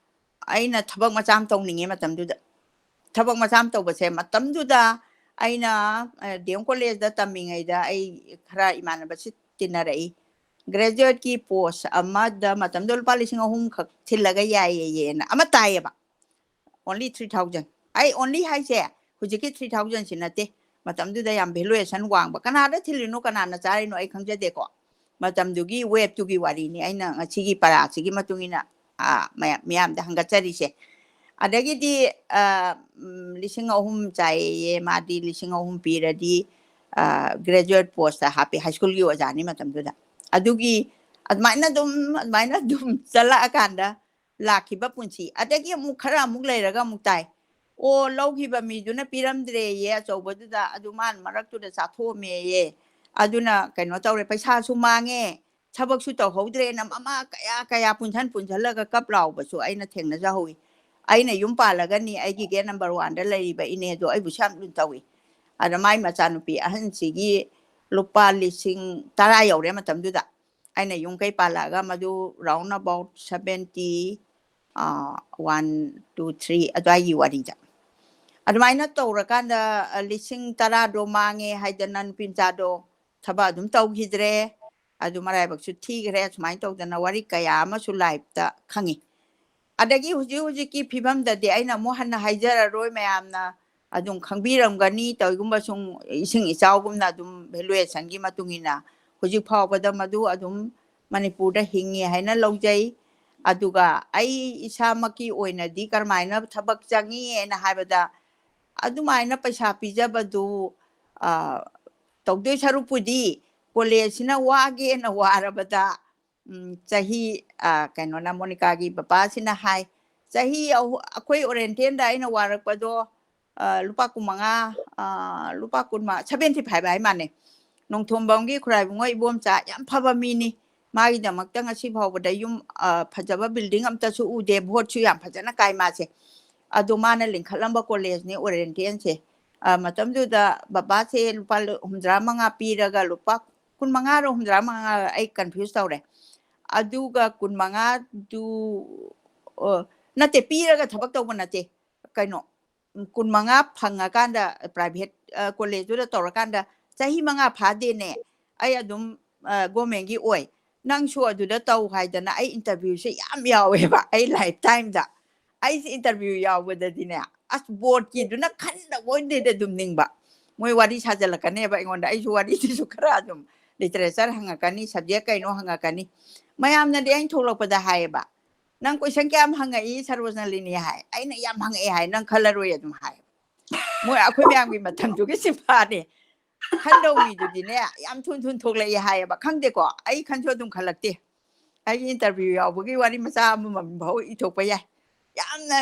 ꯑꯩꯅ ꯊꯕꯛ ꯃꯆꯥ ꯑꯃ ꯇꯧꯅꯤꯡꯉꯦ ꯃꯇꯝꯗꯨꯗ꯫ ꯊꯕꯛ ꯃꯆꯥ ꯑꯃ ꯇꯧꯕꯁꯦ ꯃꯇꯝꯗꯨꯗ ꯑꯩꯅ, ꯑ, D M collegeꯗ ꯇꯝꯃꯤꯉꯩꯗ ꯑꯩ ꯈꯔ ꯏꯃꯥꯟꯅꯕꯁꯤ ꯇꯤꯟꯅꯔꯛꯏ꯫ Graduateꯀꯤ post ꯑꯃꯗ ꯃꯇꯝꯗꯨꯗ ꯂꯨꯄꯥ ꯂꯤꯁꯤꯡ ꯑꯍꯨꯝ ꯈꯛ ꯊꯤꯜꯂꯒ ꯌꯥꯏꯌꯦꯌꯦꯅ ꯑꯃ ꯇꯥꯏꯌꯦꯕ꯫ Only three thousand꯫ ꯑꯩ only ꯍꯥꯏꯁꯦ ꯍꯧꯖꯤꯛꯀꯤ three thousandꯁꯤ ꯅꯠꯇꯦ꯫ ꯃꯇꯝꯗꯨꯗ ꯌꯥꯝ valuation ꯋꯥꯡꯕ꯫ ꯀꯅꯥꯗ ꯊꯤꯜꯂꯤꯅꯣ, ꯀꯅꯥꯅ ꯆꯥꯔꯤꯅꯣ ꯑꯩ ꯈꯪꯖꯗꯦꯀꯣ꯫ ꯃꯇꯝꯗꯨꯒꯤ waveꯇꯨꯒꯤ ꯋꯥꯔꯤꯅꯤ ꯑꯩꯅ ꯉꯁꯤꯒꯤ ꯄꯔꯥꯁꯤꯒꯤ ꯃꯇꯨꯡ ꯏꯟꯅ, ꯑ, ꯃꯌꯥꯝ, ꯃꯤꯌꯥꯝꯗ ꯍꯪꯒꯠꯆꯔꯤꯁꯦ꯫ ꯑꯗꯒꯤꯗꯤ, ꯑ, ꯎꯝ, ꯂꯤꯁꯤꯡ ꯑꯍꯨꯝ ꯆꯥꯏꯌꯦꯌꯦ, ꯃꯥꯗꯤ ꯂꯤꯁꯤꯡ ꯑꯍꯨꯝ ꯄꯤꯔꯗꯤ, ꯑ, graduate postꯇ ꯍꯥꯞꯄꯦ, high schoolꯒꯤ ꯑꯣꯖꯥꯅꯤ ꯃꯇꯝꯗꯨꯗ꯫ ꯑꯗꯨꯒꯤ, ꯑꯗꯨꯃꯥꯏꯅ ꯑꯗꯨꯝ, ꯑꯗꯨꯃꯥꯏꯅ ꯑꯗꯨꯝ ꯆꯠꯂꯛꯑꯀꯥꯟꯗ ꯂꯥꯛꯈꯤꯕ ꯄꯨꯟꯁꯤ꯫ ꯑꯗꯒꯤ ꯑꯃꯨꯛ ꯈꯔ ꯑꯃꯨꯛ ꯂꯩꯔꯒ ꯑꯃꯨꯛ ꯇꯥꯏ, "ꯑꯣ, ꯂꯧꯈꯤꯕ ꯃꯤꯗꯨꯅ ꯄꯤꯔꯝꯗ꯭ꯔꯦꯌꯦ ꯑꯆꯧꯕꯗꯨꯗ, ꯑꯗꯨ ꯃꯥꯅ ꯃꯔꯛꯇꯨꯗ ꯆꯥꯊꯣꯛꯑꯝꯃꯦꯌꯦ꯫ ꯑꯗꯨꯅ ꯀꯩꯅꯣ ꯇꯧꯔꯦ, ꯄꯩꯁꯥꯁꯨ ꯃꯥꯡꯉꯦ, ꯊꯕꯛꯁꯨ ꯇꯧꯍꯧꯗ꯭ꯔꯦꯅ" ꯃꯃꯥ ꯀꯌꯥ ꯀꯌꯥ ꯄꯨꯟꯁꯟ ꯄꯨꯟꯁꯜꯂꯒ ꯀꯞ ꯂꯥꯎꯕꯁꯨ ꯑꯩꯅ ꯊꯦꯡꯅꯖꯍꯧꯋꯤ꯫ ꯑꯩꯅ ꯌꯨꯝ ꯄꯥꯜꯂꯒꯅꯤ ꯑꯩꯒꯤ gate number oneꯗ ꯂꯩꯔꯤꯕ ꯏꯅꯦꯗꯣ ꯑꯩꯕꯨꯁꯨ ꯌꯥꯝ ꯂꯨꯅ ꯇꯧꯏ꯫ ꯑꯗ ꯃꯥꯏ ꯃꯆꯥꯅꯨꯄꯤ ꯑꯍꯟꯁꯤꯒꯤ ꯂꯨꯄꯥ ꯂꯤꯁꯤꯡ ꯇꯔꯥ ꯌꯧꯔꯦ ꯃꯇꯝꯗꯨꯗ꯫ ꯑꯩꯅ ꯌꯨꯝ ꯀꯩ ꯄꯥꯜꯂꯛꯑꯒ ꯃꯗꯨ round about seventy, ꯑ, one, two, three ꯑꯗꯨꯋꯥꯏꯒꯤ ꯋꯥꯔꯤꯗ꯫ ꯑꯗꯨꯃꯥꯏꯅ ꯇꯧꯔꯀꯥꯟꯗ, ꯑ, ꯂꯤꯁꯤꯡ ꯇꯔꯥꯗꯣ ꯃꯥꯡꯉꯦ ꯍꯥꯏꯗꯅ ꯅꯨꯄꯤ ꯃꯆꯥꯗꯣ ꯊꯕꯛ ꯑꯗꯨꯝ ꯇꯧꯈꯤꯗ꯭ꯔꯦ꯫ ꯑꯗꯨ ꯃꯔꯥꯏꯕꯛꯁꯨ ꯊꯤꯈ꯭ꯔꯦ꯫ ꯁꯨꯃꯥꯏꯅ ꯇꯧꯗꯅ ꯋꯥꯔꯤ ꯀꯌꯥ ꯑꯃꯁꯨ life ꯇ ꯈꯪꯉꯤ꯫ ꯑꯗꯒꯤ ꯍꯧꯖꯤꯛ ꯍꯧꯖꯤꯛꯀꯤ ꯐꯤꯕꯝꯗꯗꯤ ꯑꯩꯅ ꯑꯃꯨꯛ ꯍꯟꯅ ꯍꯥꯏꯖꯔꯔꯣꯏ, ꯃꯌꯥꯝꯅ ꯑꯗꯨꯝ ꯈꯪꯕꯤꯔꯝꯒꯅꯤ꯫ ꯇꯧꯏꯒꯨꯝꯕ ꯁꯨꯝ ꯏꯁꯤꯡ ꯏꯆꯥꯎꯒꯨꯝꯅ ꯑꯗꯨꯝ valuation ꯒꯤ ꯃꯇꯨꯡ ꯏꯟꯅ ꯍꯧꯖꯤꯛ ꯐꯥꯎꯕꯗ ꯃꯗꯨ ꯑꯗꯨꯝ ꯃꯅꯤꯄꯨꯔꯗ ꯍꯤꯡꯉꯤ ꯍꯥꯏꯅ ꯂꯧꯖꯩ꯫ ꯑꯗꯨꯒ ꯑꯩ ꯏꯁꯥꯃꯛꯀꯤ ꯑꯣꯏꯅꯗꯤ ꯀꯔꯝꯍꯥꯏꯅ ꯊꯕꯛ ꯆꯪꯉꯤ ꯍꯥꯏꯅ ꯍꯥꯏꯕꯗ, ꯑꯗꯨꯃꯥꯏꯅ ꯄꯩꯁꯥ ꯄꯤꯖꯕꯗꯨ, ꯑ, ꯇꯧꯗꯣꯏ ꯁꯔꯨꯛꯄꯨꯗꯤ ꯀꯣꯂꯦꯖꯁꯤꯅ ꯋꯥꯒꯦꯅ ꯋꯥꯔꯕꯗ, ꯎꯝ, ꯆꯍꯤ, ꯑ, ꯀꯩꯅꯣꯅ, ꯃꯣꯅꯤꯀꯥꯒꯤ ꯕꯕꯥꯁꯤꯅ ꯍꯥꯏ, ꯆꯍꯤ ꯑꯍꯨ-, ꯑꯩꯈꯣꯏ ꯑꯣꯔꯦꯟꯇꯦꯟꯗ ꯑꯩꯅ ꯋꯥꯔꯛꯄꯗꯣ, ꯑ, ꯂꯨꯄꯥ ꯀꯨꯟꯃꯉꯥ, ꯑ, ꯂꯨꯄꯥ ꯀꯨꯟꯃꯉꯥ, seventy five ꯍꯥꯏ ꯃꯥꯅꯦ꯫ ꯅꯣꯡꯊꯣꯝꯕꯝꯒꯤ ꯈꯨꯔꯥꯏꯕꯨꯡꯉꯣ ꯏꯕꯣꯝꯆꯥ ꯌꯥꯝ ꯐꯕ ꯃꯤꯅꯤ꯫ ꯃꯥꯒꯤꯗꯃꯛꯇ ꯉꯁꯤ ꯐꯥꯎꯕꯗ ꯌꯨꯝ, ꯑ, ꯐꯖꯕ building ꯑꯝꯇꯁꯨ ꯎꯗꯦ꯫ ꯚꯣꯠꯁꯨ ꯌꯥꯝ ꯐꯖꯅ ꯀꯥꯏ ꯃꯥꯁꯦ꯫ ꯑꯗꯣ ꯃꯥꯅ ꯂꯤꯡꯈꯠꯂꯝꯕ ꯀꯣꯂꯦꯖꯅꯤ ꯑꯣꯔꯦꯟꯇꯦꯟꯁꯦ꯫ ꯑ, ꯃꯇꯝꯗꯨꯗ ꯕꯕꯥꯁꯦ ꯂꯨꯄꯥ ꯍꯨꯝꯗ꯭ꯔꯥ ꯃꯉꯥ ꯄꯤꯔꯒ ꯂꯨꯄꯥ ꯀꯨꯟꯃꯉꯥꯔꯣ ꯍꯨꯝꯗ꯭ꯔꯥ ꯃꯉꯥ, ꯑꯩ confuse ꯇꯧꯔꯦ꯫ ꯑꯗꯨꯒ ꯀꯨꯟꯃꯉꯥꯗꯨ, ꯑ, ꯅꯠꯇꯦ, ꯄꯤꯔꯒ ꯊꯕꯛ ꯇꯧꯕ ꯅꯠꯇꯦ꯫ ꯀꯩꯅꯣ, ꯎꯝ, ꯀꯨꯟꯃꯉꯥ ꯐꯪꯉꯀꯥꯟꯗ private, ꯑ, ꯀꯣꯂꯦꯖꯇꯨꯗ ꯇꯧꯔꯀꯥꯟꯗ ꯆꯍꯤ ꯃꯉꯥ ꯐꯥꯗꯦꯅꯦ, ꯑꯩ ꯑꯗꯨꯝ, ꯑ, government ꯀꯤ ꯑꯣꯏ꯫ ꯅꯪꯁꯨ ꯑꯗꯨꯗ ꯇꯧ ꯍꯥꯏꯗꯅ ꯑꯩ interview ꯁꯦ ꯌꯥꯝ ꯌꯥꯎꯋꯦꯕ ꯑꯩ life time ꯗ꯫ ꯑꯩꯁꯦ interview ꯌꯥꯎꯕꯗꯗꯤꯅꯦ, ꯑꯁ, board ꯀꯤꯗꯨꯅ ꯈꯟꯗꯕ ꯑꯣꯏꯅꯗꯤ ꯑꯗꯨꯝ ꯅꯤꯡꯕ꯫ ꯃꯣꯏ ꯋꯥꯔꯤ ꯁꯥꯖꯜꯂꯛꯀꯅꯦꯕ ꯑꯩꯉꯣꯟꯗ, ꯑꯩꯁꯨ ꯋꯥꯔꯤꯁꯤꯁꯨ ꯈꯔ ꯑꯗꯨꯝ literature ꯍꯪꯉꯛꯀꯅꯤ, subject ꯀꯩꯅꯣ ꯍꯪꯉꯛꯀꯅꯤ꯫ ꯃꯌꯥꯝꯅꯗꯤ ꯑꯩꯅ ꯊꯣꯛꯂꯛꯄꯗ ꯍꯥꯏꯌꯦꯕ, "ꯅꯪ question ꯀꯌꯥꯝ ꯍꯪꯉꯛꯏ ꯁꯔꯣꯖꯅꯂꯤꯅꯤ?" ꯍꯥꯏ꯫ ꯑꯩꯅ, "ꯌꯥꯝ ꯍꯪꯉꯛꯑꯦ" ꯍꯥꯏ꯫ "ꯅꯪ ꯈꯜꯂꯔꯣꯏ" ꯑꯗꯨꯝ ꯍꯥꯏ꯫ ꯃꯣꯏ ꯑꯩꯈꯣꯏ ꯃꯌꯥꯝꯒꯤ ꯃꯊꯪꯗꯨꯒꯤ ꯁꯤꯐꯥꯅꯦ꯫ ꯈꯟꯗꯧ ꯃꯤꯗꯨꯗꯤꯅꯦ, ꯌꯥꯝ ꯊꯨꯅ ꯊꯨꯅ ꯊꯣꯛꯂꯛꯑꯦ ꯍꯥꯏꯌꯦꯕ꯫ ꯈꯪꯗꯦꯀꯣ, ꯑꯩ ꯈꯟꯁꯨ ꯑꯗꯨꯝ ꯈꯜꯂꯛꯇꯦ꯫ ꯑꯩꯒꯤ interview ꯌꯥꯎꯕꯒꯤ ꯋꯥꯔꯤ ꯃꯆꯥ ꯑꯃꯃꯝ ꯐꯥꯎ ꯏꯊꯣꯛꯄ ꯌꯥꯏ꯫ ꯌꯥꯝꯅ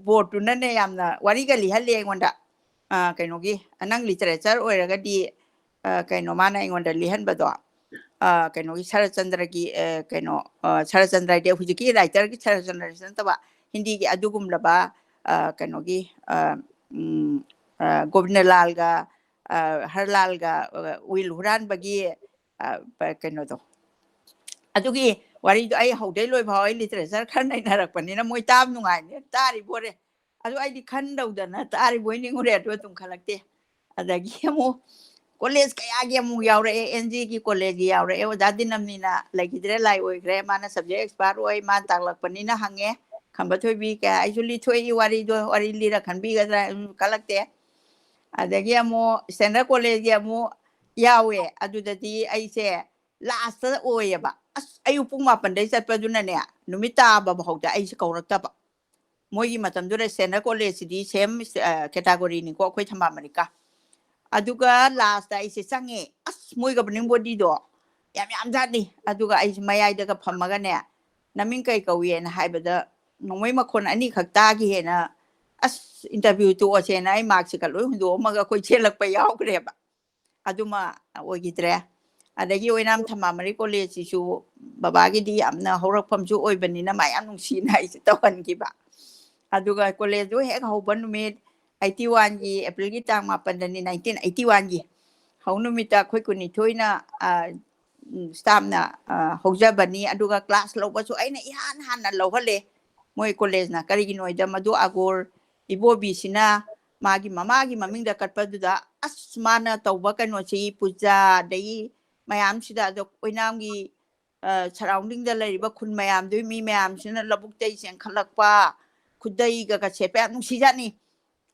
board ꯇꯨꯅꯅꯦ, ꯌꯥꯝꯅ ꯋꯥꯔꯤꯒ ꯂꯤꯍꯜꯂꯦ ꯑꯩꯉꯣꯟꯗ꯫ ꯑ, ꯀꯩꯅꯣꯒꯤ, "ꯅꯪ literature ꯑꯣꯏꯔꯒꯗꯤ," ꯑ, ꯀꯩꯅꯣ, ꯃꯥꯅ ꯑꯩꯉꯣꯟꯗ ꯂꯤꯍꯟꯕꯗꯣ, ꯑ, ꯀꯩꯅꯣꯒꯤ, ꯁꯔꯠꯆꯟꯗ꯭ꯔꯒꯤ, ꯑ, ꯀꯩꯅꯣ, ꯑ, ꯁꯔꯠꯆꯟꯗ꯭ꯔ ꯍꯥꯏꯗꯤ ꯍꯧꯖꯤꯛꯀꯤ writer ꯒꯤ ꯁꯔꯠꯆꯟꯗ꯭ꯔ ꯅꯠꯇꯕ, ꯍꯤꯟꯗꯤꯒꯤ ꯑꯗꯨꯒꯨꯝꯂꯕ, ꯑ, ꯀꯩꯅꯣꯒꯤ, ꯑ, ꯎꯝ, ꯑ, ꯒꯣꯕꯤꯟꯗꯂꯥꯜꯒ, ꯑ, ꯍꯔꯂꯥꯜꯒ, ꯑ, will ꯍꯨꯔꯥꯟꯕꯒꯤ, ꯑ, ꯄ-, ꯀꯩꯅꯣꯗꯣ꯫ ꯑꯗꯨꯒꯤ ꯋꯥꯔꯤꯗꯣ ꯑꯩ ꯍꯧꯗꯩ ꯂꯣꯏꯐꯥꯎ ꯑꯩ literature ꯈꯔ ꯅꯩꯅꯔꯛꯄꯅꯤꯅ ꯃꯣꯏ ꯇꯥꯕ ꯅꯨꯡꯉꯥꯏꯅꯤ, ꯇꯥꯔꯤꯕꯣꯔꯦ꯫ ꯑꯗꯨ ꯑꯩꯗꯤ ꯈꯟꯗꯧꯗꯅ ꯇꯥꯔꯤꯕꯣꯏ ꯅꯤꯡꯉꯨꯔꯦ, ꯑꯗꯨ ꯑꯗꯨꯝ ꯈꯜꯂꯛꯇꯦ꯫ ꯑꯗꯒꯤ ꯑꯃꯨꯛ ꯀꯣꯂꯦꯖ ꯀꯌꯥꯒꯤ ꯑꯃꯨꯛ ꯌꯥꯎꯔꯛꯑꯦ, ꯑꯦꯟ ꯖꯤꯒꯤ ꯀꯣꯂꯦꯖꯀꯤ ꯌꯥꯎꯔꯛꯑꯦ꯫ ꯑꯣꯖꯥ ꯗꯤꯅꯝꯅꯤꯅ ꯂꯩꯈꯤꯗ꯭ꯔꯦ, ꯂꯥꯏ ꯑꯣꯏꯈ꯭ꯔꯦ꯫ ꯃꯥꯅ ꯁꯕꯖꯦꯛ ꯑꯦꯛꯁꯄꯥꯔꯠ ꯑꯣꯏ, ꯃꯥꯅ ꯇꯥꯛꯂꯛꯄꯅꯤꯅ ꯍꯪꯉꯦ꯫ ꯈꯝꯕ ꯊꯣꯏꯕꯤ, ꯀꯌꯥ ꯑꯩꯁꯨ ꯂꯤꯊꯣꯛꯏ ꯋꯥꯔꯤꯗꯣ, ꯋꯥꯔꯤ ꯂꯤꯔ ꯈꯟꯕꯤꯒꯗ꯭ꯔꯥ? ꯎꯝ, ꯀꯜꯂꯛꯇꯦ꯫ ꯑꯗꯒꯤ ꯑꯃꯨꯛ ꯁꯦꯟꯇ꯭ꯔꯦꯜ ꯀꯣꯂꯦꯖꯀꯤ ꯑꯃꯨꯛ ꯌꯥꯎꯋꯦ꯫ ꯑꯗꯨꯗꯗꯤ ꯑꯩꯁꯦ ꯂꯥꯁꯇ ꯑꯣꯏꯌꯦꯕ꯫ ꯑꯁ, ꯑꯌꯨꯛ ꯄꯨꯡ ꯃꯥꯄꯟꯗꯩ ꯆꯠꯄꯗꯨꯅꯅꯦ, ꯅꯨꯃꯤꯠ ꯇꯥꯕ ꯐꯥꯎꯗ ꯑꯩꯁꯦ ꯀꯧꯔꯛꯇꯕ꯫ ꯃꯣꯏꯒꯤ ꯃꯇꯝꯗꯨꯗ ꯁꯦꯟꯇ꯭ꯔꯦꯜ ꯀꯣꯂꯦꯖꯁꯤꯗꯤ ꯁꯦꯝ ꯀꯦꯇꯥꯒꯣꯔꯤꯅꯤꯀꯣ, ꯑꯩꯈꯣꯏ ꯊꯝꯕꯥꯜ ꯃꯔꯤꯀꯥ꯫ ꯑꯗꯨꯒ ꯂꯥꯁꯇ ꯑꯩꯁꯦ ꯆꯪꯉꯦ꯫ ꯑꯁ, ꯃꯣꯏ ꯒꯕꯔꯅꯤꯡ ꯕꯣꯗꯤꯗꯣ ꯌꯥꯝ ꯌꯥꯝꯖꯥꯠꯅꯤ꯫ ꯑꯗꯨꯒ ꯑꯩꯁꯦ ꯃꯌꯥꯏꯗꯒ ꯐꯝꯃꯒꯅꯦ, "ꯅꯃꯤꯡ ꯀꯩ ꯀꯧꯏ?" ꯍꯥꯏꯅ ꯍꯥꯏꯕꯗ, ꯅꯣꯡꯃꯩ ꯃꯈꯣꯟ ꯑꯅꯤꯈꯛ ꯇꯥꯈꯤ ꯍꯦꯟꯅ, ꯑꯁ, ꯏꯟꯇꯔꯚꯤꯌꯨ ꯇꯣꯛꯑꯁꯦꯅ ꯑꯩ ꯃꯥꯛꯁꯤꯒ ꯂꯣꯏ ꯍꯨꯟꯗꯣꯛꯑꯝꯃꯒ ꯑꯩꯈꯣꯏ ꯆꯦꯜꯂꯛꯄ ꯌꯥꯎꯈ꯭ꯔꯦꯕ꯫ ꯑꯗꯨꯃ ꯑꯣꯏꯈꯤꯗ꯭ꯔꯦ꯫ ꯑꯗꯒꯤ ꯑꯣꯏꯅꯥꯝ ꯊꯝꯕꯥꯜ ꯃꯔꯤ ꯀꯣꯂꯦꯖꯁꯤꯁꯨ ꯕꯕꯥꯒꯤꯗꯤ ꯌꯥꯝꯅ ꯍꯧꯔꯛꯐꯝꯁꯨ ꯑꯣꯏꯕꯅꯤꯅ ꯃꯥ ꯌꯥꯝ ꯅꯨꯡꯁꯤꯅ ꯑꯩꯁꯦ ꯇꯧꯍꯟꯈꯤꯕ꯫ ꯑꯗꯨꯒ ꯀꯣꯂꯦꯖꯇꯨ ꯍꯦꯛ ꯍꯧꯕ ꯅꯨꯃꯤꯠ, ꯑꯩꯠꯇꯤ ꯋꯥꯟꯒꯤ ꯑꯦꯄ꯭ꯔꯤꯜꯒꯤ ꯇꯥꯡ ꯃꯥꯄꯟꯗꯅꯤ, ꯅꯥꯏꯟꯇꯤꯟ ꯑꯩꯠꯇꯤ ꯋꯥꯟꯒꯤ꯫ ꯍꯧ ꯅꯨꯃꯤꯠꯇ ꯑꯩꯈꯣꯏ ꯀꯨꯟꯅꯤꯊꯣꯏꯅ, ꯑ, ꯎꯝ, ꯁ꯭ꯇꯥꯐꯅ, ꯑ, ꯍꯧꯖꯕꯅꯤ꯫ ꯑꯗꯨꯒ ꯀ꯭ꯂꯥꯁ ꯂꯧꯕꯁꯨ ꯑꯩꯅ ꯏꯍꯥꯟ ꯍꯥꯟꯅ ꯂꯧꯍꯜꯂꯦ ꯃꯣꯏ ꯀꯣꯂꯦꯖꯅ꯫ ꯀꯔꯤꯒꯤꯅꯣ ꯍꯥꯏꯗ, ꯃꯗꯨ ꯑꯒꯣꯔ ꯏꯕꯣꯕꯤꯁꯤꯅ ꯃꯥꯒꯤ ꯃꯃꯥꯒꯤ ꯃꯃꯤꯡꯗ ꯀꯠꯄꯗꯨꯗ, ꯑꯁ, ꯃꯥꯅ ꯇꯧꯕ ꯀꯩꯅꯣꯁꯤ, ꯄꯨꯖꯥ, ꯑꯗꯒꯤ ꯃꯌꯥꯝꯁꯤꯗ, ꯑꯗꯣ ꯑꯣꯏꯅꯥꯝꯒꯤ, ꯑ, ꯁꯔꯥꯎꯟꯗꯤꯡꯗ ꯂꯩꯔꯤꯕ ꯈꯨꯟ ꯃꯌꯥꯝꯗꯨꯒꯤ ꯃꯤ ꯃꯌꯥꯝꯁꯤꯅ ꯂꯧꯕꯨꯛꯇꯩ ꯆꯦꯟꯈꯠꯂꯛꯄ, ꯈꯨꯗꯩꯒ ꯁꯦꯠꯄ ꯌꯥꯝ ꯅꯨꯡꯁꯤꯖꯥꯠꯅꯤ꯫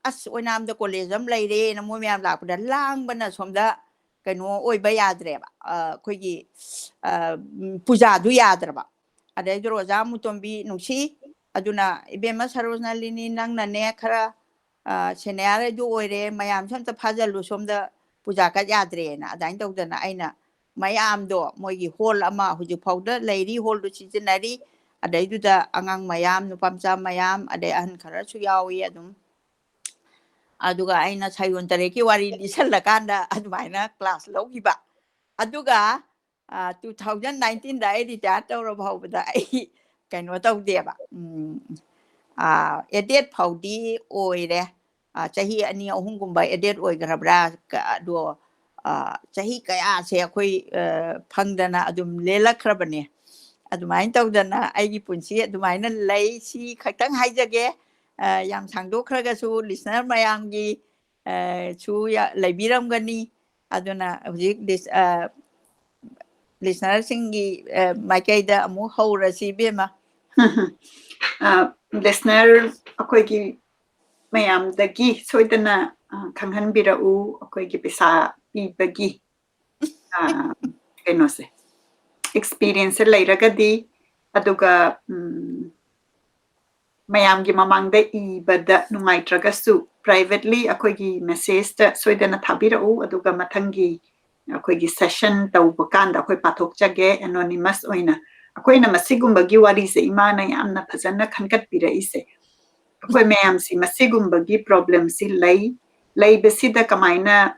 ꯑꯁ, ꯑꯣꯏꯅꯥꯝꯗ ꯀꯣꯂꯦꯖ ꯑꯃ ꯂꯩꯔꯦꯅ ꯃꯣꯏ ꯃꯌꯥꯝ ꯂꯥꯛꯄꯗ ꯂꯥꯡꯕꯅ ꯁꯣꯝꯗ ꯀꯩꯅꯣ ꯑꯣꯏꯕ ꯌꯥꯗ꯭ꯔꯦꯕ, ꯑ, ꯑꯩꯈꯣꯏꯒꯤ, ꯑ, ꯎꯝ, ꯄꯨꯖꯥꯗꯨ ꯌꯥꯗ꯭ꯔꯕ꯫ ꯑꯗꯩꯗꯨꯗ ꯑꯣꯖꯥ ꯑꯃꯨꯇꯣꯝꯕꯤ ꯅꯨꯡꯁꯤ, ꯑꯗꯨꯅ, "ꯏꯕꯦꯝꯃ ꯁꯔꯣꯖꯅꯥꯂꯤꯅꯤ, ꯅꯪꯅꯅꯦ ꯈꯔ, ꯑ, ꯁꯦꯅꯤꯌꯔ ꯑꯗꯨ ꯑꯣꯏꯔꯦ, ꯃꯌꯥꯝꯁꯨ ꯑꯝꯇ ꯐꯥꯖꯜꯂꯨ, ꯁꯣꯝꯗ ꯄꯨꯖꯥ ꯀꯠ ꯌꯥꯗ꯭ꯔꯦꯅ"꯫ ꯑꯗꯨꯃꯥꯏꯅ ꯇꯧꯗꯅ ꯑꯩꯅ ꯃꯌꯥꯝꯗꯣ, ꯃꯣꯏꯒꯤ ꯍꯣꯜ ꯑꯃ ꯍꯧꯖꯤꯛ ꯐꯥꯎꯗ ꯂꯩꯔꯤ, ꯍꯣꯜꯗꯨ ꯁꯤꯖꯤꯟꯅꯔꯤ꯫ ꯑꯗꯩꯗꯨꯗ ꯑꯉꯥꯡ ꯃꯌꯥꯝ, ꯅꯨꯄꯥ ꯃꯆꯥ ꯃꯌꯥꯝ, ꯑꯗꯩ ꯑꯍꯟ ꯈꯔꯁꯨ ꯌꯥꯎꯏ ꯑꯗꯨꯝ꯫ ꯑꯗꯨꯒ ꯑꯩꯅ ꯁꯥꯌꯣꯟ ꯇꯔꯦꯠꯀꯤ ꯋꯥꯔꯤ ꯂꯤꯁꯜꯂꯀꯥꯟꯗ ꯑꯗꯨꯃꯥꯏꯅ ꯀ꯭ꯂꯥꯁ ꯂꯧꯈꯤꯕ꯫ ꯑꯗꯨꯒ, ꯑ, ꯇꯨ ꯊꯥꯎꯖꯟ ꯅꯥꯏꯟꯇꯤꯟꯗ ꯑꯩ ꯔꯤꯇꯥꯌꯔ ꯇꯧꯔꯕ ꯐꯥꯎꯕꯗ ꯑꯩ ꯀꯩꯅꯣ ꯇꯧꯗꯦꯕ꯫ ꯎꯝ, ꯑ, ꯑꯦꯗꯦꯠ ꯐꯥꯎꯗꯤ ꯑꯣꯏꯔꯦ꯫ ꯑ, ꯆꯍꯤ ꯑꯅꯤ ꯑꯍꯨꯝꯒꯨꯝꯕ ꯑꯦꯗꯦꯠ ꯑꯣꯏꯈ꯭ꯔꯕ꯭ꯔꯥ? ꯀ-, ꯑꯗꯣ, ꯑ, ꯆꯍꯤ ꯀꯌꯥꯁꯦ ꯑꯩꯈꯣꯏ, ꯑ, ꯐꯪꯗꯅ ꯑꯗꯨꯝ ꯂꯦꯜꯂꯛꯈ꯭ꯔꯕꯅꯦ꯫ ꯑꯗꯨꯃꯥꯏꯅ ꯇꯧꯗꯅ ꯑꯩꯒꯤ ꯄꯨꯟꯁꯤ ꯑꯗꯨꯃꯥꯏꯅ ꯂꯩ꯫ ꯁꯤ ꯈꯛꯇꯪ ꯍꯥꯏꯖꯒꯦ꯫ ꯑ, ꯌꯥꯝ ꯁꯥꯡꯗꯣꯛꯈ꯭ꯔꯒꯁꯨ listener ꯃꯌꯥꯝꯒꯤ, ꯑ, ꯁꯨ ꯌꯥ-, ꯂꯩꯕꯤꯔꯝꯒꯅꯤ꯫ ꯑꯗꯨꯅ ꯍꯧꯖꯤꯛ lis-, ꯑ, listenerꯁꯤꯡꯒꯤ, ꯑ, ꯃꯥꯏꯀꯩꯗ ꯑꯃꯨꯛ ꯍꯧꯔꯁꯤ, ꯏꯕꯦꯝꯃ꯫ ꯑ, listener ꯑꯩꯈꯣꯏꯒꯤ ꯃꯌꯥꯝꯗꯒꯤ ꯁꯣꯏꯗꯅ, ꯑ, ꯈꯪꯍꯟꯕꯤꯔꯛꯎ, ꯑꯩꯈꯣꯏꯒꯤ ꯄꯩꯁꯥ ꯄꯤꯕꯒꯤ, ꯑ, ꯀꯩꯅꯣꯁꯦ, experience ꯂꯩꯔꯒꯗꯤ, ꯑꯗꯨꯒ, ꯎꯝ, ꯃꯌꯥꯝꯒꯤ ꯃꯃꯥꯡꯗ ꯏꯕꯗ ꯅꯨꯡꯉꯥꯏꯇ꯭ꯔꯒꯁꯨ, privately ꯑꯩꯈꯣꯏꯒꯤ messageꯇ ꯁꯣꯏꯗꯅ ꯊꯥꯕꯤꯔꯛꯎ, ꯑꯗꯨꯒ ꯃꯊꯪꯒꯤ ꯑꯩꯈꯣꯏꯒꯤ session ꯇꯧꯕ ꯀꯥꯟꯗ ꯑꯩꯈꯣꯏ ꯄꯥꯊꯣꯛꯆꯒꯦ, anonymous ꯑꯣꯏꯅ꯫ ꯑꯩꯈꯣꯏꯅ ꯃꯁꯤꯒꯨꯝꯕꯒꯤ ꯋꯥꯔꯤꯁꯦ ꯏꯃꯥꯅ ꯌꯥꯝꯅ ꯐꯖꯅ ꯈꯟꯒꯠꯄꯤꯔꯛꯏꯁꯦ꯫ ꯑꯩꯈꯣꯏ ꯃꯌꯥꯝꯁꯤ ꯃꯁꯤꯒꯨꯝꯕꯒꯤ problemꯁꯤ ꯂꯩ, ꯂꯩꯕꯁꯤꯗ ꯀꯃꯥꯏꯅ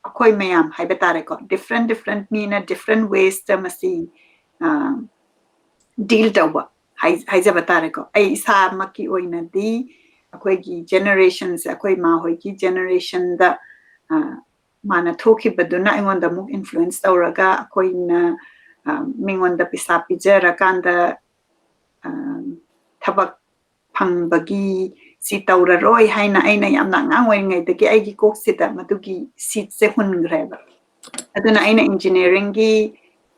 ꯑꯩꯈꯣꯏ ꯃꯌꯥꯝ ꯍꯥꯏꯕ ꯇꯥꯔꯦꯀꯣ, different different ꯃꯤꯅ different waysꯇ ꯃꯁꯤ, ꯑ, deal ꯇꯧꯕ ꯍꯥꯏ-, ꯍꯥꯏꯖꯕ ꯇꯥꯔꯦꯀꯣ꯫ ꯑꯩ ꯏꯁꯥꯃꯛꯀꯤ ꯑꯣꯏꯅꯗꯤ ꯑꯩꯈꯣꯏꯒꯤ generationꯁꯦ, ꯑꯩꯈꯣꯏ ꯏꯃꯥ ꯍꯣꯏꯒꯤ generationꯗ, ꯑ, ꯃꯥꯅ ꯊꯣꯛꯈꯤꯕꯗꯨꯅ ꯑꯩꯉꯣꯟꯗ ꯑꯃꯨꯛ influence ꯇꯧꯔꯒ ꯑꯩꯈꯣꯏꯅ, ꯑ, ꯃꯤꯉꯣꯟꯗ ꯄꯩꯁꯥ ꯄꯤꯖꯔꯀꯥꯟꯗ, ꯑ, ꯊꯕꯛ ꯐꯪꯕꯒꯤ ꯁꯤ ꯇꯧꯔꯔꯣꯏ ꯍꯥꯏꯅ ꯑꯩꯅ ꯌꯥꯝꯅ ꯑꯉꯥꯡ ꯑꯣꯏꯔꯤꯉꯩꯗꯒꯤ ꯑꯩꯒꯤ ꯀꯣꯛꯁꯤꯗ ꯃꯗꯨꯒꯤ seedꯁꯦ ꯍꯨꯟꯈ꯭ꯔꯦꯕ꯫ ꯑꯗꯨꯅ ꯑꯩꯅ engineeringꯒꯤ,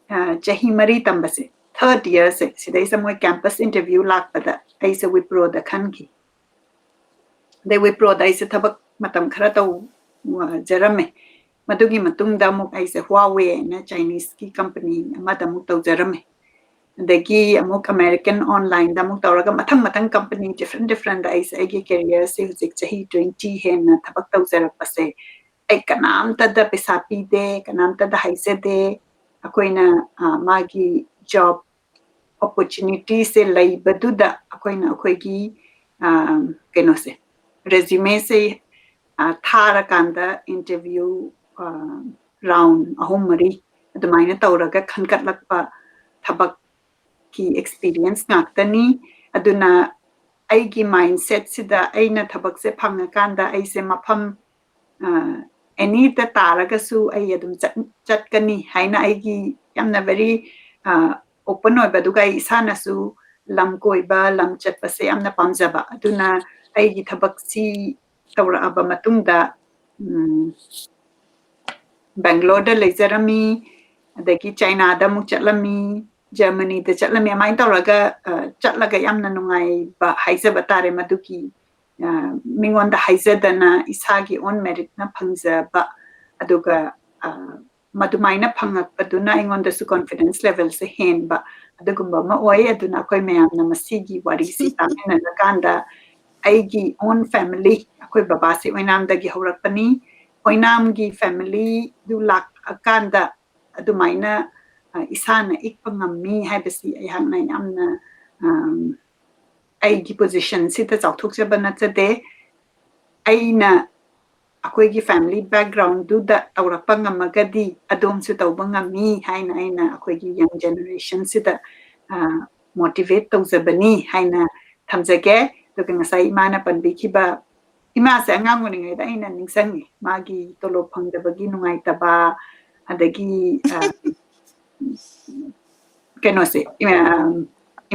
ꯑ, ꯆꯍꯤ ꯃꯔꯤ ꯇꯝꯕꯁꯦ, third yearꯁꯦ, ꯁꯤꯗꯩꯁꯤꯗ ꯃꯣꯏ campus interview ꯂꯥꯛꯄꯗ ꯑꯩꯁꯦ Wiproꯗ ꯈꯟꯈꯤ꯫ ꯑꯗꯩ Wiproꯗ ꯑꯩꯁꯦ ꯊꯕꯛ ꯃꯇꯝ ꯈꯔ ꯇꯧꯖꯔꯝꯃꯦ꯫ ꯃꯗꯨꯒꯤ ꯃꯇꯨꯡꯗ ꯑꯃꯨꯛ ꯑꯩꯁꯦ Huawei ꯍꯥꯏꯅ Chineseꯀꯤ company ꯑꯃꯗ ꯑꯃꯨꯛ ꯇꯧꯖꯔꯝꯃꯦ꯫ ꯑꯗꯒꯤ ꯑꯃꯨꯛ American Onlineꯗ ꯑꯃꯨꯛ ꯇꯧꯔꯒ ꯃꯊꯪ ꯃꯊꯪ company different differentꯗ ꯑꯩꯁꯦ ꯑꯩꯒꯤ careerꯁꯦ ꯍꯧꯖꯤꯛ ꯆꯍꯤ twenty ꯍꯦꯟꯅ ꯊꯕꯛ ꯇꯧꯖꯔꯛꯄꯁꯦ, ꯑꯩ ꯀꯅꯥꯝꯇꯗ ꯄꯩꯁꯥ ꯄꯤꯗꯦ, ꯀꯅꯥꯝꯇꯗ ꯍꯥꯏꯖꯗꯦ꯫ ꯑꯩꯈꯣꯏꯅ, ꯑ, ꯃꯥꯒꯤ job opportunityꯁꯦ ꯂꯩꯕꯗꯨꯗ ꯑꯩꯈꯣꯏꯅ ꯑꯩꯈꯣꯏꯒꯤ, ꯑ, ꯀꯩꯅꯣꯁꯦ, resumeꯁꯦ, ꯑ, ꯊꯥꯔꯀꯥꯟꯗ interview, ꯑ, round ꯑꯍꯨꯝ ꯃꯔꯤ ꯑꯗꯨꯃꯥꯏꯅ ꯇꯧꯔꯒ ꯈꯟꯒꯠꯂꯛꯄ ꯊꯕꯛꯀꯤ experience ꯉꯥꯛꯇꯅꯤ꯫ ꯑꯗꯨꯅ ꯑꯩꯒꯤ mindsetꯁꯤꯗ ꯑꯩꯅ ꯊꯕꯛꯁꯦ ꯐꯪꯉꯀꯥꯟꯗ ꯑꯩꯁꯦ ꯃꯐꯝ, ꯑ, anyꯗ ꯇꯥꯔꯒꯁꯨ ꯑꯩ ꯑꯗꯨꯝ ꯆꯠ-, ꯆꯠꯀꯅꯤ ꯍꯥꯏꯅ ꯑꯩꯒꯤ ꯌꯥꯝꯅ very, ꯑ, open ꯑꯣꯏꯕ, ꯑꯗꯨꯒ ꯑꯩ ꯏꯁꯥꯅꯁꯨ, ꯂꯝ ꯀꯣꯏꯕ, ꯂꯝ ꯆꯠꯄꯁꯦ ꯌꯥꯝꯅ ꯄꯥꯝꯖꯕ꯫ ꯑꯗꯨꯅ ꯑꯩꯒꯤ ꯊꯕꯛꯁꯤ ꯇꯧꯔꯛꯑꯕ ꯃꯇꯨꯡꯗ, ꯎꯝ, ꯕꯦꯡꯒ꯭ꯂꯣꯔꯗ ꯂꯩꯖꯔꯝꯃꯤ, ꯑꯗꯒꯤ ꯆꯥꯏꯅꯥꯗ ꯑꯃꯨꯛ ꯆꯠꯂꯝꯃꯤ, ꯖꯔꯃꯅꯤꯗ ꯆꯠꯂꯝꯃꯤ꯫ ꯑꯗꯨꯃꯥꯏꯅ ꯇꯧꯔꯒ, ꯑ, ꯆꯠꯂꯒ ꯌꯥꯝꯅ ꯅꯨꯡꯉꯥꯏꯕ ꯍꯥꯏꯖꯕ ꯇꯥꯔꯦ꯫ ꯃꯗꯨꯒꯤ, ꯑ, ꯃꯤꯉꯣꯟꯗ ꯍꯥꯏꯖꯗꯅ ꯏꯁꯥꯒꯤ own meritꯅ ꯐꯪꯖꯕ, ꯑꯗꯨꯒ, ꯑ, ꯃꯗꯨꯃꯥꯏꯅ ꯐꯪꯉꯛꯄꯗꯨꯅ ꯑꯩꯉꯣꯟꯗꯁꯨ confidence levelꯁꯦ ꯍꯦꯟꯕ, ꯑꯗꯨꯒꯨꯝꯕ ꯑꯃ ꯑꯣꯏ꯫ ꯑꯗꯨꯅ ꯑꯩꯈꯣꯏ ꯃꯌꯥꯝꯅ ꯃꯁꯤꯒꯤ ꯋꯥꯔꯤꯁꯤ ꯇꯥꯃꯤꯟꯅꯔꯀꯥꯟꯗ ꯑꯩꯒꯤ own family, ꯑꯩꯈꯣꯏ ꯕꯕꯥꯁꯤ ꯑꯣꯏꯅꯥꯝꯗꯒꯤ ꯍꯧꯔꯛꯄꯅꯤ꯫ ꯑꯣꯏꯅꯥꯝꯒꯤ familyꯗꯨ ꯂꯥꯛꯑꯀꯥꯟꯗ ꯑꯗꯨꯃꯥꯏꯅ, ꯑ, ꯏꯁꯥꯅ ꯏꯛꯄ ꯉꯝꯃꯤ ꯍꯥꯏꯕꯁꯤ ꯑꯩꯍꯥꯛꯅ ꯌꯥꯝꯅ, ꯑꯝ, ꯑꯩꯒꯤ positionꯁꯤꯗ ꯆꯥꯎꯊꯣꯛꯆꯕ ꯅꯠꯆꯗꯦ꯫ ꯑꯩꯅ ꯑꯩꯈꯣꯏꯒꯤ family backgroundꯗꯨꯗ ꯇꯧꯔꯛꯄ ꯉꯝꯃꯒꯗꯤ ꯑꯗꯣꯝꯁꯨ ꯇꯧꯕ ꯉꯝꯃꯤ ꯍꯥꯏꯅ ꯑꯩꯅ ꯑꯩꯈꯣꯏꯒꯤ young generationꯁꯤꯗ, ꯑ, motivate ꯇꯧꯖꯕꯅꯤ ꯍꯥꯏꯅ ꯊꯝꯖꯒꯦ꯫ ꯑꯗꯨꯒ ꯉꯁꯥꯏ ꯏꯃꯥꯅ ꯄꯟꯕꯤꯈꯤꯕ, ꯏꯃꯥꯁꯦ ꯑꯉꯥꯡ ꯑꯣꯏꯔꯤꯉꯩꯗ ꯑꯩꯅ ꯅꯤꯡꯁꯤꯡꯉꯤ, ꯃꯥꯒꯤ ꯇꯣꯂꯣꯞ ꯐꯪꯗꯕꯒꯤ ꯅꯨꯡꯉꯥꯏꯇꯕ, ꯑꯗꯒꯤ, ꯑ, ꯀꯩꯅꯣꯁꯦ, ꯑ,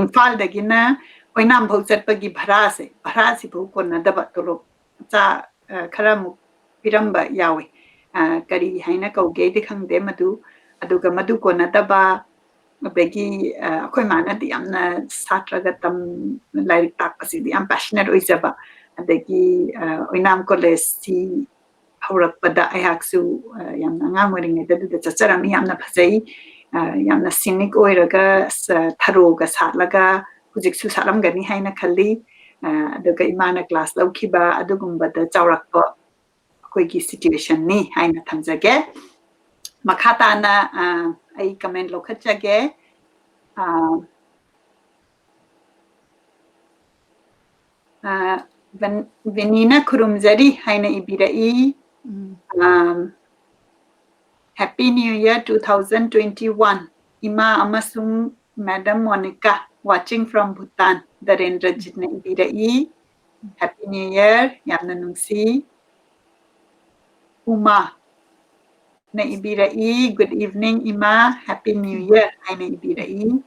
ꯏꯝꯐꯥꯜꯗꯒꯤꯅ ꯑꯣꯏꯅꯥꯝꯐꯥꯎ ꯆꯠꯄꯒꯤ ꯚꯔꯥꯁꯦ, ꯚꯔꯥꯁꯤꯐꯥꯎ ꯀꯣꯟꯅꯗꯕ, ꯇꯣꯂꯣꯞ ꯆꯥ, ꯑ, ꯈꯔ ꯑꯃꯨꯛ ꯄꯤꯔꯝꯕ ꯌꯥꯎꯋꯤ꯫ ꯑ, ꯀꯔꯤ ꯍꯥꯏꯅ ꯀꯧꯒꯦꯗꯤ ꯈꯪꯗꯦ ꯃꯗꯨ꯫ ꯑꯗꯨꯒ ꯃꯗꯨ ꯀꯣꯟꯅꯗꯕ, ꯑꯗꯒꯤ, ꯑ, ꯑꯩꯈꯣꯏ ꯃꯥꯅꯗꯤ ꯌꯥꯝꯅ ꯁꯥꯇ꯭ꯔꯒ ꯇꯝ-, ꯂꯥꯏꯔꯤꯛ ꯇꯥꯛꯄꯁꯤꯗꯤ ꯌꯥꯝ passionate ꯑꯣꯏꯖꯕ꯫ ꯑꯗꯒꯤ, ꯑ, ꯑꯣꯏꯅꯥꯝ ꯀꯣꯂꯦꯖꯁꯤ ꯍꯧꯔꯛꯄꯗ ꯑꯩꯍꯥꯛꯁꯨ, ꯑ, ꯌꯥꯝꯅ ꯑꯉꯥꯡ ꯑꯣꯏꯔꯤꯉꯩꯗ ꯑꯗꯨꯗ ꯆꯠꯆꯔꯝꯃꯤ꯫ ꯌꯥꯝꯅ ꯐꯖꯩ꯫ ꯑ, ꯌꯥꯝꯅ scenic ꯑꯣꯏꯔꯒ, ꯑꯁ, ꯊꯔꯣꯒ ꯁꯥꯠꯂꯒ, ꯍꯧꯖꯤꯛꯁꯨ ꯁꯥꯠꯂꯝꯒꯅꯤ ꯍꯥꯏꯅ ꯈꯜꯂꯤ꯫ ꯑ, ꯑꯗꯨꯒ ꯏꯃꯥꯅ class ꯂꯧꯈꯤꯕ ꯑꯗꯨꯒꯨꯝꯕꯗ ꯆꯥꯎꯔꯛꯄ ꯑꯩꯈꯣꯏꯒꯤ situationꯅꯤ ꯍꯥꯏꯅ ꯊꯝꯖꯒꯦ꯫ ꯃꯈꯥ ꯇꯥꯅ, ꯑ, ꯑꯩ comment ꯂꯧꯈꯠꯆꯒꯦ꯫ ꯑ, ꯑ, ꯚꯟ-, ꯚꯤꯅꯤꯅ ꯈꯨꯔꯨꯝꯖꯔꯤ ꯍꯥꯏꯅ ꯏꯕꯤꯔꯛꯏ꯫ ꯎꯝ꯫ Um, Happy New Year two thousand twenty-one, ꯏꯃꯥ ꯑꯃꯁꯨꯡ Madam Monica, watching from Bhutan, ꯗꯔꯦꯟꯗ꯭ꯔꯖꯤꯠꯅ ꯏꯕꯤꯔꯛꯏ꯫ Happy New Year, ꯌꯥꯝꯅ ꯅꯨꯡꯁꯤ꯫ ꯎꯃꯥ ꯅ ꯏꯕꯤꯔꯛꯏ, "Good evening, ꯏꯃꯥ, Happy New Year" ꯍꯥꯏꯅ ꯏꯕꯤꯔꯛꯏ꯫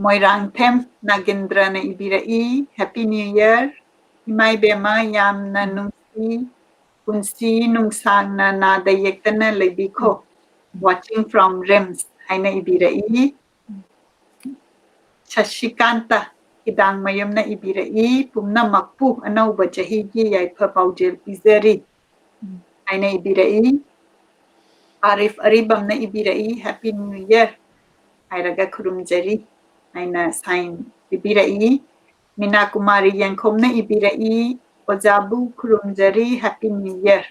Moirangthem ꯅꯥꯒꯦꯟꯗ꯭ꯔꯅ ꯏꯕꯤꯔꯛꯏ, "Happy New Year꯫ ꯏꯃꯥ ꯏꯕꯦꯝꯃ, ꯌꯥꯝꯅ ꯅꯨꯡꯁꯤ, ꯄꯨꯟꯁꯤ ꯅꯨꯡꯁꯥꯡꯅ ꯅꯥꯗ ꯌꯦꯛꯇꯅ ꯂꯩꯕꯤꯈꯣ꯫ Watching from RIMS" ꯍꯥꯏꯅ ꯏꯕꯤꯔꯛꯏ꯫ ꯁꯁꯤꯀꯥꯟꯇ ꯍꯤꯗꯥꯡꯃꯌꯨꯝꯅ ꯏꯕꯤꯔꯛꯏ, "ꯄꯨꯝꯅꯃꯛꯄꯨ ꯑꯅꯧꯕ ꯆꯍꯤꯒꯤ ꯌꯥꯏꯐ ꯄꯥꯎꯖꯦꯜ ꯄꯤꯖꯔꯤ" ꯍꯥꯏꯅ ꯏꯕꯤꯔꯛꯏ꯫ ꯑꯥꯔꯤꯐ ꯑꯔꯤꯕꯝꯅ ꯏꯕꯤꯔꯛꯏ, "Happy New Year" ꯍꯥꯏꯔꯒ "ꯈꯨꯔꯨꯝꯖꯔꯤ" ꯍꯥꯏꯅ sign ꯄꯤꯕꯤꯔꯛꯏ꯫ ꯃꯤꯅꯥ ꯀꯨꯃꯥꯔꯤ ꯌꯦꯡꯈꯣꯝꯅ ꯏꯕꯤꯔꯛꯏ, "ꯑꯣꯖꯥꯕꯨ ꯈꯨꯔꯨꯝꯖꯔꯤ, Happy New Year"꯫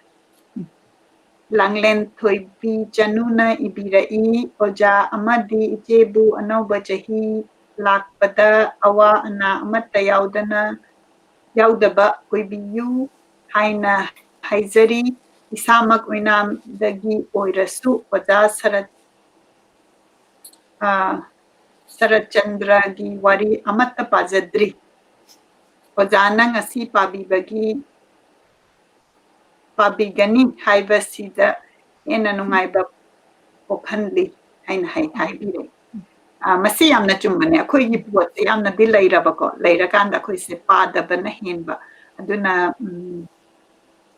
ꯂꯥꯡꯂꯦꯟ ꯊꯣꯏꯕꯤ ꯆꯅꯨꯅ ꯏꯕꯤꯔꯛꯏ, "ꯑꯣꯖꯥ ꯑꯃꯗꯤ ꯏꯆꯦꯕꯨ ꯑꯅꯧꯕ ꯆꯍꯤ ꯂꯥꯛꯄꯗ ꯑꯋꯥ ꯑꯅꯥ ꯑꯃꯠꯇ ꯌꯥꯎꯗꯅ, ꯌꯥꯎꯗꯕ ꯑꯣꯏꯕꯤꯌꯨ ꯍꯥꯏꯅ ꯍꯥꯏꯖꯔꯤ꯫ ꯏꯁꯥꯃꯛ ꯑꯣꯏꯅꯥꯝꯗꯒꯤ ꯑꯣꯏꯔꯁꯨ ꯑꯣꯖꯥ ꯁꯔꯠ, ꯑ, ꯁꯔꯠꯆꯟꯗ꯭ꯔꯒꯤ ꯋꯥꯔꯤ ꯑꯃꯠꯇ ꯄꯥꯖꯗ꯭ꯔꯤ꯫ ꯑꯣꯖꯥꯅ ꯉꯁꯤ ꯄꯥꯕꯤꯕꯒꯤ, ꯄꯥꯕꯤꯒꯅꯤ ꯍꯥꯏꯕꯁꯤꯗ ꯍꯦꯟꯅ ꯅꯨꯡꯉꯥꯏꯕ ꯄꯣꯛꯍꯜꯂꯤ" ꯍꯥꯏꯅ ꯍꯥꯏ-, ꯍꯥꯏꯕꯤꯔꯦ꯫ ꯑ, ꯃꯁꯤ ꯌꯥꯝꯅ ꯆꯨꯝꯕꯅꯦ꯫ ꯑꯩꯈꯣꯏꯒꯤ ꯄꯣꯠꯁꯦ ꯌꯥꯝꯅꯗꯤ ꯂꯩꯔꯕꯀꯣ, ꯂꯩꯔꯀꯥꯟꯗ ꯑꯩꯈꯣꯏꯁꯦ ꯄꯥꯗꯕꯅ ꯍꯦꯟꯕ꯫ ꯑꯗꯨꯅ, ꯎꯝ,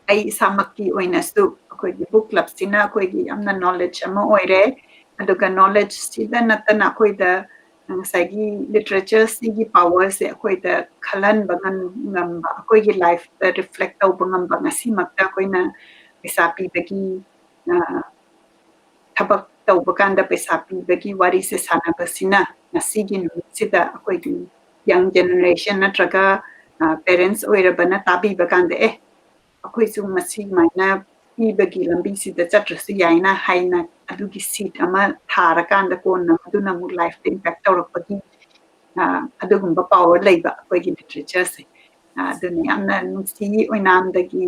ꯑꯩ ꯏꯁꯥꯃꯛꯀꯤ ꯑꯣꯏꯅꯁꯨ ꯑꯩꯈꯣꯏꯒꯤ book clubꯁꯤꯅ ꯑꯩꯈꯣꯏꯒꯤ ꯌꯥꯝꯅ knowledge ꯑꯃ ꯑꯣꯏꯔꯦ꯫ ꯑꯗꯨꯒ knowledgeꯁꯤꯗ ꯅꯠꯇꯅ ꯑꯩꯈꯣꯏꯗ ꯉꯁꯥꯏꯒꯤ literatureꯁꯤꯒꯤ powerꯁꯦ ꯑꯩꯈꯣꯏꯗ ꯈꯜꯍꯟꯕ ꯉꯝ-, ꯉꯝꯕ, ꯑꯩꯈꯣꯏꯒꯤ lifeꯇ reflect ꯇꯧꯕ ꯉꯝꯕ, ꯉꯁꯤꯃꯛꯇ ꯑꯩꯈꯣꯏꯅ ꯄꯩꯁꯥ ꯄꯤꯕꯒꯤ, ꯑ, ꯊꯕꯛ ꯇꯧꯕ ꯀꯥꯟꯗ ꯄꯩꯁꯥ ꯄꯤꯕꯒꯤ ꯋꯥꯔꯤꯁꯦ ꯁꯥꯟꯅꯕꯁꯤꯅ ꯉꯁꯤꯒꯤ ꯅꯨꯃꯤꯠꯁꯤꯗ ꯑꯩꯈꯣꯏꯒꯤ young generation ꯅꯠꯇ꯭ꯔꯒ, ꯑ, parents ꯑꯣꯏꯔꯕꯅ ꯇꯥꯕꯤꯕ ꯀꯥꯟꯗ, "ꯑꯦ, ꯑꯩꯈꯣꯏꯁꯨ ꯃꯁꯤ ꯁꯨꯃꯥꯏꯅ ꯄꯤꯕꯒꯤ ꯂꯝꯕꯤꯁꯤꯗ ꯆꯠꯇ꯭ꯔꯁꯨ ꯌꯥꯏꯅ" ꯍꯥꯏꯅ ꯑꯗꯨꯒꯤ seed ꯑꯃ ꯊꯥꯔꯀꯥꯟꯗ ꯀꯣꯟꯅ ꯃꯗꯨꯅ ꯑꯃꯨꯛ lifeꯇ impact ꯇꯧꯔꯛꯄꯒꯤ, ꯑ, ꯑꯗꯨꯒꯨꯝꯕ power ꯂꯩꯕ ꯑꯩꯈꯣꯏꯒꯤ literatureꯁꯦ꯫ ꯑ, ꯑꯗꯨꯅ ꯌꯥꯝꯅ ꯅꯨꯡꯁꯤ ꯑꯣꯏꯅꯥꯝꯗꯒꯤ,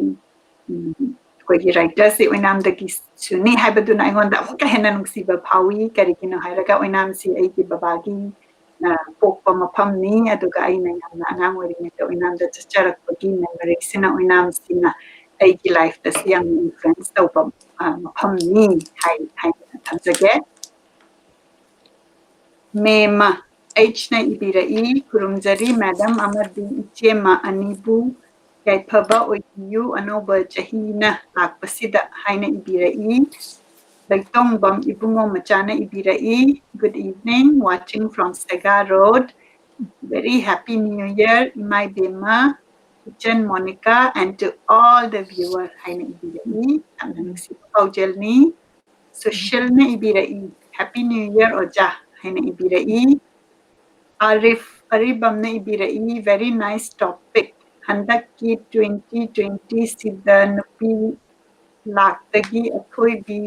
ꯎꯝ, ꯑꯩꯈꯣꯏꯒꯤ writerꯁꯦ ꯑꯣꯏꯅꯥꯝꯗꯒꯤꯁꯨꯅꯤ ꯍꯥꯏꯕꯗꯨꯅ ꯑꯩꯉꯣꯟꯗ ꯑꯃꯨꯛꯀ ꯍꯦꯟꯅ ꯅꯨꯡꯁꯤꯕ ꯐꯥꯎꯏ꯫ ꯀꯔꯤꯒꯤꯅꯣ ꯍꯥꯏꯔꯒ ꯑꯣꯏꯅꯥꯝꯁꯤ ꯑꯩꯒꯤ ꯕꯕꯥꯒꯤ, ꯑ, ꯄꯣꯛꯄ ꯃꯐꯝꯅꯤ꯫ ꯑꯗꯨꯒ ꯑꯩꯅ ꯌꯥꯝꯅ ꯑꯉꯥꯡ ꯑꯣꯏꯔꯤꯉꯩꯗ ꯑꯣꯏꯅꯥꯝꯗ ꯆꯠꯆꯔꯛꯄꯒꯤ memoryꯁꯤꯅ ꯑꯣꯏꯅꯥꯝꯁꯤꯅ ꯑꯩꯒꯤ lifeꯇꯁꯨ ꯌꯥꯝꯅ influence ꯇꯧꯕ, ꯑ, ꯃꯐꯝꯅꯤ ꯍꯥꯏ-, ꯍꯥꯏꯗꯅ ꯊꯝꯖꯒꯦ꯫ ꯃꯦꯃ H ꯅ ꯏꯕꯤꯔꯛꯏ, "ꯈꯨꯔꯨꯝꯖꯔꯤ madam ꯑꯃꯗꯤ ꯏꯆꯦꯃ ꯑꯅꯤꯕꯨ, ꯌꯥꯏꯐꯕ ꯑꯣꯏꯕꯤꯌꯨ ꯑꯅꯧꯕ ꯆꯍꯤꯅ ꯂꯥꯛꯄꯁꯤꯗ" ꯍꯥꯏꯅ ꯏꯕꯤꯔꯛꯏ꯫ ꯂꯩꯇꯣꯡꯕꯝ ꯏꯕꯨꯡꯉꯣ ꯃꯆꯥꯅ ꯏꯕꯤꯔꯛꯏ, "Good evening, watching from Sega Road. Very happy New Year, ꯏꯃꯥ ꯏꯕꯦꯝꯃ, ꯏꯆꯟ Monica, and to all the viewer" ꯍꯥꯏꯅ ꯏꯕꯤꯔꯛꯏ꯫ ꯌꯥꯝꯅ ꯅꯨꯡꯁꯤꯕ ꯄꯥꯎꯖꯦꯜꯅꯤ꯫ ꯁꯨꯁꯤꯜꯅ ꯏꯕꯤꯔꯛꯏ, "Happy New Year ꯑꯣꯖꯥ" ꯍꯥꯏꯅ ꯏꯕꯤꯔꯛꯏ꯫ Arif ꯑꯔꯤꯕꯝꯅ ꯏꯕꯤꯔꯛꯏ, "Very nice topic꯫ ꯍꯟꯗꯛꯀꯤ twenty twenty ꯁꯤꯗ ꯅꯨꯄꯤ ꯂꯥꯛꯇꯒꯤ ꯑꯊꯣꯏꯕꯤ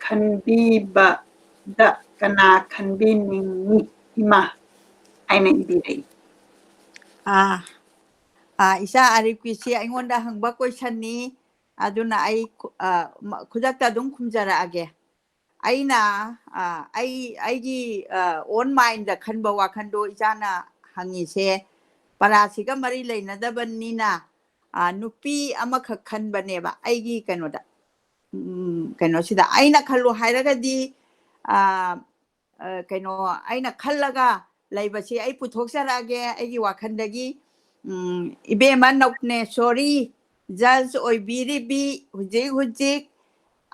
ꯈꯟꯕꯤꯕꯗ ꯀꯅꯥ ꯈꯟꯕꯤꯅꯤꯡꯉꯤ ꯏꯃꯥ?" ꯍꯥꯏꯅ ꯏꯕꯤꯔꯛꯏ꯫ ꯑꯥ, ꯑꯥ, ꯏꯆꯥ ꯑꯔꯤꯐꯀꯤꯁꯤ ꯑꯩꯉꯣꯟꯗ ꯍꯪꯕ questionꯅꯤ, ꯑꯗꯨꯅ ꯑꯩ ꯈꯨ-, ꯑꯥ, ꯃ-, ꯈꯨꯗꯛꯇ ꯑꯗꯨꯝ ꯈꯨꯝꯖꯔꯛꯑꯒꯦ꯫ ꯑꯩꯅ, ꯑꯥ, ꯑꯩ, ꯑꯩꯒꯤ, ꯑꯥ, own mindꯗ ꯈꯟꯕ ꯋꯥꯈꯟꯗꯣ ꯏꯆꯥꯅ ꯍꯪꯉꯤꯁꯦ ꯄꯔꯥꯁꯤꯒ ꯃꯔꯤ ꯂꯩꯅꯗꯕꯅꯤꯅ, ꯑꯥ, ꯅꯨꯄꯤ ꯑꯃꯈꯛ ꯈꯟꯕꯅꯦꯕ ꯑꯩꯒꯤ ꯀꯩꯅꯣꯗ, ꯎꯝ, ꯀꯩꯅꯣꯁꯤꯗ꯫ ꯑꯩꯅ ꯈꯜꯂꯨ ꯍꯥꯏꯔꯒꯗꯤ, ꯑꯥ, ꯑ, ꯀꯩꯅꯣ, ꯑꯩꯅ ꯈꯜꯂꯒ ꯂꯩꯕꯁꯤ ꯑꯩ ꯄꯨꯊꯣꯛꯆꯔꯛꯑꯒꯦ ꯑꯩꯒꯤ ꯋꯥꯈꯜꯗꯒꯤ꯫ ꯎꯝ, ꯏꯕꯦꯝꯃ ꯅꯧꯅꯦꯁꯣꯔꯤ, judge ꯑꯣꯏꯕꯤꯔꯤꯕꯤ, ꯍꯧꯖꯤꯛ ꯍꯧꯖꯤꯛ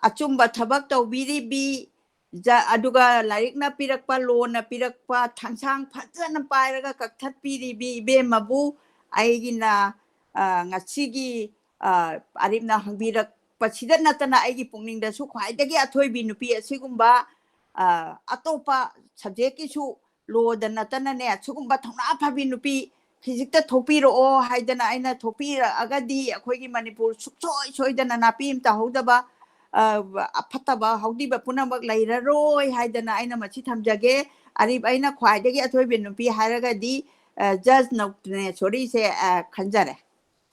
ꯑꯆꯨꯝꯕ ꯊꯕꯛ ꯇꯧꯕꯤꯔꯤꯕꯤ, ꯖ-, ꯑꯗꯨꯒ ꯂꯥꯏꯔꯤꯛꯅ ꯄꯤꯔꯛꯄ, ꯂꯣꯅ ꯄꯤꯔꯛꯄ ꯊꯥꯡꯁꯥꯡ ꯐꯖꯅ ꯄꯥꯏꯔꯒ ꯀꯛꯊꯠꯄꯤꯔꯤꯕꯤ ꯏꯕꯦꯝꯃꯕꯨ ꯑꯩꯒꯤꯅ, ꯑ, ꯉꯁꯤꯒꯤ, ꯑ, ꯑꯔꯤꯞꯅ ꯍꯪꯕꯤꯔꯛꯄꯁꯤꯗ ꯅꯠꯇꯅ ꯑꯩꯒꯤ ꯄꯨꯛꯅꯤꯡꯗꯁꯨ ꯈ꯭ꯋꯥꯏꯗꯒꯤ ꯑꯊꯣꯏꯕꯤ ꯅꯨꯄꯤ ꯑꯁꯤꯒꯨꯝꯕ, ꯑ, ꯑꯇꯣꯞꯄ subjectꯀꯤꯁꯨ ꯂꯣꯗ ꯅꯠꯇꯅꯅꯦ, ꯁꯤꯒꯨꯝꯕ ꯊꯧꯅꯥ ꯐꯕꯤ ꯅꯨꯄꯤ ꯍꯧꯖꯤꯛꯇ ꯊꯣꯛꯄꯤꯔꯛꯑꯣ ꯍꯥꯏꯗꯅ ꯑꯩꯅ ꯊꯣꯛꯄꯤꯔꯛꯑꯒꯗꯤ ꯑꯩꯈꯣꯏꯒꯤ ꯃꯅꯤꯄꯨꯔ ꯁꯨꯡꯁꯣꯏ ꯁꯣꯏꯗꯅ ꯅꯥꯄꯤ ꯑꯃ ꯇꯥꯍꯧꯗꯕ, ꯑ, ꯑꯐꯠꯇꯕ ꯍꯧꯗꯤꯕ ꯄꯨꯝꯅꯃꯛ ꯂꯩꯔꯔꯣꯏ ꯍꯥꯏꯗꯅ ꯑꯩꯅ ꯃꯁꯤ ꯊꯝꯖꯒꯦ꯫ ꯑꯔꯤꯕ ꯑꯩꯅ ꯈ꯭ꯋꯥꯏꯗꯒꯤ ꯑꯊꯣꯏꯕꯤ ꯅꯨꯄꯤ ꯍꯥꯏꯔꯒꯗꯤ, ꯑ, judge ꯅꯧꯅꯦꯁꯣꯔꯤꯁꯦ, ꯑ, ꯈꯟꯖꯔꯦ꯫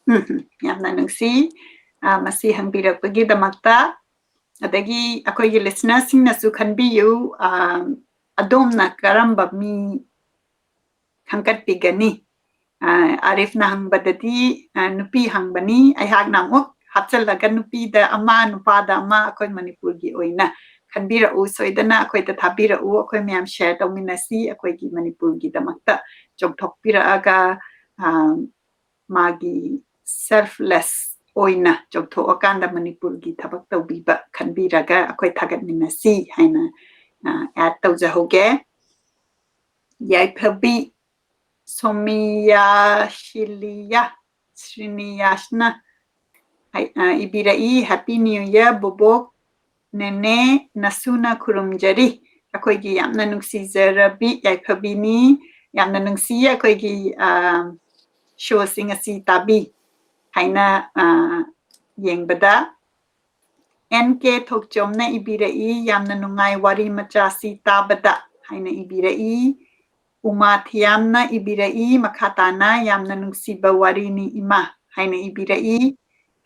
ꯎꯝ, ꯌꯥꯝꯅ ꯅꯨꯡꯁꯤ, ꯑ, ꯃꯁꯤ ꯍꯪꯕꯤꯔꯛꯄꯒꯤꯗꯃꯛꯇ꯫ ꯑꯗꯒꯤ ꯑꯩꯈꯣꯏꯒꯤ listenerꯁꯤꯡꯅꯁꯨ ꯈꯟꯕꯤꯌꯨ, ꯑ, ꯑꯗꯣꯝꯅ ꯀꯔꯝꯕ ꯃꯤ ꯈꯟꯒꯠꯄꯤꯒꯅꯤ? ꯑ, ꯑꯥꯔꯤꯐꯅ ꯍꯪꯕꯗꯗꯤ, ꯑ, ꯅꯨꯄꯤ ꯍꯪꯕꯅꯤ, ꯑꯩꯍꯥꯛꯅ ꯑꯃꯨꯛ ꯍꯥꯞꯆꯤꯜꯂꯒ ꯅꯨꯄꯤꯗ ꯑꯃ, ꯅꯨꯄꯥꯗ ꯑꯃ ꯑꯩꯈꯣꯏ ꯃꯅꯤꯄꯨꯔꯒꯤ ꯑꯣꯏꯅ ꯈꯟꯕꯤꯔꯛꯎ, ꯁꯣꯏꯗꯅ ꯑꯩꯈꯣꯏꯗ ꯊꯥꯕꯤꯔꯛꯎ, ꯑꯩꯈꯣꯏ ꯃꯌꯥꯝ share ꯇꯧꯃꯤꯟꯅꯁꯤ꯫ ꯑꯩꯈꯣꯏꯒꯤ ꯃꯅꯤꯄꯨꯔꯒꯤꯗꯃꯛꯇ ꯆꯣꯡꯊꯣꯛꯄꯤꯔꯛꯑꯒ, ꯑ, ꯃꯥꯒꯤ selfless ꯑꯣꯏꯅ ꯆꯣꯡꯊꯣꯛꯑꯀꯥꯟꯗ ꯃꯅꯤꯄꯨꯔꯒꯤ ꯊꯕꯛ ꯇꯧꯕꯤꯕ ꯈꯟꯕꯤꯔꯒ ꯑꯩꯈꯣꯏ ꯊꯥꯒꯠꯃꯤꯟꯅꯁꯤ ꯍꯥꯏꯅ, ꯑ, add ꯇꯧꯖꯍꯧꯒꯦ꯫ ꯌꯥꯏꯐꯕꯤ ꯁꯣꯃꯤꯌꯥ ꯁꯤꯂꯤꯌꯥ ꯁ꯭ꯔꯤꯅꯤꯌꯥꯁꯅ ꯍꯥꯏ-, ꯑ, ꯏꯕꯤꯔꯛꯏ, "Happy New Year, ꯕꯣꯕꯣꯛ, ꯅꯦꯅꯦ, ꯅꯁꯨꯅ ꯈꯨꯔꯨꯝꯖꯔꯤ꯫" ꯑꯩꯈꯣꯏꯒꯤ ꯌꯥꯝꯅ ꯅꯨꯡꯁꯤꯖꯔꯕꯤ ꯌꯥꯏꯐꯕꯤꯅꯤ꯫ ꯌꯥꯝꯅ ꯅꯨꯡꯁꯤ ꯑꯩꯈꯣꯏꯒꯤ, ꯑ, showꯁꯤꯡ ꯑꯁꯤ ꯇꯥꯕꯤ ꯍꯥꯏꯅ, ꯑ, ꯌꯦꯡꯕꯗ꯫ ꯑꯦꯟ ꯀꯦ ꯊꯣꯛꯆꯣꯝꯅ ꯏꯕꯤꯔꯛꯏ, "ꯌꯥꯝꯅ ꯅꯨꯡꯉꯥꯏ ꯋꯥꯔꯤ ꯃꯆꯥꯁꯤ ꯇꯥꯕꯗ" ꯍꯥꯏꯅ ꯏꯕꯤꯔꯛꯏ꯫ ꯎꯃꯥ ꯊꯤꯌꯥꯝꯅ ꯏꯕꯤꯔꯛꯏ, ꯃꯈꯥ ꯇꯥꯅ, "ꯌꯥꯝꯅ ꯅꯨꯡꯁꯤꯕ ꯋꯥꯔꯤꯅꯤ ꯏꯃꯥ" ꯍꯥꯏꯅ ꯏꯕꯤꯔꯛꯏ꯫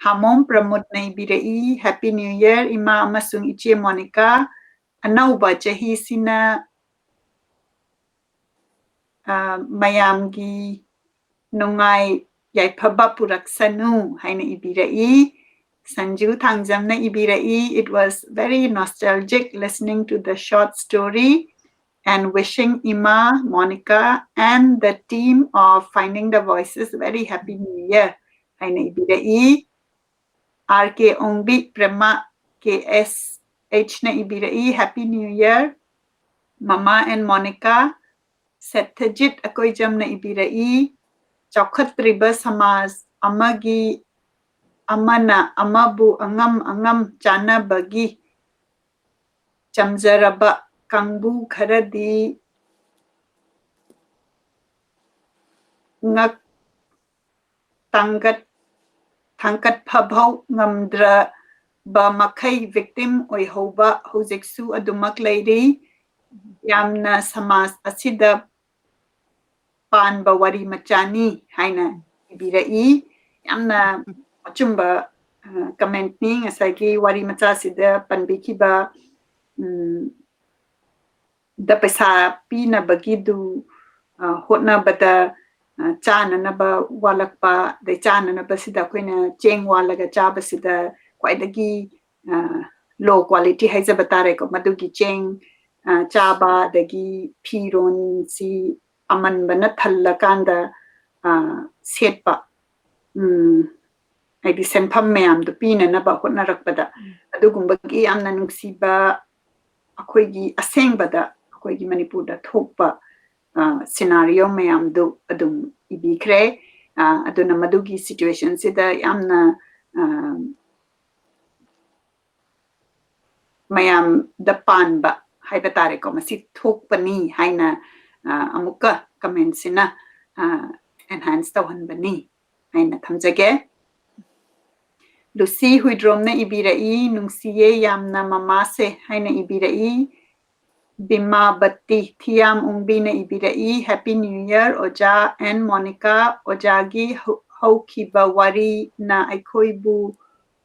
ꯍꯥꯃꯣꯝ ꯄ꯭ꯔꯃꯣꯗꯅ ꯏꯕꯤꯔꯛꯏ, "Happy New Year, ꯏꯃꯥ ꯑꯃꯁꯨꯡ ꯏꯆꯦ ꯃꯣꯅꯤꯀꯥ꯫ ꯑꯅꯧꯕ ꯆꯍꯤꯁꯤꯅ, ꯑ, ꯃꯌꯥꯝꯒꯤ ꯅꯨꯡꯉꯥꯏ ꯌꯥꯏꯐꯕ ꯄꯨꯔꯛꯁꯅꯨ" ꯍꯥꯏꯅ ꯏꯕꯤꯔꯛꯏ꯫ Sanju ꯊꯥꯡꯖꯝꯅ ꯏꯕꯤꯔꯛꯏ, "It was very nostalgic listening to the short story and wishing Ima, Monica and the team of Finding the Voices very happy New Year" ꯍꯥꯏꯅ ꯏꯕꯤꯔꯛꯏ꯫ R K Ongbi Prema K S ꯑꯩꯆꯅ ꯏꯕꯤꯔꯛꯏ, "Happy New Year, Mama and Monica." Sethajit Akoijam ꯏꯕꯤꯔꯛꯏ, "ꯆꯥꯎꯈꯠꯇ꯭ꯔꯤꯕ ꯁꯃꯥꯖ ꯑꯃꯒꯤ, ꯑꯃꯅ ꯑꯃꯕꯨ ꯑꯉꯝ ꯑꯉꯝ ꯆꯥꯟꯅꯕꯒꯤ ꯆꯝꯖꯔꯕ ꯀꯥꯡꯕꯨ ꯈꯔꯗꯤ ꯉꯛ ꯇꯥꯡꯒꯠ-, ꯊꯥꯡꯒꯠꯐꯐꯧ ꯉꯝꯗ꯭ꯔꯕ ꯃꯈꯩ victim ꯑꯣꯏꯍꯧꯕ ꯍꯧꯖꯤꯛꯁꯨ ꯑꯗꯨꯃꯛ ꯂꯩꯔꯤ꯫ ꯌꯥꯝꯅ ꯁꯃꯥꯖ ꯑꯁꯤꯗ ꯄꯥꯟꯕ ꯋꯥꯔꯤ ꯃꯆꯥꯅꯤ" ꯍꯥꯏꯅ ꯏꯕꯤꯔꯛꯏ꯫ ꯌꯥꯝꯅ ꯑꯆꯨꯝꯕ, ꯑ, commentꯅꯤ꯫ ꯉꯁꯥꯏꯒꯤ ꯋꯥꯔꯤ ꯃꯆꯥꯁꯤꯗ ꯄꯟꯕꯤꯈꯤꯕ, ꯎꯝ, ꯗ ꯄꯩꯁꯥ ꯄꯤꯅꯕꯒꯤꯗꯨ, ꯑ, ꯍꯣꯠꯅꯕꯗ, ꯑ, ꯆꯥꯅꯅꯕ ꯋꯥꯠꯂꯛꯄ, ꯑꯗꯩ ꯆꯥꯅꯅꯕꯁꯤꯗ ꯑꯩꯈꯣꯏꯅ ꯆꯦꯡ ꯋꯥꯜꯂꯒ ꯆꯥꯕꯁꯤꯗ ꯈ꯭ꯋꯥꯏꯗꯒꯤ, ꯑ, low quality ꯍꯥꯏꯖꯕ ꯇꯥꯔꯦꯀꯣ, ꯃꯗꯨꯒꯤ ꯆꯦꯡ, ꯑ, ꯆꯥꯕ, ꯑꯗꯒꯤ ꯐꯤꯔꯣꯟꯁꯤ ꯑꯃꯟꯕꯅ ꯊꯜꯂꯀꯥꯟꯗ, ꯑ, ꯁꯦꯠꯄ, ꯎꯝ, ꯍꯥꯏꯗꯤ ꯁꯦꯟꯐꯝ ꯃꯌꯥꯝꯗꯣ ꯄꯤꯅꯅꯕ ꯍꯣꯠꯅꯔꯛꯄꯗ, ꯑꯗꯨꯒꯨꯝꯕꯒꯤ ꯌꯥꯝꯅ ꯅꯨꯡꯁꯤꯕ, ꯑꯩꯈꯣꯏꯒꯤ ꯑꯁꯦꯡꯕꯗ ꯑꯩꯈꯣꯏꯒꯤ ꯃꯅꯤꯄꯨꯔꯗ ꯊꯣꯛꯄ, ꯑ, scenario ꯃꯌꯥꯝꯗꯨ ꯑꯗꯨꯝ ꯏꯕꯤꯈ꯭ꯔꯦ꯫ ꯑ, ꯑꯗꯨꯅ ꯃꯗꯨꯒꯤ situationꯁꯤꯗ ꯌꯥꯝꯅ, ꯑ, ꯃꯌꯥꯝꯗ ꯄꯥꯟꯕ ꯍꯥꯏꯕ ꯇꯥꯔꯦꯀꯣ, ꯃꯁꯤ ꯊꯣꯛꯄꯅꯤ ꯍꯥꯏꯅ, ꯑ, ꯑꯃꯨꯛꯀ commentꯁꯤꯅ, ꯑ, enhance ꯇꯧꯍꯟꯕꯅꯤ ꯍꯥꯏꯅ ꯊꯝꯖꯒꯦ꯫ ꯂꯨꯁꯤ ꯍꯨꯏꯗ꯭ꯔꯣꯝꯅ ꯏꯕꯤꯔꯛꯏ, "ꯅꯨꯡꯁꯤꯌꯦ ꯌꯥꯝꯅ ꯃꯃꯥꯁꯦ" ꯍꯥꯏꯅ ꯏꯕꯤꯔꯛꯏ꯫ ꯕꯤꯃꯥꯕꯇꯤ ꯊꯤꯌꯥꯝ ꯎꯪꯕꯤꯅ ꯏꯕꯤꯔꯛꯏ, "Happy New Year ꯑꯣꯖꯥ and ꯃꯣꯅꯤꯀꯥ, ꯑꯣꯖꯥꯒꯤ ꯍꯧ-, ꯍꯧꯈꯤꯕ ꯋꯥꯔꯤꯅ ꯑꯩꯈꯣꯏꯕꯨ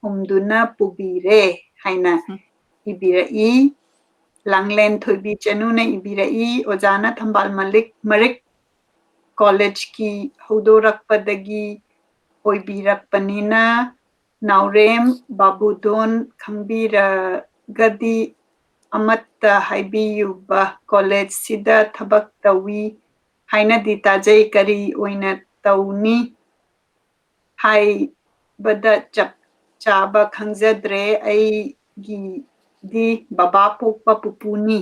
ꯍꯨꯝꯗꯨꯅ ꯄꯨꯕꯤꯔꯦ" ꯍꯥꯏꯅ ꯏꯕꯤꯔꯛꯏ꯫ ꯂꯥꯡꯂꯦꯟ ꯊꯣꯏꯕꯤ ꯆꯅꯨꯅ ꯏꯕꯤꯔꯛꯏ, "ꯑꯣꯖꯥꯅ ꯊꯝꯕꯥꯜ ꯃꯂꯤꯛ ꯃꯔꯤꯛ ꯀꯣꯂꯦꯖꯀꯤ ꯍꯧꯗꯣꯔꯛꯄꯗꯒꯤ ꯑꯣꯏꯕꯤꯔꯛꯄꯅꯤꯅ, ꯅꯥꯎꯔꯦꯝ ꯕꯥꯕꯨꯗꯣꯟ ꯈꯪꯕꯤꯔꯒꯗꯤ ꯑꯃꯠꯇ ꯍꯥꯏꯕꯤꯌꯨꯕ, ꯀꯣꯂꯦꯖꯁꯤꯗ ꯊꯕꯛ ꯇꯧꯏ ꯍꯥꯏꯅꯗꯤ ꯇꯥꯖꯩ, ꯀꯔꯤ ꯑꯣꯏꯅ ꯇꯧꯅꯤ ꯍꯥꯏꯕꯗ ꯆꯞ ꯆꯥꯕ ꯈꯪꯖꯗ꯭ꯔꯦ꯫ ꯑꯩꯒꯤꯗꯤ ꯕꯕꯥ ꯄꯣꯛꯄ ꯄꯨꯄꯨꯅꯤ꯫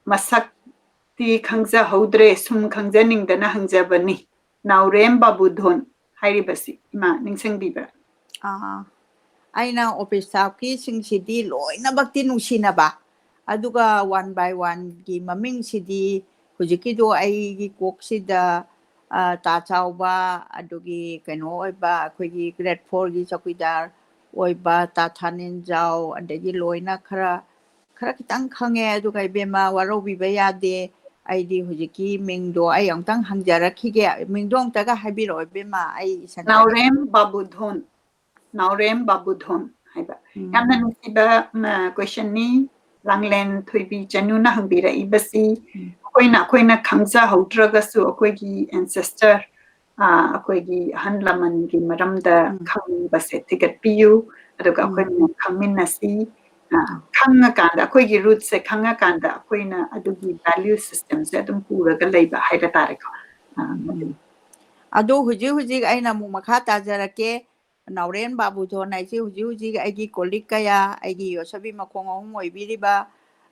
ꯃꯁꯛꯇꯤ ꯈꯪꯖꯍꯧꯗ꯭ꯔꯦ, ꯁꯨꯝ ꯈꯪꯖꯅꯤꯡꯗꯅ ꯍꯪꯖꯕꯅꯤ꯫ ꯅꯥꯎꯔꯦꯝ ꯕꯥꯕꯨꯙꯣꯟ ꯍꯥꯏꯔꯤꯕꯁꯤ ꯏꯃꯥ ꯅꯤꯡꯁꯤꯡꯕꯤꯕ꯭ꯔꯥ? ꯑꯥ, ꯑꯩꯅ ꯑꯣꯐꯤꯁ ꯁ꯭ꯇꯥꯐꯀꯤꯁꯤꯡꯁꯤꯗꯤ ꯂꯣꯏꯅꯃꯛꯇꯤ ꯅꯨꯡꯁꯤꯅꯕ, ꯑꯗꯨꯒ ꯋꯥꯟ ꯕꯥꯏ ꯋꯥꯟꯒꯤ ꯃꯃꯤꯡꯁꯤꯗꯤ ꯍꯧꯖꯤꯛꯀꯤꯗꯣ ꯑꯩꯒꯤ ꯀꯣꯛꯁꯤꯗ, ꯑ, ꯇꯥ ꯆꯥꯎꯕ, ꯑꯗꯨꯒꯤ ꯀꯩꯅꯣ ꯑꯣꯏꯕ, ꯑꯩꯈꯣꯏꯒꯤ ꯒ꯭ꯔꯦꯗ ꯐꯣꯔꯒꯤ ꯆꯧꯀꯤꯗꯥꯔ ꯑꯣꯏꯕ ꯇꯥ ꯊꯥꯅꯤꯟꯖꯥꯎ, ꯑꯗꯒꯤ ꯂꯣꯏꯅ ꯈꯔ, ꯈꯔ ꯈꯤꯇꯪ ꯈꯪꯉꯦ꯫ ꯑꯗꯨꯒ ꯏꯕꯦꯝꯃ, ꯋꯥꯔꯧꯕꯤꯕ ꯌꯥꯗꯦ, ꯑꯩꯗꯤ ꯍꯧꯖꯤꯛꯀꯤ ꯃꯤꯡꯗꯣ ꯑꯩ ꯑꯃꯨꯛꯇꯪ ꯍꯪꯖꯔꯛꯈꯤꯒꯦ꯫ ꯃꯤꯡꯗꯣ ꯑꯃꯨꯛꯇꯒ ꯍꯥꯏꯕꯤꯔꯛꯑꯣ ꯏꯕꯦꯝꯃ, ꯑꯩ ꯏꯁꯟ ꯅꯥꯎꯔꯦꯝ ꯕꯥꯕꯨꯙꯣꯟ, ꯅꯥꯎꯔꯦꯝ ꯕꯥꯕꯨꯙꯣꯟ ꯍꯥꯏꯕ꯫ ꯎꯝ꯫ ꯌꯥꯝꯅ ꯅꯨꯡꯁꯤꯕ, ꯎꯝ, questionꯅꯤ ꯂꯥꯡꯂꯦꯟ ꯊꯣꯏꯕꯤ ꯆꯅꯨꯅ ꯍꯪꯕꯤꯔꯛꯏꯕꯁꯤ꯫ ꯎꯝ꯫ ꯑꯩꯈꯣꯏꯅ, ꯑꯩꯈꯣꯏꯅ ꯈꯪꯖꯍꯧꯗ꯭ꯔꯒꯁꯨ ꯑꯩꯈꯣꯏꯒꯤ ancestor, ꯑ, ꯑꯩꯈꯣꯏꯒꯤ ꯑꯍꯜ ꯂꯃꯟꯒꯤ ꯃꯔꯝꯗ ꯎꯝ꯫ ꯈꯪꯕꯁꯦ ꯊꯤꯒꯠꯄꯤꯌꯨ꯫ ꯑꯗꯨꯒ ꯑꯩꯈꯣꯏꯅ ꯈꯪꯃꯤꯟꯅꯁꯤ꯫ ꯑ, ꯈꯪꯉꯀꯥꯟꯗ, ꯑꯩꯈꯣꯏꯒꯤ rootꯁꯦ ꯈꯪꯉꯀꯥꯟꯗ ꯑꯩꯈꯣꯏꯅ ꯑꯗꯨꯒꯤ value systemꯁꯦ ꯑꯗꯨꯝ ꯄꯨꯔꯒ ꯂꯩꯕ ꯍꯥꯏꯕ ꯇꯥꯔꯦꯀꯣ꯫ ꯑ, ꯑꯗꯣ ꯍꯧꯖꯤꯛ ꯍꯧꯖꯤꯛ ꯑꯩꯅ ꯑꯃꯨꯛ ꯃꯈꯥ ꯇꯥꯖꯔꯛꯀꯦ꯫ ꯅꯥꯎꯔꯦꯝ ꯕꯥꯕꯨꯊꯣꯟ ꯍꯥꯏꯁꯤ ꯍꯧꯖꯤꯛ ꯍꯧꯖꯤꯛ ꯑꯩꯒꯤ colleague ꯀꯌꯥ, ꯑꯩꯒꯤ ꯌꯣꯠꯁꯕꯤ ꯃꯈꯣꯡ ꯑꯍꯨꯝ ꯑꯣꯏꯕꯤꯔꯤꯕ,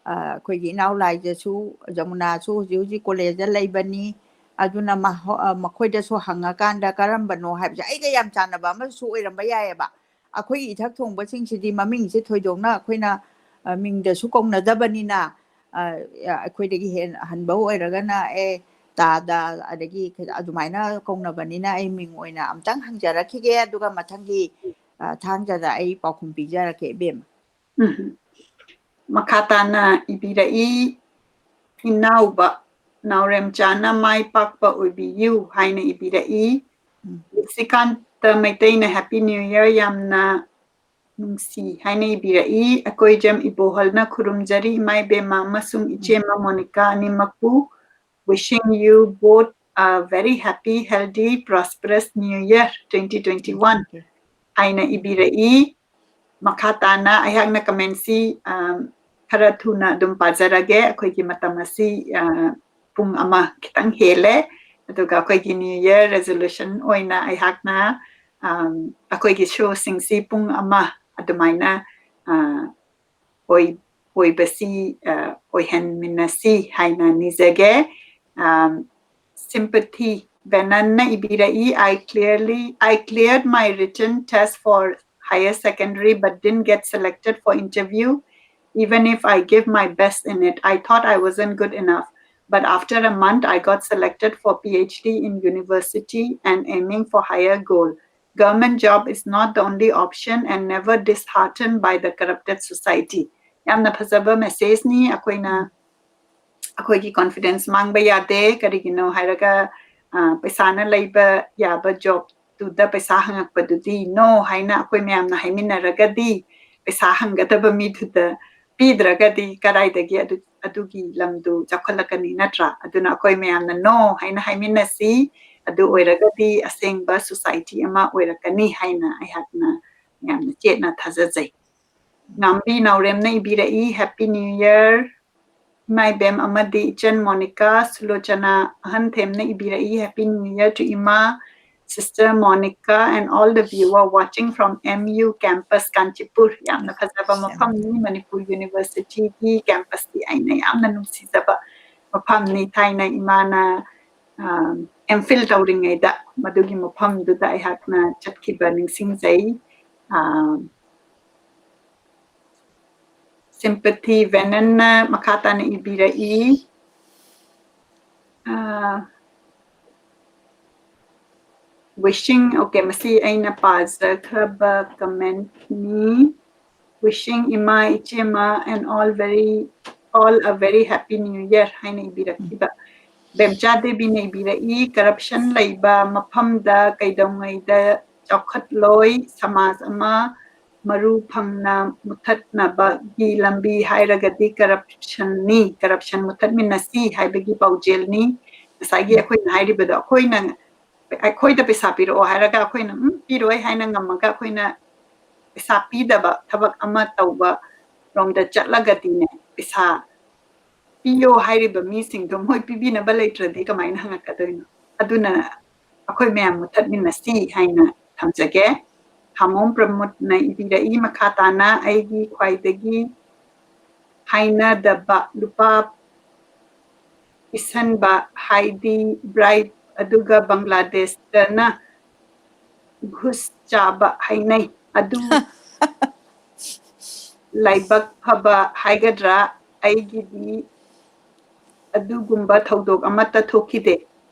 ꯑ, ꯑꯩꯈꯣꯏꯒꯤ ꯏꯅꯥꯎ ꯂꯥꯏꯖꯁꯨ, ꯖꯃꯨꯅꯥꯁꯨ ꯍꯧꯖꯤꯛ ꯍꯧꯖꯤꯛ collegeꯇ ꯂꯩꯕꯅꯤ꯫ ꯑꯗꯨꯅ ꯃꯍꯣ-, ꯑ, ꯃꯈꯣꯏꯗꯁꯨ ꯍꯪꯉꯀꯥꯟꯗ ꯀꯔꯝꯕꯅꯣ ꯍꯥꯏꯕꯁꯦ ꯑꯩꯒ ꯌꯥꯝ ꯆꯥꯟꯅꯕ ꯑꯃꯁꯨ ꯑꯣꯏꯔꯝꯕ ꯌꯥꯏꯑꯕ꯫ ꯑꯩꯈꯣꯏꯒꯤ ꯏꯊꯛ ꯊꯣꯡꯕꯁꯤꯡꯁꯤꯗꯤ ꯃꯃꯤꯡꯁꯦ ꯊꯣꯏꯗꯣꯛꯅ ꯑꯩꯈꯣꯏꯅ, ꯑ, ꯃꯤꯡꯗꯁꯨ ꯀꯧꯅꯗꯕꯅꯤꯅ, ꯑ, ꯑꯩꯈꯣꯏꯗꯒꯤ ꯍꯦꯟꯅ ꯑꯍꯟꯕ ꯑꯣꯏꯔꯒꯅ, "ꯑꯦ, ꯇꯥꯗ", ꯑꯗꯒꯤ ꯑꯗꯨꯃꯥꯏꯅ ꯀꯧꯅꯕꯅꯤꯅ ꯑꯩ ꯃꯤꯡ ꯑꯣꯏꯅ ꯑꯝꯇꯪ ꯍꯪꯖꯔꯛꯈꯤꯒꯦ, ꯑꯗꯨꯒ ꯃꯊꯪꯒꯤ, ꯑ, ꯊꯥꯡꯖꯗ ꯑꯩ ꯄꯥꯎꯈꯨꯝ ꯄꯤꯖꯔꯛꯀꯦ, ꯏꯕꯦꯝꯃ꯫ ꯎꯝ꯫ ꯃꯈꯥ ꯇꯥꯅ ꯏꯕꯤꯔꯛꯏ, "ꯏꯅꯥꯎꯕ ꯅꯥꯎꯔꯦꯝꯆꯥꯅ ꯃꯥꯏ ꯄꯥꯛꯄ ꯑꯣꯏꯕꯤꯌꯨ" ꯍꯥꯏꯅ ꯏꯕꯤꯔꯛꯏ꯫ ꯎꯝ꯫ ꯂꯤꯁꯤꯀꯥꯟꯇ ꯃꯩꯇꯩꯅ "Happy New Year, ꯌꯥꯝꯅ ꯅꯨꯡꯁꯤ" ꯍꯥꯏꯅ ꯏꯕꯤꯔꯛꯏ꯫ ꯑꯀꯣꯏꯖꯝ ꯏꯕꯣꯍꯜꯅ "ꯈꯨꯔꯨꯝꯖꯔꯤ ꯏꯃꯥ ꯏꯕꯦꯝꯃ ꯑꯃꯁꯨꯡ ꯏꯆꯦꯃ Monica ꯑꯅꯤꯃꯛꯄꯨ, wishing you both a very happy, healthy, prosperous New Year twenty twenty-one" ꯍꯥꯏꯅ ꯏꯕꯤꯔꯛꯏ꯫ ꯃꯈꯥ ꯇꯥꯅ ꯑꯩꯍꯥꯛꯅ commentꯁꯤ, ꯑ, ꯈꯔ ꯊꯨꯅ ꯑꯗꯨꯝ ꯄꯥꯖꯔꯒꯦ꯫ ꯑꯩꯈꯣꯏꯒꯤ ꯃꯇꯝ ꯑꯁꯤ, ꯑ, ꯄꯨꯡ ꯑꯃ ꯈꯤꯇꯪ ꯍꯦꯜꯂꯦ꯫ ꯑꯗꯨꯒ ꯑꯩꯈꯣꯏꯒꯤ New Year resolution ꯑꯣꯏꯅ ꯑꯩꯍꯥꯛꯅ, ꯑꯝ, ꯑꯩꯈꯣꯏꯒꯤ showꯁꯤꯡꯁꯤ ꯄꯨꯡ ꯑꯃ ꯑꯗꯨꯃꯥꯏꯅ, ꯑ, ꯑꯣꯏ-, ꯑꯣꯏꯕꯁꯤ, ꯑ, ꯑꯣꯏꯍꯟꯃꯤꯟꯅꯁꯤ ꯍꯥꯏꯅ ꯅꯤꯖꯒꯦ꯫ ꯑꯝ, Sympathy ꯕꯦꯅꯟꯅ ꯏꯕꯤꯔꯛꯏ, "I clearly, I cleared my written test for higher secondary but didn't get selected for interview, even if I give my best in it. I thought I wasn't good enough, but after a month, I got selected for PhD in university and aiming for higher goal. Government job is not the only option and never disheartened by the corrupted society." ꯌꯥꯝꯅ ꯐꯖꯕ messageꯅꯤ꯫ ꯑꯩꯈꯣꯏꯅ, ꯑꯩꯈꯣꯏꯒꯤ confidence ꯃꯥꯡꯕ ꯌꯥꯗꯦ꯫ ꯀꯔꯤꯒꯤꯅꯣ ꯍꯥꯏꯔꯒ, ꯑ, ꯄꯩꯁꯥꯅ ꯂꯩꯕ ꯌꯥꯕ jobꯇꯨꯗ ꯄꯩꯁꯥ ꯍꯪꯉꯛꯄꯗꯨꯗꯤ no ꯍꯥꯏꯅ ꯑꯩꯈꯣꯏ ꯃꯌꯥꯝꯅ ꯍꯥꯏꯃꯤꯟꯅꯔꯒꯗꯤ, ꯄꯩꯁꯥ ꯍꯪꯒꯗꯕ ꯃꯤꯗꯨꯗ ꯄꯤꯗ꯭ꯔꯒꯗꯤ ꯀꯗꯥꯏꯗꯒꯤ ꯑꯗꯨ, ꯑꯗꯨꯒꯤ ꯂꯝꯗꯨ ꯆꯥꯎꯈꯠꯂꯛꯀꯅꯤ, ꯅꯠꯇ꯭ꯔꯥ? ꯑꯗꯨꯅ ꯑꯩꯈꯣꯏ ꯃꯌꯥꯝꯅ no ꯍꯥꯏꯅ ꯍꯥꯏꯃꯤꯟꯅꯁꯤ꯫ ꯑꯗꯨ ꯑꯣꯏꯔꯒꯗꯤ ꯑꯁꯦꯡꯕ society ꯑꯃ ꯑꯣꯏꯔꯛꯀꯅꯤ ꯍꯥꯏꯅ ꯑꯩꯍꯥꯛꯅ, ꯌꯥꯝꯅ ꯆꯦꯠꯅ ꯊꯥꯖꯖꯩ꯫ ꯉꯥꯝꯕꯤ ꯅꯥꯎꯔꯦꯝꯅ ꯏꯕꯤꯔꯛꯏ, Happy New Year꯫ ꯏꯃꯥ ꯏꯕꯦꯝ ꯑꯃꯗꯤ ꯏꯆꯟ Monica, ꯁꯨꯂꯣꯆꯅꯥ ꯑꯍꯟꯊꯦꯝꯅ ꯏꯕꯤꯔꯛꯏ, Happy New Year to ꯏꯃꯥ, sister Monica and all the viewer watching from M U campus, Kanchipur. ꯌꯥꯝꯅ ꯐꯖꯕ ꯃꯐꯝꯅꯤ, ꯃꯅꯤꯄꯨꯔ ꯌꯨꯅꯤꯚꯔꯁꯤꯇꯤꯒꯤ ꯀꯦꯝꯄꯁꯇꯤ ꯑꯩꯅ ꯌꯥꯝꯅ ꯅꯨꯡꯁꯤꯖꯕ ꯃꯐꯝꯅꯤ꯫ ꯊꯥꯏꯅ ꯏꯃꯥꯅ ꯑꯦꯝ ꯐꯤꯜ ꯇꯧꯔꯤꯉꯩꯗ ꯃꯗꯨꯒꯤ ꯃꯐꯝꯗꯨꯗ ꯑꯩꯍꯥꯛꯅ ꯆꯠꯈꯤꯕ ꯅꯤꯡꯁꯤꯡꯖꯩ꯫ ꯑ, ꯁꯤꯝꯄꯊꯤ ꯚꯦꯅꯟꯅ ꯃꯈꯥ ꯇꯥꯅ ꯏꯕꯤꯔꯛꯏ꯫ ꯑ, wishing, okay, ꯃꯁꯤ ꯑꯩꯅ ꯄꯥꯖꯈ꯭ꯔꯕ ꯀꯃꯦꯟꯠꯅꯤ꯫ Wishing ꯏꯃꯥ, ꯏꯆꯦꯃ and all very, all a very happy new year ꯍꯥꯏꯅ ꯏꯕꯤꯔꯛꯈꯤꯕ ꯕꯦꯝꯆꯥ ꯗꯦꯕꯤꯅ ꯏꯕꯤꯔꯛꯏ, corruption ꯂꯩꯕ ꯃꯐꯝꯗ ꯀꯩꯗꯧꯉꯩꯗ ꯆꯥꯎꯈꯠꯂꯣꯏ, ꯁꯃꯥꯖ ꯑꯃ ꯃꯔꯨ ꯐꯪꯅ ꯃꯨꯊꯠꯅꯕꯒꯤ ꯂꯝꯕꯤ ꯍꯥꯏꯔꯒꯗꯤ corruptionꯅꯤ, corruption ꯃꯨꯊꯠꯃꯤꯟꯅꯁꯤ ꯍꯥꯏꯕꯒꯤ ꯄꯥꯎꯖꯦꯜꯅꯤ꯫ ꯉꯁꯥꯏꯒꯤ ꯑꯩꯈꯣꯏꯅ ꯍꯥꯏꯔꯤꯕꯗꯣ, ꯑꯩꯈꯣꯏꯅ, ꯑꯩꯈꯣꯏꯗ ꯄꯩꯁꯥ ꯄꯤꯔꯛꯑꯣ ꯍꯥꯏꯔꯒ ꯑꯩꯈꯣꯏꯅ, "ꯎꯝ, ꯄꯤꯔꯣꯏ" ꯍꯥꯏꯅ ꯉꯝꯃꯒ ꯑꯩꯈꯣꯏꯅ ꯄꯩꯁꯥ ꯄꯤꯗꯕ ꯊꯕꯛ ꯑꯃ ꯇꯧꯕ ꯔꯣꯝꯗ ꯆꯠꯂꯒꯗꯤꯅꯦ, ꯄꯩꯁꯥ ꯄꯤꯌꯣ ꯍꯥꯏꯔꯤꯕ ꯃꯤꯁꯤꯡꯗꯣ ꯃꯣꯏ ꯄꯤꯕꯤꯅꯕ ꯂꯩꯇ꯭ꯔꯗꯤ ꯀꯃꯥꯏꯅ ꯍꯪꯉꯛꯀꯗꯣꯏꯅꯣ? ꯑꯗꯨꯅ ꯑꯩꯈꯣꯏ ꯃꯌꯥꯝ ꯃꯨꯊꯠꯃꯤꯟꯅꯁꯤ ꯍꯥꯏꯅ ꯊꯝꯖꯒꯦ꯫ ꯈꯥꯃꯣꯝ ꯄ꯭ꯔꯃꯣꯗꯅ ꯏꯕꯤꯔꯛꯏ ꯃꯈꯥ ꯇꯥꯅ, ꯑꯩꯒꯤ ꯈ꯭ꯋꯥꯏꯗꯒꯤ ꯍꯥꯏꯅꯗꯕ ꯂꯨꯄꯥ ꯄꯤꯁꯟꯕ, ꯍꯥꯏꯗꯤ bribe, ꯑꯗꯨꯒ ꯕꯪꯒ꯭ꯂꯥꯗꯦꯁꯇꯅ ꯘꯨꯁ ꯆꯥꯕ ꯍꯥꯏꯅꯩ꯫ ꯑꯗꯨ ꯂꯥꯏꯕꯛ ꯐꯕ ꯍꯥꯏꯒꯗ꯭ꯔꯥ, ꯑꯩꯒꯤꯗꯤ ꯑꯗꯨꯒꯨꯝꯕ ꯊꯧꯗꯣꯛ ꯑꯃꯠꯇ ꯊꯣꯛꯈꯤꯗꯦ꯫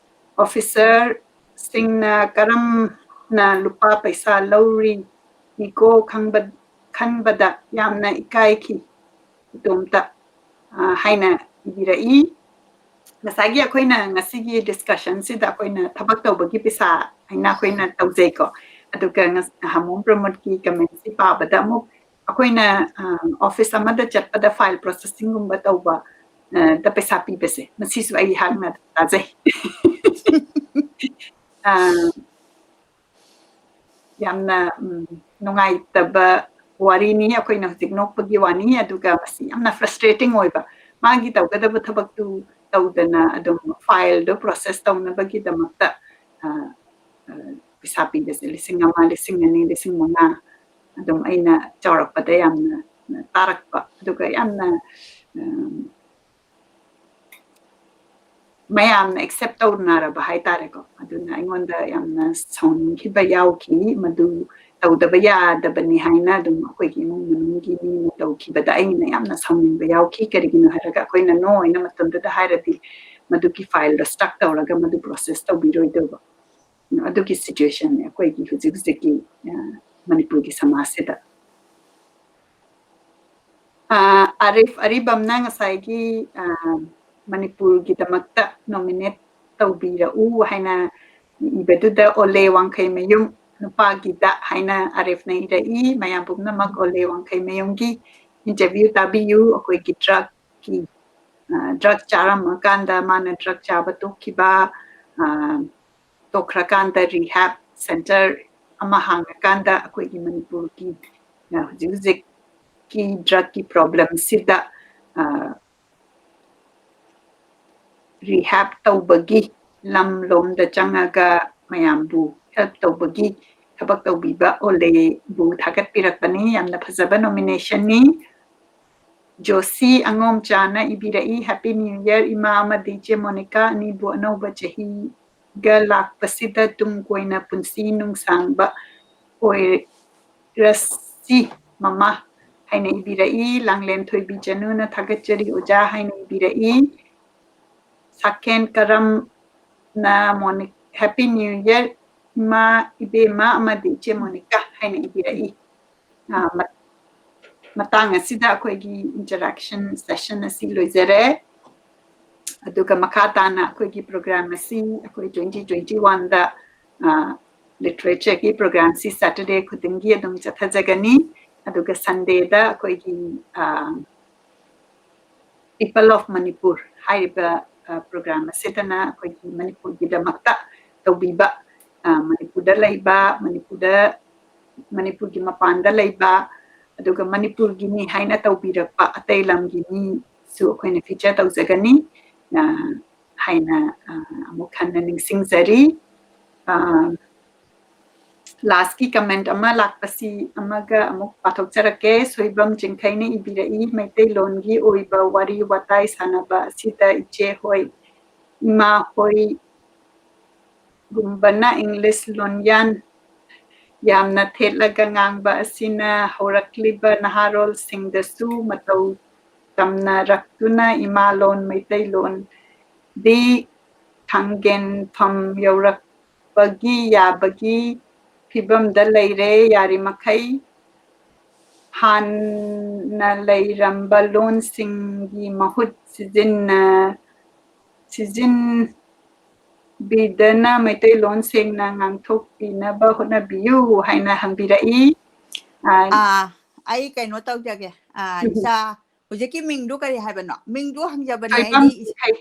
ꯑꯣꯐꯤꯁꯔꯁꯤꯡꯅ ꯀꯔꯝꯅ ꯂꯨꯄꯥ ꯄꯩꯁꯥ ꯂꯧꯔꯤꯅꯤꯀꯣ ꯈꯪꯕ-, ꯈꯟꯕꯗ ꯌꯥꯝꯅ ꯏꯀꯥꯏꯈꯤ ꯏꯇꯣꯝꯇ, ꯑ, ꯍꯥꯏꯅ ꯏꯕꯤꯔꯛꯏ꯫ ꯉꯁꯥꯏꯒꯤ ꯑꯩꯈꯣꯏꯅ ꯉꯁꯤꯒꯤ discussionꯁꯤꯗ ꯑꯩꯈꯣꯏꯅ ꯊꯕꯛ ꯇꯧꯕꯒꯤ ꯄꯩꯁꯥ ꯍꯥꯏꯅ ꯑꯩꯈꯣꯏꯅ ꯇꯧꯖꯩꯀꯣ꯫ ꯑꯗꯨꯒ ꯉꯁ-, ꯍꯥꯃꯣꯝ ꯄ꯭ꯔꯃꯣꯗꯀꯤ commentꯁꯤ ꯄꯥꯕꯗ ꯑꯃꯨꯛ ꯑꯩꯈꯣꯏꯅ, ꯑ, office ꯑꯃꯗ ꯆꯠꯄꯗ file processingꯒꯨꯝꯕ ꯇꯧꯕ, ꯑ, ꯗ ꯄꯩꯁꯥ ꯄꯤꯕꯁꯦ, ꯃꯁꯤꯁꯨ ꯑꯩꯍꯥꯛꯅ ꯇꯥꯖꯩ꯫ ꯑ, ꯌꯥꯝꯅ, ꯎꯝ, ꯅꯨꯡꯉꯥꯏꯇꯕ ꯋꯥꯔꯤꯅꯤ꯫ ꯑꯩꯈꯣꯏꯅ ꯍꯧꯖꯤꯛ ꯅꯣꯛꯄꯒꯤ ꯋꯥꯅꯤ, ꯑꯗꯨꯒ ꯃꯁꯤ ꯌꯥꯝꯅ ꯐ꯭ꯔꯁꯇ꯭ꯔꯦꯇꯤꯡ ꯑꯣꯏꯕ, ꯃꯥꯒꯤ ꯇꯧꯒꯗꯕ ꯊꯕꯛꯇꯨ ꯇꯧꯗꯅ ꯑꯗꯨꯝ ꯐꯥꯏꯜꯗꯣ ꯄ꯭ꯔꯣꯁꯦꯁ ꯇꯧꯅꯕꯒꯤꯗꯃꯛꯇ ꯄꯩꯁꯥ ꯄꯤꯕꯁꯦ ꯂꯤꯁꯤꯡ ꯑꯃ, ꯂꯤꯁꯤꯡ ꯑꯅꯤ, ꯂꯤꯁꯤꯡ ꯃꯉꯥ ꯑꯗꯨꯝ ꯑꯩꯅ ꯆꯥꯎꯔꯛꯄꯗ ꯌꯥꯝꯅ ꯇꯥꯔꯛꯄ, ꯑꯗꯨꯒ ꯌꯥꯝꯅ ꯃꯌꯥꯝꯅ ꯑꯦꯛꯁꯦꯞ ꯇꯧꯅꯔꯕ ꯍꯥꯏꯇꯥꯔꯦꯀꯣ꯫ ꯑꯗꯨꯅ ꯑꯩꯉꯣꯟꯗ ꯌꯥꯝꯅ ꯁꯥꯎꯅꯤꯡꯈꯤꯕ ꯌꯥꯎꯈꯤ꯫ ꯃꯗꯨ ꯇꯧꯗꯕ ꯌꯥꯗꯕꯅꯤ ꯍꯥꯏꯅ ꯑꯗꯨꯝ ꯑꯩꯈꯣꯏꯒꯤ ꯏꯃꯨꯡ ꯃꯅꯨꯡꯒꯤ ꯃꯤꯅ ꯇꯧꯈꯤꯕꯗ ꯑꯩꯅ ꯌꯥꯝꯅ ꯁꯥꯎꯅꯤꯡꯕ ꯌꯥꯎꯈꯤ꯫ ꯀꯔꯤꯒꯤꯅꯣ ꯍꯥꯏꯔꯒ ꯑꯩꯈꯣꯏꯅ ꯅꯣ ꯍꯥꯏꯅ ꯃꯇꯝꯗꯨꯗ ꯍꯥꯏꯔꯗꯤ ꯃꯗꯨꯒꯤ ꯐꯥꯏꯜꯗꯣ ꯁ꯭ꯇꯛ ꯇꯧꯔꯒ ꯃꯗꯨ ꯄ꯭ꯔꯣꯁꯦꯁ ꯇꯧꯕꯤꯔꯣꯏꯗꯧꯕ꯫ ꯑꯗꯨꯒꯤ ꯁꯤꯆꯨꯋꯦꯁꯟꯅꯦ ꯑꯩꯈꯣꯏꯒꯤ ꯍꯧꯖꯤꯛ ꯍꯧꯖꯤꯛꯀꯤ ꯃꯅꯤꯄꯨꯔꯒꯤ ꯁꯃꯥꯖꯁꯤꯗ꯫ ꯑꯥꯔꯤꯐ ꯑꯔꯤꯕꯝꯅ ꯉꯁꯥꯏꯒꯤ ꯃꯅꯤꯄꯨꯔꯒꯤꯗꯃꯛꯇ ꯅꯣꯃꯤꯅꯦꯠ ꯇꯧꯕꯤꯔꯛꯎ ꯍꯥꯏꯅ ꯏꯕꯗꯨꯗ ꯑꯣꯂꯦ ꯋꯥꯡꯈꯩꯃꯌꯨꯝ ꯅꯨꯄꯥꯒꯤꯗ ꯍꯥꯏꯅ ꯑꯥꯔꯤꯐꯅ ꯏꯔꯛꯏ꯫ ꯃꯌꯥꯝ ꯄꯨꯝꯅꯃꯛ ꯑꯣꯂꯦ ꯋꯥꯡꯈꯩꯃꯌꯨꯝꯒꯤ ꯏꯟꯇꯔꯚ꯭ꯌꯨ ꯇꯥꯕꯤꯌꯨ꯫ ꯑꯩꯈꯣꯏꯒꯤ ꯗ꯭ꯔꯛꯀꯤ ꯗ꯭ꯔꯛ ꯆꯥꯔꯝꯃꯀꯥꯟꯗ ꯃꯥꯅ ꯗ꯭ꯔꯛ ꯆꯥꯕ ꯇꯣꯛꯈꯤꯕ, ꯇꯣꯛꯈ꯭ꯔꯀꯥꯟꯗ ꯔꯤꯍꯦꯕ ꯁꯦꯟꯇꯔ ꯑꯃ ꯍꯥꯡꯉꯀꯥꯟꯗ ꯑꯩꯈꯣꯏꯒꯤ ꯃꯅꯤꯄꯨꯔꯒꯤ ꯍꯧꯖꯤꯛ ꯍꯧꯖꯤꯛꯀꯤ ꯗ꯭ꯔꯛꯀꯤ ꯄ꯭ꯔꯣꯕ꯭ꯂꯦꯝꯁꯤꯗ ꯔꯤꯍꯦꯕ ꯇꯧꯕꯒꯤ ꯂꯝꯂꯣꯝꯗ ꯆꯪꯉꯒ ꯃꯌꯥꯝꯕꯨ ꯍꯦꯜꯞ ꯇꯧꯕꯒꯤ ꯊꯕꯛ ꯇꯧꯕꯤꯕ ꯑꯣꯂꯦꯕꯨ ꯊꯥꯒꯠꯄꯤꯔꯛꯄꯅꯤ꯫ ꯌꯥꯝꯅ ꯐꯖꯕ ꯅꯣꯃꯤꯅꯦꯁꯟꯅꯤ꯫ ꯖꯣꯁꯤ ꯑꯉꯣꯝꯆꯥꯅ ꯏꯕꯤꯔꯛꯏ, Happy New Year ꯏꯃꯥ ꯑꯃꯗꯤ ꯏꯆꯦ ꯃꯣꯅꯤꯀꯥ, ꯑꯅꯤꯕꯨ ꯑꯅꯧꯕ ꯆꯍꯤꯒ ꯂꯥꯛꯄꯁꯤꯗ ꯇꯨꯡ ꯀꯣꯏꯅ ꯄꯨꯟꯁꯤ ꯅꯨꯡꯁꯥꯡꯕ ꯑꯣꯏꯔꯁꯤ ꯃꯃꯥ ꯍꯥꯏꯅ ꯏꯕꯤꯔꯛꯏ꯫ ꯂꯥꯡꯂꯦꯟ ꯊꯣꯏꯕꯤ ꯆꯅꯨꯅ ꯊꯥꯒꯠꯆꯔꯤ ꯑꯣꯖꯥ ꯍꯥꯏꯅ ꯏꯕꯤꯔꯛꯏ꯫ ꯁꯥꯀꯦꯟ ꯀꯔꯝꯅ ꯃꯣꯅꯤ-, Happy New Year ꯏꯃꯥ, ꯏꯕꯦꯝꯃ ꯑꯃꯗꯤ ꯏꯆꯦ ꯃꯣꯅꯤꯀꯥ ꯍꯥꯏꯅ ꯏꯕꯤꯔꯛꯏ꯫ ꯃꯇꯥꯡ ꯑꯁꯤꯗ ꯑꯩꯈꯣꯏꯒꯤ ꯏꯟꯇꯔꯦꯛꯁꯟ ꯁꯦꯁꯟ ꯑꯁꯤ ꯂꯣꯏꯖꯔꯦ꯫ ꯑꯗꯨꯒ ꯃꯈꯥ ꯇꯥꯅ ꯑꯩꯈꯣꯏꯒꯤ ꯄ꯭ꯔꯣꯒ꯭ꯔꯥꯝ ꯑꯁꯤ ꯑꯩꯈꯣꯏ ꯇ꯭ꯋꯦꯟꯇꯤ ꯇ꯭ꯋꯦꯟꯇꯤ ꯋꯥꯟꯗ ꯂꯤꯇꯔꯦꯆꯔꯒꯤ ꯄ꯭ꯔꯣꯒ꯭ꯔꯥꯝꯁꯤ ꯁꯦꯇꯔꯗꯦ ꯈꯨꯗꯤꯡꯒꯤ ꯑꯗꯨꯝ ꯆꯠꯊꯖꯒꯅꯤ꯫ ꯑꯗꯨꯒ ꯁꯟꯗꯦꯗ ꯑꯩꯈꯣꯏꯒꯤ ꯄꯤꯄꯜ ꯑꯣꯐ ꯃꯅꯤꯄꯨꯔ ꯍꯥꯏꯔꯤꯕ ꯄ꯭ꯔꯣꯒ꯭ꯔꯥꯝ ꯑꯁꯤꯗꯅ ꯑꯩꯈꯣꯏꯒꯤ ꯃꯅꯤꯄꯨꯔꯒꯤꯗꯃꯛꯇ ꯇꯧꯕꯤꯕ, ꯃꯅꯤꯄꯨꯔꯗ ꯂꯩꯕ, ꯃꯅꯤꯄꯨꯔꯗ ꯃꯅꯤꯄꯨꯔꯒꯤ ꯃꯄꯥꯟꯗ ꯂꯩꯕ, ꯑꯗꯨꯒ ꯃꯅꯤꯄꯨꯔꯒꯤꯅꯤ ꯍꯥꯏꯅ ꯇꯧꯕꯤꯔꯛꯄ ꯑꯇꯩ ꯂꯝꯒꯤ ꯃꯤꯁꯨ ꯑꯩꯈꯣꯏꯅ feature ꯇꯧꯖꯒꯅꯤ, ꯑ, ꯍꯥꯏꯅ, ꯑ, ꯑꯃꯨꯛ ꯍꯟꯅ ꯅꯤꯡꯁꯤꯡꯖꯔꯤ꯫ ꯑ, last ꯀꯤ comment ꯑꯃ ꯂꯥꯛꯄꯁꯤ ꯑꯃꯒ ꯑꯃꯨꯛ ꯄꯥꯊꯣꯛꯆꯔꯛꯀꯦ꯫ ꯁꯣꯏꯕꯝ ꯆꯤꯡꯈꯩꯅ ꯏꯕꯤꯔꯛꯏ, "ꯃꯩꯇꯩꯂꯣꯟꯒꯤ ꯑꯣꯏꯕ ꯋꯥꯔꯤ ꯋꯥꯇꯥꯏ ꯁꯥꯟꯅꯕ ꯑꯁꯤꯗ ꯏꯆꯦ ꯍꯣꯏ, ꯏꯃꯥ ꯍꯣꯏ ꯒꯨꯝꯕꯅ English ꯂꯣꯟꯌꯥꯟ ꯌꯥꯝꯅ ꯊꯦꯠꯂꯒ ꯉꯥꯡꯕ ꯑꯁꯤꯅ ꯍꯧꯔꯛꯂꯤꯕ ꯅꯍꯥꯔꯣꯜꯁꯤꯡꯗꯁꯨ ꯃꯇꯧ ꯇꯝꯅꯔꯛꯇꯨꯅ ꯏꯃꯥꯂꯣꯟ ꯃꯩꯇꯩꯂꯣꯟꯗꯤ ꯊꯥꯡꯒꯦꯟꯐꯝ ꯌꯧꯔꯛꯄꯒꯤ ꯌꯥꯕꯒꯤ ꯐꯤꯕꯝꯗ ꯂꯩꯔꯦ꯫ ꯌꯥꯔꯤꯃꯈꯩ ꯍꯥꯟꯅ ꯂꯩꯔꯝꯕ ꯂꯣꯟꯁꯤꯡꯒꯤ ꯃꯍꯨꯠ ꯁꯤꯖꯤꯟꯅ-, ꯁꯤꯖꯤꯟꯕꯤꯗꯅ ꯃꯩꯇꯩꯂꯣꯟ ꯁꯦꯡꯅ ꯉꯥꯡꯊꯣꯛꯄꯤꯅꯕ ꯍꯣꯠꯅꯕꯤꯌꯨ" ꯍꯥꯏꯅ ꯍꯪꯕꯤꯔꯛꯏ꯫ ꯑ, ꯑꯥ, ꯑꯩ ꯀꯩꯅꯣ ꯇꯧꯖꯒꯦ꯫ ꯑꯥ, ꯎꯝ꯫ ꯏꯆꯥ, ꯍꯧꯖꯤꯛꯀꯤ ꯃꯤꯡꯗꯨ ꯀꯔꯤ ꯍꯥꯏꯕꯅꯣ? ꯃꯤꯡꯗꯨ ꯍꯪꯖꯕꯅꯦ ꯁꯣꯏꯕꯝ ꯑꯩꯗꯤ꯫ ꯆꯤꯡꯈꯩ꯫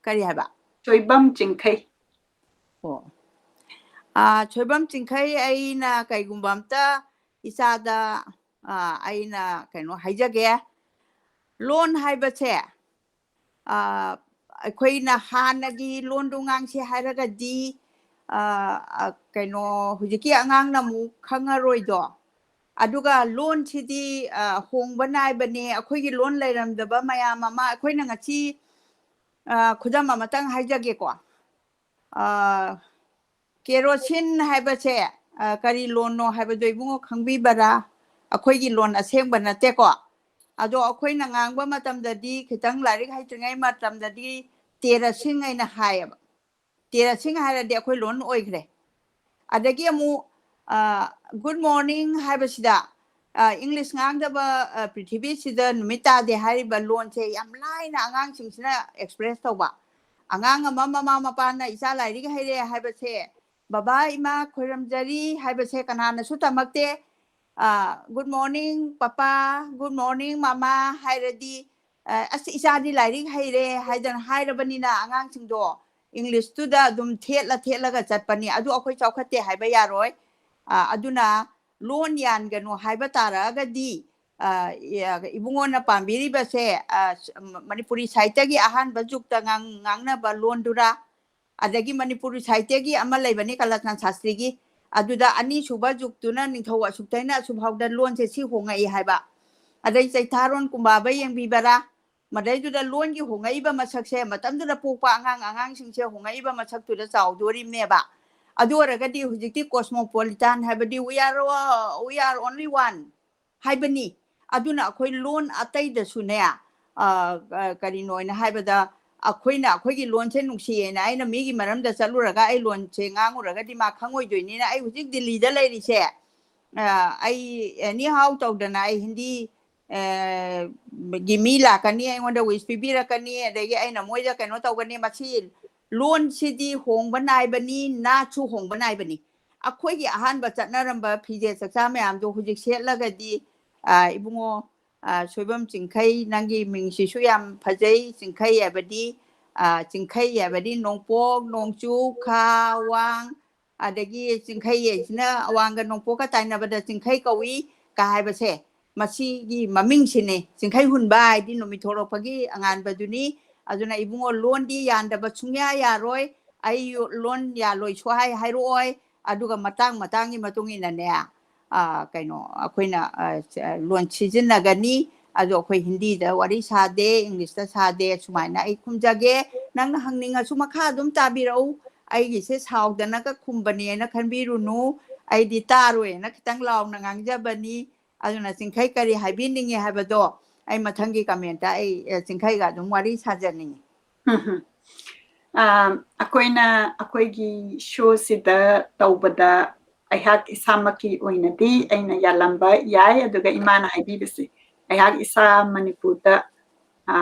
ꯀꯔꯤ ꯍꯥꯏꯕ? ꯁꯣꯏꯕꯝ ꯆꯤꯡꯈꯩ꯫ ꯑꯣ꯫ ꯑꯥ, ꯁꯣꯏꯕꯝ ꯆꯤꯡꯈꯩ, ꯑꯩꯅ ꯀꯩꯒꯨꯝꯕ ꯑꯝꯇ ꯏꯆꯥꯗ, ꯑꯥ, ꯑꯩꯅ ꯀꯩꯅꯣ ꯍꯥꯏꯖꯒꯦ꯫ ꯂꯣꯟ ꯍꯥꯏꯕꯁꯦ, ꯑꯥ, ꯑꯩꯈꯣꯏꯅ ꯍꯥꯟꯅꯒꯤ ꯂꯣꯟꯗꯣ ꯉꯥꯡꯁꯦ ꯍꯥꯏꯔꯒꯗꯤ, ꯑꯥ, ꯑ, ꯀꯩꯅꯣ, ꯍꯧꯖꯤꯛꯀꯤ ꯑꯉꯥꯡꯅ ꯑꯃꯨꯛ ꯈꯪꯉꯔꯣꯏꯗꯣ꯫ ꯑꯗꯨꯒ ꯂꯣꯟꯁꯤꯗꯤ, ꯑ, ꯍꯣꯡꯕ ꯅꯥꯏꯕꯅꯦ꯫ ꯑꯩꯈꯣꯏꯒꯤ ꯂꯣꯟ ꯂꯩꯔꯝꯗꯕ ꯃꯌꯥꯝ ꯑꯃ ꯑꯩꯈꯣꯏꯅ ꯉꯁꯤ, ꯑ, ꯈꯨꯗꯝ ꯑꯃꯇꯪ ꯍꯥꯏꯖꯒꯦꯀꯣ꯫ ꯑ, ꯀꯦꯔꯣꯁꯤꯟ ꯍꯥꯏꯕꯁꯦ, ꯑ, ꯀꯔꯤ ꯂꯣꯟꯅꯣ ꯍꯥꯏꯕꯗꯣ ꯏꯕꯨꯡꯉꯣ ꯈꯪꯕꯤꯕꯔꯥ? ꯑꯩꯈꯣꯏꯒꯤ ꯂꯣꯟ ꯑꯁꯦꯡꯕ ꯅꯠꯇꯦꯀꯣ꯫ ꯑꯗꯣ ꯑꯩꯈꯣꯏꯅ ꯉꯥꯡꯕ ꯃꯇꯝꯗꯗꯤ, ꯈꯤꯇꯪ ꯂꯥꯏꯔꯤꯛ ꯍꯩꯇ꯭ꯔꯤꯉꯩ ꯃꯇꯝꯗꯗꯤ ꯇꯦꯔꯁꯤꯡ ꯍꯥꯏꯅ ꯍꯥꯏꯌꯦꯕ꯫ ꯇꯦꯔꯁꯤꯡ ꯍꯥꯏꯔꯗꯤ ꯑꯩꯈꯣꯏ ꯂꯣꯟ ꯑꯣꯏꯈ꯭ꯔꯦ꯫ ꯑꯗꯒꯤ ꯑꯃꯨꯛ, ꯑ, good morning ꯍꯥꯏꯕꯁꯤꯗ, ꯑ, English ꯉꯥꯡꯗꯕ, ꯑ, ꯄ꯭ꯔꯤꯊꯤꯕꯤꯁꯤꯗ ꯅꯨꯃꯤꯠ ꯇꯥꯗꯦ ꯍꯥꯏꯔꯤꯕ ꯂꯣꯟꯁꯦ ꯌꯥꯝ ꯂꯥꯏꯅ ꯑꯉꯥꯡꯁꯤꯡꯁꯤꯅ express ꯇꯧꯕ꯫ ꯑꯉꯥꯡ ꯑꯃ ꯃꯃꯥ ꯃꯄꯥꯅ "ꯏꯆꯥ ꯂꯥꯏꯔꯤꯛ ꯍꯩꯔꯦ" ꯍꯥꯏꯕꯁꯦ, "ꯕꯕꯥ, ꯏꯃꯥ, ꯈꯣꯏꯔꯝꯖꯔꯤ" ꯍꯥꯏꯕꯁꯦ ꯀꯅꯥꯅꯁꯨ ꯇꯝꯃꯛꯇꯦ꯫ ꯑ, "Good morning, papa, good morning, ꯃꯃꯥ" ꯍꯥꯏꯔꯗꯤ, ꯑ, "ꯑꯁ, ꯏꯆꯥꯗꯤ ꯂꯥꯏꯔꯤꯛ ꯍꯩꯔꯦ" ꯍꯥꯏꯗꯅ ꯍꯥꯏꯔꯕꯅꯤꯅ ꯑꯉꯥꯡꯁꯤꯡꯗꯣ English ꯇꯨꯗ ꯑꯗꯨꯝ ꯊꯦꯠꯂ ꯊꯦꯠꯂꯒ ꯆꯠꯄꯅꯤ꯫ ꯑꯗꯨ ꯑꯩꯈꯣꯏ ꯆꯥꯎꯈꯠꯇꯦ ꯍꯥꯏꯕ ꯌꯥꯔꯣꯏ꯫ ꯑ, ꯑꯗꯨꯅ ꯂꯣꯟ ꯌꯥꯟꯒꯅꯨ ꯍꯥꯏꯕ ꯇꯥꯔꯛꯑꯒꯗꯤ, ꯑ, ꯏ-, ꯑ, ꯏꯕꯨꯡꯉꯣꯅ ꯄꯥꯝꯕꯤꯔꯤꯕꯁꯦ, ꯑ, ꯁ-, ꯃ-, ꯃꯅꯤꯄꯨꯔꯤ ꯁꯥꯍꯤꯇ꯭ꯌꯒꯤ ꯑꯍꯥꯟꯕ ꯖꯨꯛꯇ ꯉꯥꯡ-, ꯉꯥꯡꯅꯕ ꯂꯣꯟꯗꯨꯔꯥ, ꯑꯗꯒꯤ ꯃꯅꯤꯄꯨꯔꯤ ꯁꯥꯍꯤꯇ꯭ꯌꯒꯤ ꯑꯃ ꯂꯩꯕꯅꯤ ꯀꯂꯆꯟ ꯁꯥꯁꯇ꯭ꯔꯤꯒꯤ, ꯑꯗꯨꯗ ꯑꯅꯤꯁꯨꯕ ꯖꯨꯛꯇꯨꯅ ꯅꯤꯡꯊꯧ ꯑꯁꯨꯛꯇꯩꯅ ꯑꯁꯨꯛꯐꯥꯎꯗ ꯂꯣꯟꯁꯦ ꯁꯤ ꯍꯣꯡꯉꯛꯏ ꯍꯥꯏꯕ, ꯑꯗꯩ ꯆꯩꯊꯥꯔꯣꯟ ꯀꯨꯝꯕꯥꯕ ꯌꯦꯡꯕꯤꯕꯔꯥ, ꯃꯗꯩꯗꯨꯗ ꯂꯣꯟꯒꯤ ꯍꯣꯡꯉꯛꯏꯕ ꯃꯁꯛꯁꯦ, ꯃꯇꯝꯗꯨꯗ ꯄꯣꯛꯄ ꯑꯉꯥꯡ ꯑꯉꯥꯡꯁꯤꯡꯁꯦ ꯍꯣꯡꯉꯛꯏꯕ ꯃꯁꯛꯇꯨꯗ ꯆꯥꯎꯗꯣꯔꯤꯕꯅꯦꯕ꯫ ꯑꯗꯨ ꯑꯣꯏꯔꯒꯗꯤ ꯍꯧꯖꯤꯛꯇꯤ cosmopolitan ꯍꯥꯏꯕꯗꯤ we are, we are only one ꯍꯥꯏꯕꯅꯤ꯫ ꯑꯗꯨꯅ ꯑꯩꯈꯣꯏ ꯂꯣꯟ ꯑꯇꯩꯗꯁꯨꯅꯦ, ꯑ, ꯑ, ꯀꯔꯤꯅꯣ ꯍꯥꯏꯅ ꯍꯥꯏꯕꯗ, ꯑꯩꯈꯣꯏꯅ ꯑꯩꯈꯣꯏꯒꯤ ꯂꯣꯟꯁꯦ ꯅꯨꯡꯁꯤꯌꯦꯅ ꯑꯩꯅ ꯃꯤꯒꯤ ꯃꯔꯝꯗ ꯆꯠꯂꯨꯔꯒ ꯑꯩ ꯂꯣꯟꯁꯦ ꯉꯥꯡꯉꯨꯔꯒꯗꯤ ꯃꯥ ꯈꯪꯉꯣꯏꯗꯣꯏꯅꯤꯅ, ꯑꯩ ꯍꯧꯖꯤꯛ ꯗꯤꯜꯂꯤꯗ ꯂꯩꯔꯤꯁꯦ, ꯑ, ꯑꯩ anyhow ꯇꯧꯗꯅ ꯑꯩ ꯍꯤꯟꯗꯤ, ꯑ, ꯒꯤ ꯃꯤ ꯂꯥꯛꯀꯅꯤ, ꯑꯩꯉꯣꯟꯗ wish ꯄꯤꯕꯤꯔꯛꯀꯅꯤ, ꯑꯗꯒꯤ ꯑꯩꯅ ꯃꯣꯏꯗ ꯀꯩꯅꯣ ꯇꯧꯒꯅꯤ꯫ ꯃꯁꯤ ꯂꯣꯟꯁꯤꯗꯤ ꯍꯣꯡꯕ ꯅꯥꯏꯕꯅꯤ, ꯅꯥꯠꯁꯨ ꯍꯣꯡꯕ ꯅꯥꯏꯕꯅꯤ꯫ ꯑꯩꯈꯣꯏꯒꯤ ꯑꯍꯥꯟꯕ ꯆꯠꯅꯔꯝꯕ ꯐꯤꯖꯦꯠ ꯆꯛꯆꯥ ꯃꯌꯥꯝꯗꯣ ꯍꯧꯖꯤꯛ ꯁꯦꯠꯂꯒꯗꯤ, ꯑ, ꯏꯕꯨꯡꯉꯣ, ꯑ, ꯁꯣꯏꯕꯝ ꯆꯤꯡꯈꯩ, ꯅꯪꯒꯤ ꯃꯤꯡꯁꯤꯁꯨ ꯌꯥꯝ ꯐꯖꯩ꯫ ꯆꯤꯡꯈꯩ ꯍꯥꯏꯕꯗꯤ, ꯑ, ꯆꯤꯡꯈꯩ ꯍꯥꯏꯕꯗꯤ ꯅꯣꯡꯄꯣꯛ, ꯅꯣꯡꯆꯨꯞ, ꯈꯥ, ꯋꯥꯡ, ꯑꯗꯒꯤ ꯆꯤꯡꯈꯩ ꯍꯥꯏꯁꯤꯅ ꯑꯋꯥꯡꯒ ꯅꯣꯡꯄꯣꯛꯀ ꯇꯥꯏꯅꯕꯗ ꯆꯤꯡꯈꯩ ꯀꯧꯏ ꯀ ꯍꯥꯏꯕꯁꯦ, ꯃꯁꯤꯒꯤ ꯃꯃꯤꯡꯁꯤꯅꯤ꯫ ꯆꯤꯡꯈꯩ ꯍꯨꯟꯕ ꯍꯥꯏꯗꯤ ꯅꯨꯃꯤꯠ ꯊꯣꯛꯂꯛꯄꯒꯤ ꯑꯉꯥꯟꯕꯗꯨꯅꯤ꯫ ꯑꯗꯨꯅ ꯏꯕꯨꯡꯉꯣ, ꯂꯣꯟꯗꯤ ꯌꯥꯟꯗꯕ ꯁꯨꯡꯌꯥ ꯌꯥꯔꯣꯏ꯫ ꯑꯩ ꯂꯣꯟ ꯌꯥꯜꯂꯣꯏ ꯁꯨꯡꯍꯥꯏ ꯍꯥꯏꯔꯛꯑꯣꯏ꯫ ꯑꯗꯨꯒ ꯃꯇꯥꯡ ꯃꯇꯥꯡꯒꯤ ꯃꯇꯨꯡ ꯏꯟꯅꯅꯦ, ꯑ, ꯀꯩꯅꯣ, ꯑꯩꯈꯣꯏꯅ, ꯑ, ꯆ-, ꯂꯣꯟ ꯁꯤꯖꯤꯟꯅꯒꯅꯤ꯫ ꯑꯗꯣ ꯑꯩꯈꯣꯏ ꯍꯤꯟꯗꯤꯗ ꯋꯥꯔꯤ ꯁꯥꯗꯦ, ꯏꯪꯂꯤꯁꯇ ꯁꯥꯗꯦ꯫ ꯁꯨꯃꯥꯏꯅ ꯑꯩ ꯈꯨꯝꯖꯒꯦ꯫ ꯅꯪꯅ ꯍꯪꯅꯤꯡꯉꯁꯨ ꯃꯈꯥ ꯑꯗꯨꯝ ꯇꯥꯕꯤꯔꯛꯎ꯫ ꯑꯩꯒꯤꯁꯦ ꯁꯥꯎꯗꯅꯒ ꯈꯨꯝꯕꯅꯦꯅ ꯈꯟꯕꯤꯔꯨꯅꯨ꯫ ꯑꯩꯗꯤ ꯇꯥꯔꯣꯏꯅ ꯈꯤꯇꯪ ꯂꯥꯎꯅ ꯉꯥꯡꯖꯕꯅꯤ꯫ ꯑꯗꯨꯅ ꯆꯤꯡꯈꯩ ꯀꯔꯤ ꯍꯥꯏꯕꯤꯅꯤꯡꯉꯤ ꯍꯥꯏꯕꯗꯣ ꯑꯩ ꯃꯊꯪꯒꯤ comment ꯑꯩ, ꯑ, ꯆꯤꯡꯈꯩꯒ ꯑꯗꯨꯝ ꯋꯥꯔꯤ ꯁꯥꯖꯅꯤꯡꯉꯤ꯫ ꯎꯝ꯫ ꯑ, ꯑꯩꯈꯣꯏꯅ, ꯑꯩꯈꯣꯏꯒꯤ showꯁꯤꯗ ꯇꯧꯕꯗ ꯑꯩꯍꯥꯛ ꯏꯁꯥꯃꯛꯀꯤ ꯑꯣꯏꯅꯗꯤ ꯑꯩꯅ ꯌꯥꯜꯂꯝꯕ ꯌꯥꯏ, ꯑꯗꯨꯒ ꯏꯃꯥꯅ ꯍꯥꯏꯕꯤꯕꯁꯦ, ꯑꯩꯍꯥꯛ ꯏꯁꯥ ꯃꯅꯤꯄꯨꯔꯗ, ꯑ,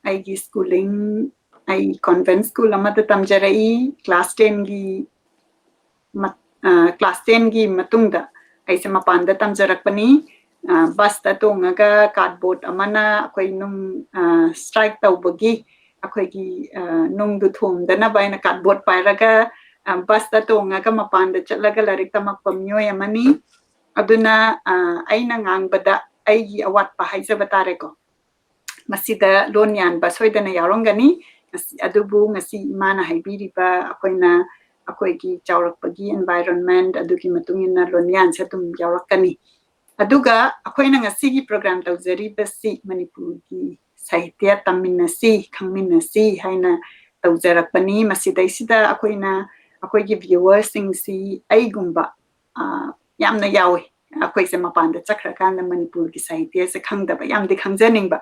ꯑꯩꯒꯤ schooling, ꯑꯩ convent school ꯑꯃꯗ ꯇꯝꯖꯔꯛꯏ꯫ Class tenꯒꯤ ꯃ-, ꯑ, class tenꯒꯤ ꯃꯇꯨꯡꯗ ꯑꯩꯁꯦ ꯃꯄꯥꯟꯗ ꯇꯝꯖꯔꯛꯄꯅꯤ꯫ ꯑ, busꯇ ꯇꯣꯡꯉꯒ cardboard ꯑꯃꯅ ꯑꯩꯈꯣꯏ ꯅꯨꯡ, ꯑ, strike ꯇꯧꯕꯒꯤ ꯑꯩꯈꯣꯏꯒꯤ, ꯑ, ꯅꯨꯡꯗꯨ ꯊꯣꯝꯗꯅꯕ ꯑꯩꯅ cardboard ꯄꯥꯏꯔꯒ, ꯑ, busꯇ ꯇꯣꯡꯉꯒ ꯃꯄꯥꯟꯗ ꯆꯠꯂꯒ ꯂꯥꯏꯔꯤꯛ ꯇꯝꯃꯛꯄ ꯃꯤꯑꯣꯏ ꯑꯃꯅꯤ꯫ ꯑꯗꯨꯅ, ꯑ, ꯑꯩꯅ ꯉꯥꯡꯕꯗ ꯑꯩꯒꯤ ꯑꯋꯥꯠꯄ ꯍꯥꯏꯖꯕ ꯇꯥꯔꯦꯀꯣ꯫ ꯃꯁꯤꯗ ꯂꯣꯟ ꯌꯥꯟꯕ ꯁꯣꯏꯗꯅ ꯌꯥꯎꯔꯝꯒꯅꯤ꯫ ꯉꯁꯤ-, ꯑꯗꯨꯕꯨ ꯉꯁꯤ ꯏꯃꯥꯅ ꯍꯥꯏꯕꯤꯔꯤꯕ ꯑꯩꯈꯣꯏꯅ, ꯑꯩꯈꯣꯏꯒꯤ ꯆꯥꯎꯔꯛꯄꯒꯤ environment ꯑꯗꯨꯒꯤ ꯃꯇꯨꯡ ꯏꯟꯅ ꯂꯣꯟꯌꯥꯟꯁꯦ ꯑꯗꯨꯝ ꯌꯥꯎꯔꯛꯀꯅꯤ꯫ ꯑꯗꯨꯒ ꯑꯩꯈꯣꯏꯅ ꯉꯁꯤꯒꯤ program ꯇꯧꯖꯔꯤꯕꯁꯤ ꯃꯅꯤꯄꯨꯔꯒꯤ ꯁꯥꯍꯤꯇ꯭ꯌ ꯇꯝꯃꯤꯟꯅꯁꯤ, ꯈꯪꯃꯤꯟꯅꯁꯤ ꯍꯥꯏꯅ ꯇꯧꯖꯔꯛꯄꯅꯤ꯫ ꯃꯁꯤꯗꯩꯁꯤꯗ ꯑꯩꯈꯣꯏꯅ, ꯑꯩꯈꯣꯏꯒꯤ viewerꯁꯤꯡꯁꯤ ꯑꯩꯒꯨꯝꯕ, ꯑ, ꯌꯥꯝꯅ ꯌꯥꯎꯏ꯫ ꯑꯩꯈꯣꯏꯁꯦ ꯃꯄꯥꯟꯗ ꯆꯠꯈ꯭ꯔꯀꯥꯟꯗ ꯃꯅꯤꯄꯨꯔꯒꯤ ꯁꯥꯍꯤꯇ꯭ꯌꯁꯦ ꯈꯪꯗꯕ, ꯌꯥꯝꯗꯤ ꯈꯪꯖꯅꯤꯡꯕ꯫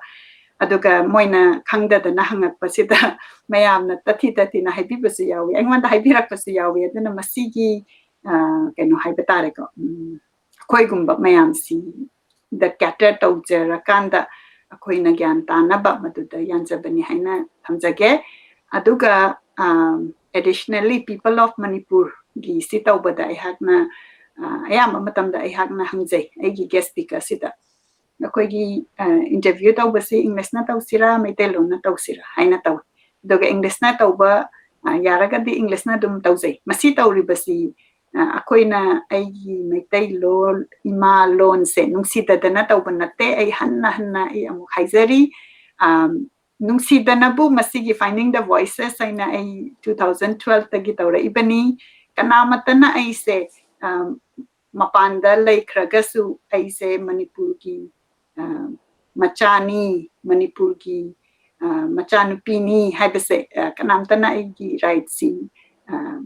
ꯑꯗꯨꯒ ꯃꯣꯏꯅ ꯈꯪꯗꯗꯅ ꯍꯪꯉꯛꯄꯁꯤꯗ ꯃꯌꯥꯝꯅ ꯇꯊꯤ ꯇꯊꯤꯅ ꯍꯥꯏꯕꯤꯕꯁꯨ ꯌꯥꯎꯏ, ꯑꯩꯉꯣꯟꯗ ꯍꯥꯏꯕꯤꯔꯛꯄꯁꯨ ꯌꯥꯎꯏ꯫ ꯑꯗꯨꯅ ꯃꯁꯤꯒꯤ, ꯑ, ꯀꯩꯅꯣ ꯍꯥꯏꯕ ꯇꯥꯔꯦꯀꯣ, ꯎꯝ, ꯑꯩꯈꯣꯏꯒꯨꯝꯕ ꯃꯌꯥꯝꯁꯤꯗ cater ꯇꯧꯖꯔꯀꯥꯟꯗ ꯑꯩꯈꯣꯏꯅ ꯒ꯭ꯌꯥꯟ ꯇꯥꯅꯕ ꯃꯗꯨꯗ ꯌꯥꯟꯖꯕꯅꯤ ꯍꯥꯏꯅ ꯊꯝꯖꯒꯦ꯫ ꯑꯗꯨꯒ, ꯑ, additionally, People of Manipurꯒꯤ ꯁꯤ ꯇꯧꯕꯗ ꯑꯩꯍꯥꯛꯅ, ꯑ, ꯑꯌꯥꯝꯕ ꯃꯇꯝꯗ ꯑꯩꯍꯥꯛꯅ ꯍꯪꯖꯩ ꯑꯩꯒꯤ guest speakerꯁꯤꯗ꯫ ꯑꯩꯈꯣꯏꯒꯤ, ꯑ, interview ꯇꯧꯕꯁꯤ Englishꯅ ꯇꯧꯁꯤꯔꯥ, ꯃꯩꯇꯩꯂꯣꯟꯅ ꯇꯧꯁꯤꯔꯥ ꯍꯥꯏꯅ ꯇꯧꯏ꯫ ꯑꯗꯨꯒ Englishꯅ ꯇꯧꯕ, ꯑ, ꯌꯥꯔꯒꯗꯤ Englishꯅ ꯑꯗꯨꯝ ꯇꯧꯖꯩ꯫ ꯃꯁꯤ ꯇꯧꯔꯤꯕꯁꯤ, ꯑ, ꯑꯩꯈꯣꯏꯅ ꯑꯩꯒꯤ ꯃꯩꯇꯩꯂꯣꯟ, ꯏꯃꯥ ꯂꯣꯟꯁꯦ ꯅꯨꯡꯁꯤꯗꯗꯅ ꯇꯧꯕ ꯅꯠꯇꯦ꯫ ꯑꯩ ꯍꯟꯅ ꯍꯟꯅ ꯑꯩ ꯑꯃꯨꯛ ꯍꯥꯏꯖꯔꯤ, ꯑ, ꯅꯨꯡꯁꯤꯗꯅꯕꯨ ꯃꯁꯤꯒꯤ Finding the Voices ꯍꯥꯏꯅ ꯑꯩ two thousand twelveꯇꯒꯤ ꯇꯧꯔꯛꯏꯕꯅꯤ꯫ ꯀꯅꯥꯃꯠꯇꯅ ꯑꯩꯁꯦ, ꯑ, ꯃꯄꯥꯟꯗ ꯂꯩꯈ꯭ꯔꯒꯁꯨ ꯑꯩꯁꯦ ꯃꯅꯤꯄꯨꯔꯒꯤ, ꯑ, ꯃꯆꯥꯅꯤ, ꯃꯅꯤꯄꯨꯔꯒꯤ, ꯑ, ꯃꯆꯥꯅꯨꯄꯤꯅꯤ ꯍꯥꯏꯕꯁꯦ, ꯑ, ꯀꯅꯥꯝꯇꯅ ꯑꯩꯒꯤ rightꯁꯤ, ꯑ,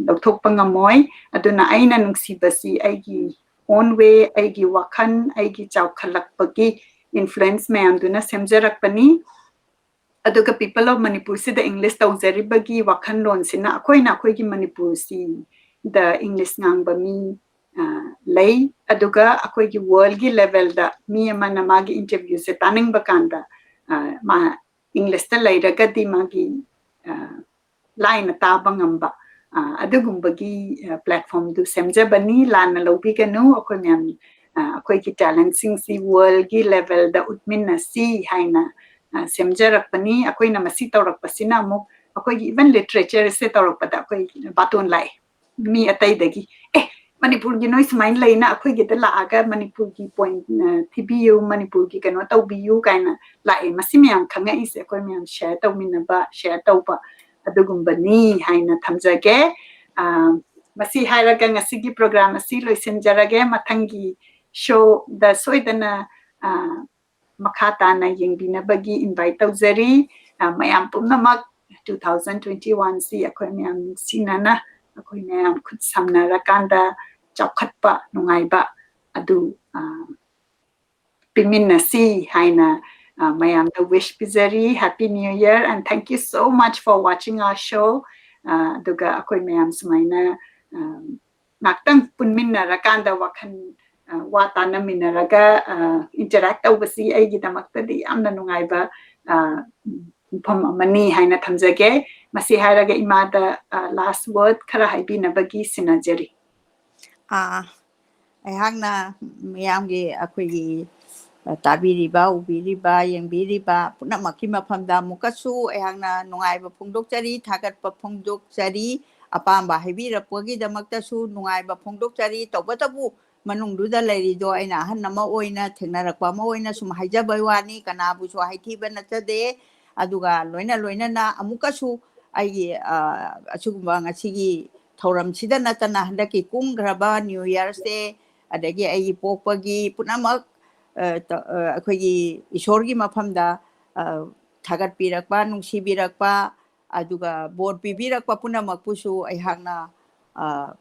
ꯂꯧꯊꯣꯛꯄ ꯉꯝꯃꯣꯏ꯫ ꯑꯗꯨꯅ ꯑꯩꯅ ꯅꯨꯡꯁꯤꯕꯁꯤ ꯑꯩꯒꯤ own way, ꯑꯩꯒꯤ ꯋꯥꯈꯜ, ꯑꯩꯒꯤ ꯆꯥꯎꯈꯠꯂꯛꯄꯒꯤ influence ꯃꯌꯥꯝꯗꯨꯅ ꯁꯦꯝꯖꯔꯛꯄꯅꯤ꯫ ꯑꯗꯨꯒ People of Manipurꯁꯤꯗ English ꯇꯧꯖꯔꯤꯕꯒꯤ ꯋꯥꯈꯜꯂꯣꯟꯁꯤꯅ ꯑꯩꯈꯣꯏꯅ ꯑꯩꯈꯣꯏꯒꯤ ꯃꯅꯤꯄꯨꯔꯁꯤꯗ English ꯉꯥꯡꯕ ꯃꯤ, ꯑ, ꯂꯩ꯫ ꯑꯗꯨꯒ ꯑꯩꯈꯣꯏꯒꯤ worldꯒꯤ levelꯗ ꯃꯤ ꯑꯃꯅ ꯃꯥꯒꯤ interviewꯁꯦ ꯇꯥꯅꯤꯡꯕ ꯀꯥꯟꯗ, ꯑ, ꯃꯥ Englishꯇ ꯂꯩꯔꯒꯗꯤ ꯃꯥꯒꯤ, ꯑ, ꯂꯥꯏꯅ ꯇꯥꯕ ꯉꯝꯕ, ꯑ, ꯑꯗꯨꯒꯨꯝꯕꯒꯤ, ꯑ, platformꯗꯨ ꯁꯦꯝꯖꯕꯅꯤ꯫ ꯂꯥꯟꯅ ꯂꯧꯕꯤꯒꯅꯨ꯫ ꯑꯩꯈꯣꯏ ꯃꯌꯥꯝ, ꯑ, ꯑꯩꯈꯣꯏꯒꯤ talentꯁꯤꯡꯁꯤ worldꯒꯤ levelꯗ ꯎꯠꯃꯤꯟꯅꯁꯤ ꯍꯥꯏꯅ, ꯑ, ꯁꯦꯝꯖꯔꯛꯄꯅꯤ꯫ ꯑꯩꯈꯣꯏꯅ ꯃꯁꯤ ꯇꯧꯔꯛꯄꯁꯤꯅ ꯑꯃꯨꯛ ꯑꯩꯈꯣꯏꯒꯤ even literature ꯁꯦ ꯇꯧꯔꯛꯄꯗ ꯑꯩꯈꯣꯏ ꯕꯥꯇꯣꯟ ꯂꯥꯛꯑꯦ ꯃꯤ ꯑꯇꯩꯗꯒꯤ꯫ "ꯑꯦ, ꯃꯅꯤꯄꯨꯔꯒꯤ ꯅꯣꯏ ꯁꯨꯃꯥꯏꯅ ꯂꯩꯅ ꯑꯩꯈꯣꯏꯒꯤꯗ ꯂꯥꯛꯑꯒ ꯃꯅꯤꯄꯨꯔꯒꯤ point, ꯑ, ꯊꯤꯕꯤꯌꯨ, ꯃꯅꯤꯄꯨꯔꯒꯤ ꯀꯩꯅꯣ ꯇꯧꯕꯤꯌꯨ" ꯀꯥꯏꯅ ꯂꯥꯛꯑꯦ꯫ ꯃꯁꯤ ꯃꯌꯥꯝ ꯈꯪꯉꯛꯏꯁꯦ ꯑꯩꯈꯣꯏ ꯃꯌꯥꯝ share ꯇꯧꯃꯤꯟꯅꯕ, share ꯇꯧꯕ ꯑꯗꯨꯒꯨꯝꯕꯅꯤ ꯍꯥꯏꯅ ꯊꯝꯖꯒꯦ꯫ ꯑ, ꯃꯁꯤ ꯍꯥꯏꯔꯒ ꯉꯁꯤꯒꯤ program ꯑꯁꯤ ꯂꯣꯏꯁꯤꯟꯖꯔꯒꯦ꯫ ꯃꯊꯪꯒꯤ show ꯗ ꯁꯣꯏꯗꯅ, ꯑ, ꯃꯈꯥ ꯇꯥꯅ ꯌꯦꯡꯕꯤꯅꯕꯒꯤ invite ꯇꯧꯖꯔꯤ꯫ ꯑ, ꯃꯌꯥꯝ ꯄꯨꯝꯅꯃꯛ two thousand twenty-one ꯁꯤ ꯑꯩꯈꯣꯏ ꯃꯌꯥꯝ ꯅꯨꯡꯁꯤꯅꯅ, ꯑꯩꯈꯣꯏ ꯃꯌꯥꯝ ꯈꯨꯠ ꯁꯝꯅꯔꯀꯥꯟꯗ ꯆꯥꯎꯈꯠꯄ, ꯅꯨꯡꯉꯥꯏꯕ ꯑꯗꯨ, ꯑ, ꯄꯤꯃꯤꯟꯅꯁꯤ ꯍꯥꯏꯅ, ꯑ, ꯃꯌꯥꯝꯗ wish ꯄꯤꯖꯔꯤ꯫ Happy New Year and thank you so much for watching our show. ꯑ, ꯑꯗꯨꯒ ꯑꯩꯈꯣꯏ ꯃꯌꯥꯝ ꯁꯨꯃꯥꯏꯅ, ꯑ, ꯉꯥꯛꯇꯪ ꯄꯨꯟꯃꯤꯟꯅꯔꯀꯥꯟꯗ ꯋꯥꯈꯜ, ꯑ, ꯋꯥ ꯇꯥꯟꯅꯃꯤꯟꯅꯔꯒ, ꯑ, interact ꯇꯧꯕꯁꯤ ꯑꯩꯒꯤꯗꯃꯛꯇꯗꯤ ꯌꯥꯝꯅ ꯅꯨꯡꯉꯥꯏꯕ, ꯑ, ꯃꯐꯝ ꯑꯃꯅꯤ ꯍꯥꯏꯅ ꯊꯝꯖꯒꯦ꯫ ꯃꯁꯤ ꯍꯥꯏꯔꯒ ꯏꯃꯥꯗ, ꯑ, last word ꯈꯔ ꯍꯥꯏꯕꯤꯅꯕꯒꯤ ꯁꯤꯟꯅꯖꯔꯤ꯫ ꯑꯥ, ꯑꯩꯍꯥꯛꯅ ꯃꯤꯌꯥꯝꯒꯤ, ꯑꯩꯈꯣꯏꯒꯤ, ꯑ, ꯇꯥꯕꯤꯔꯤꯕ, ꯎꯕꯤꯔꯤꯕ, ꯌꯦꯡꯕꯤꯔꯤꯕ ꯄꯨꯝꯅꯃꯛꯀꯤ ꯃꯐꯝꯗ ꯑꯃꯨꯛꯀꯁꯨ ꯑꯩꯍꯥꯛꯅ ꯅꯨꯡꯉꯥꯏꯕ ꯐꯣꯡꯗꯣꯛꯆꯔꯤ, ꯊꯥꯒꯠꯄ ꯐꯣꯡꯗꯣꯛꯆꯔꯤ, ꯑꯄꯥꯝꯕ ꯍꯥꯏꯕꯤꯔꯛꯄꯒꯤꯗꯃꯛꯇꯁꯨ ꯅꯨꯡꯉꯥꯏꯕ ꯐꯣꯡꯗꯣꯛꯆꯔꯤ꯫ ꯇꯧꯕꯇꯕꯨ ꯃꯅꯨꯡꯗꯨꯗ ꯂꯩꯔꯤꯗꯣ ꯑꯩꯅ ꯑꯍꯟ ꯑꯃ ꯑꯣꯏꯅ ꯊꯦꯡꯅꯔꯛꯄ ꯑꯃ ꯑꯣꯏꯅ ꯁꯨꯝ ꯍꯥꯏꯖꯕꯩ ꯋꯥꯅꯤ, ꯀꯅꯥꯕꯨꯁꯨ ꯍꯥꯏꯊꯤꯕ ꯅꯠꯆꯗꯦ꯫ ꯑꯗꯨꯒ ꯂꯣꯏꯅ ꯂꯣꯏꯅꯅ ꯑꯃꯨꯛꯀꯁꯨ ꯑꯩꯒꯤ, ꯑ, ꯑꯁꯤꯒꯨꯝꯕ ꯉꯁꯤꯒꯤ ꯊꯧꯔꯝꯁꯤꯗ ꯅꯠꯇꯅ ꯍꯟꯗꯛꯀꯤ ꯀꯨꯝꯈ꯭ꯔꯕ New Year ꯁꯦ, ꯑꯗꯒꯤ ꯑꯩꯒꯤ ꯄꯣꯛꯄꯒꯤ ꯄꯨꯝꯅꯃꯛ, ꯑ, ꯇ-, ꯑ, ꯑꯩꯈꯣꯏꯒꯤ ꯏꯁꯣꯔꯒꯤ ꯃꯐꯝꯗ, ꯑ, ꯊꯥꯒꯠꯄꯤꯔꯛꯄ, ꯅꯨꯡꯁꯤꯕꯤꯔꯛꯄ, ꯑꯗꯨꯒ ꯕꯣꯔ ꯄꯤꯕꯤꯔꯛꯄ ꯄꯨꯝꯅꯃꯛꯄꯨꯁꯨ ꯑꯩꯍꯥꯛꯅ, ꯑ,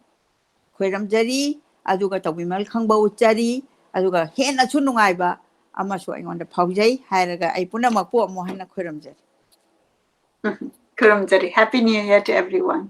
ꯈꯣꯏꯔꯝꯖꯔꯤ, ꯑꯗꯨꯒ ꯇꯧꯕꯤꯃꯜ ꯈꯪꯕ ꯎꯠꯆꯔꯤ, ꯑꯗꯨꯒ ꯍꯦꯟꯅꯁꯨ ꯅꯨꯡꯉꯥꯏꯕ ꯑꯃꯁꯨ ꯑꯩꯉꯣꯟꯗ ꯐꯥꯎꯖꯩ ꯍꯥꯏꯔꯒ ꯑꯩ ꯄꯨꯝꯅꯃꯛꯄꯨ ꯑꯃꯨꯛ ꯍꯟꯅ ꯈꯣꯏꯔꯝꯖꯔꯤ꯫ ꯈꯨꯔꯨꯝꯖꯔꯤ꯫ Happy New Year to everyone.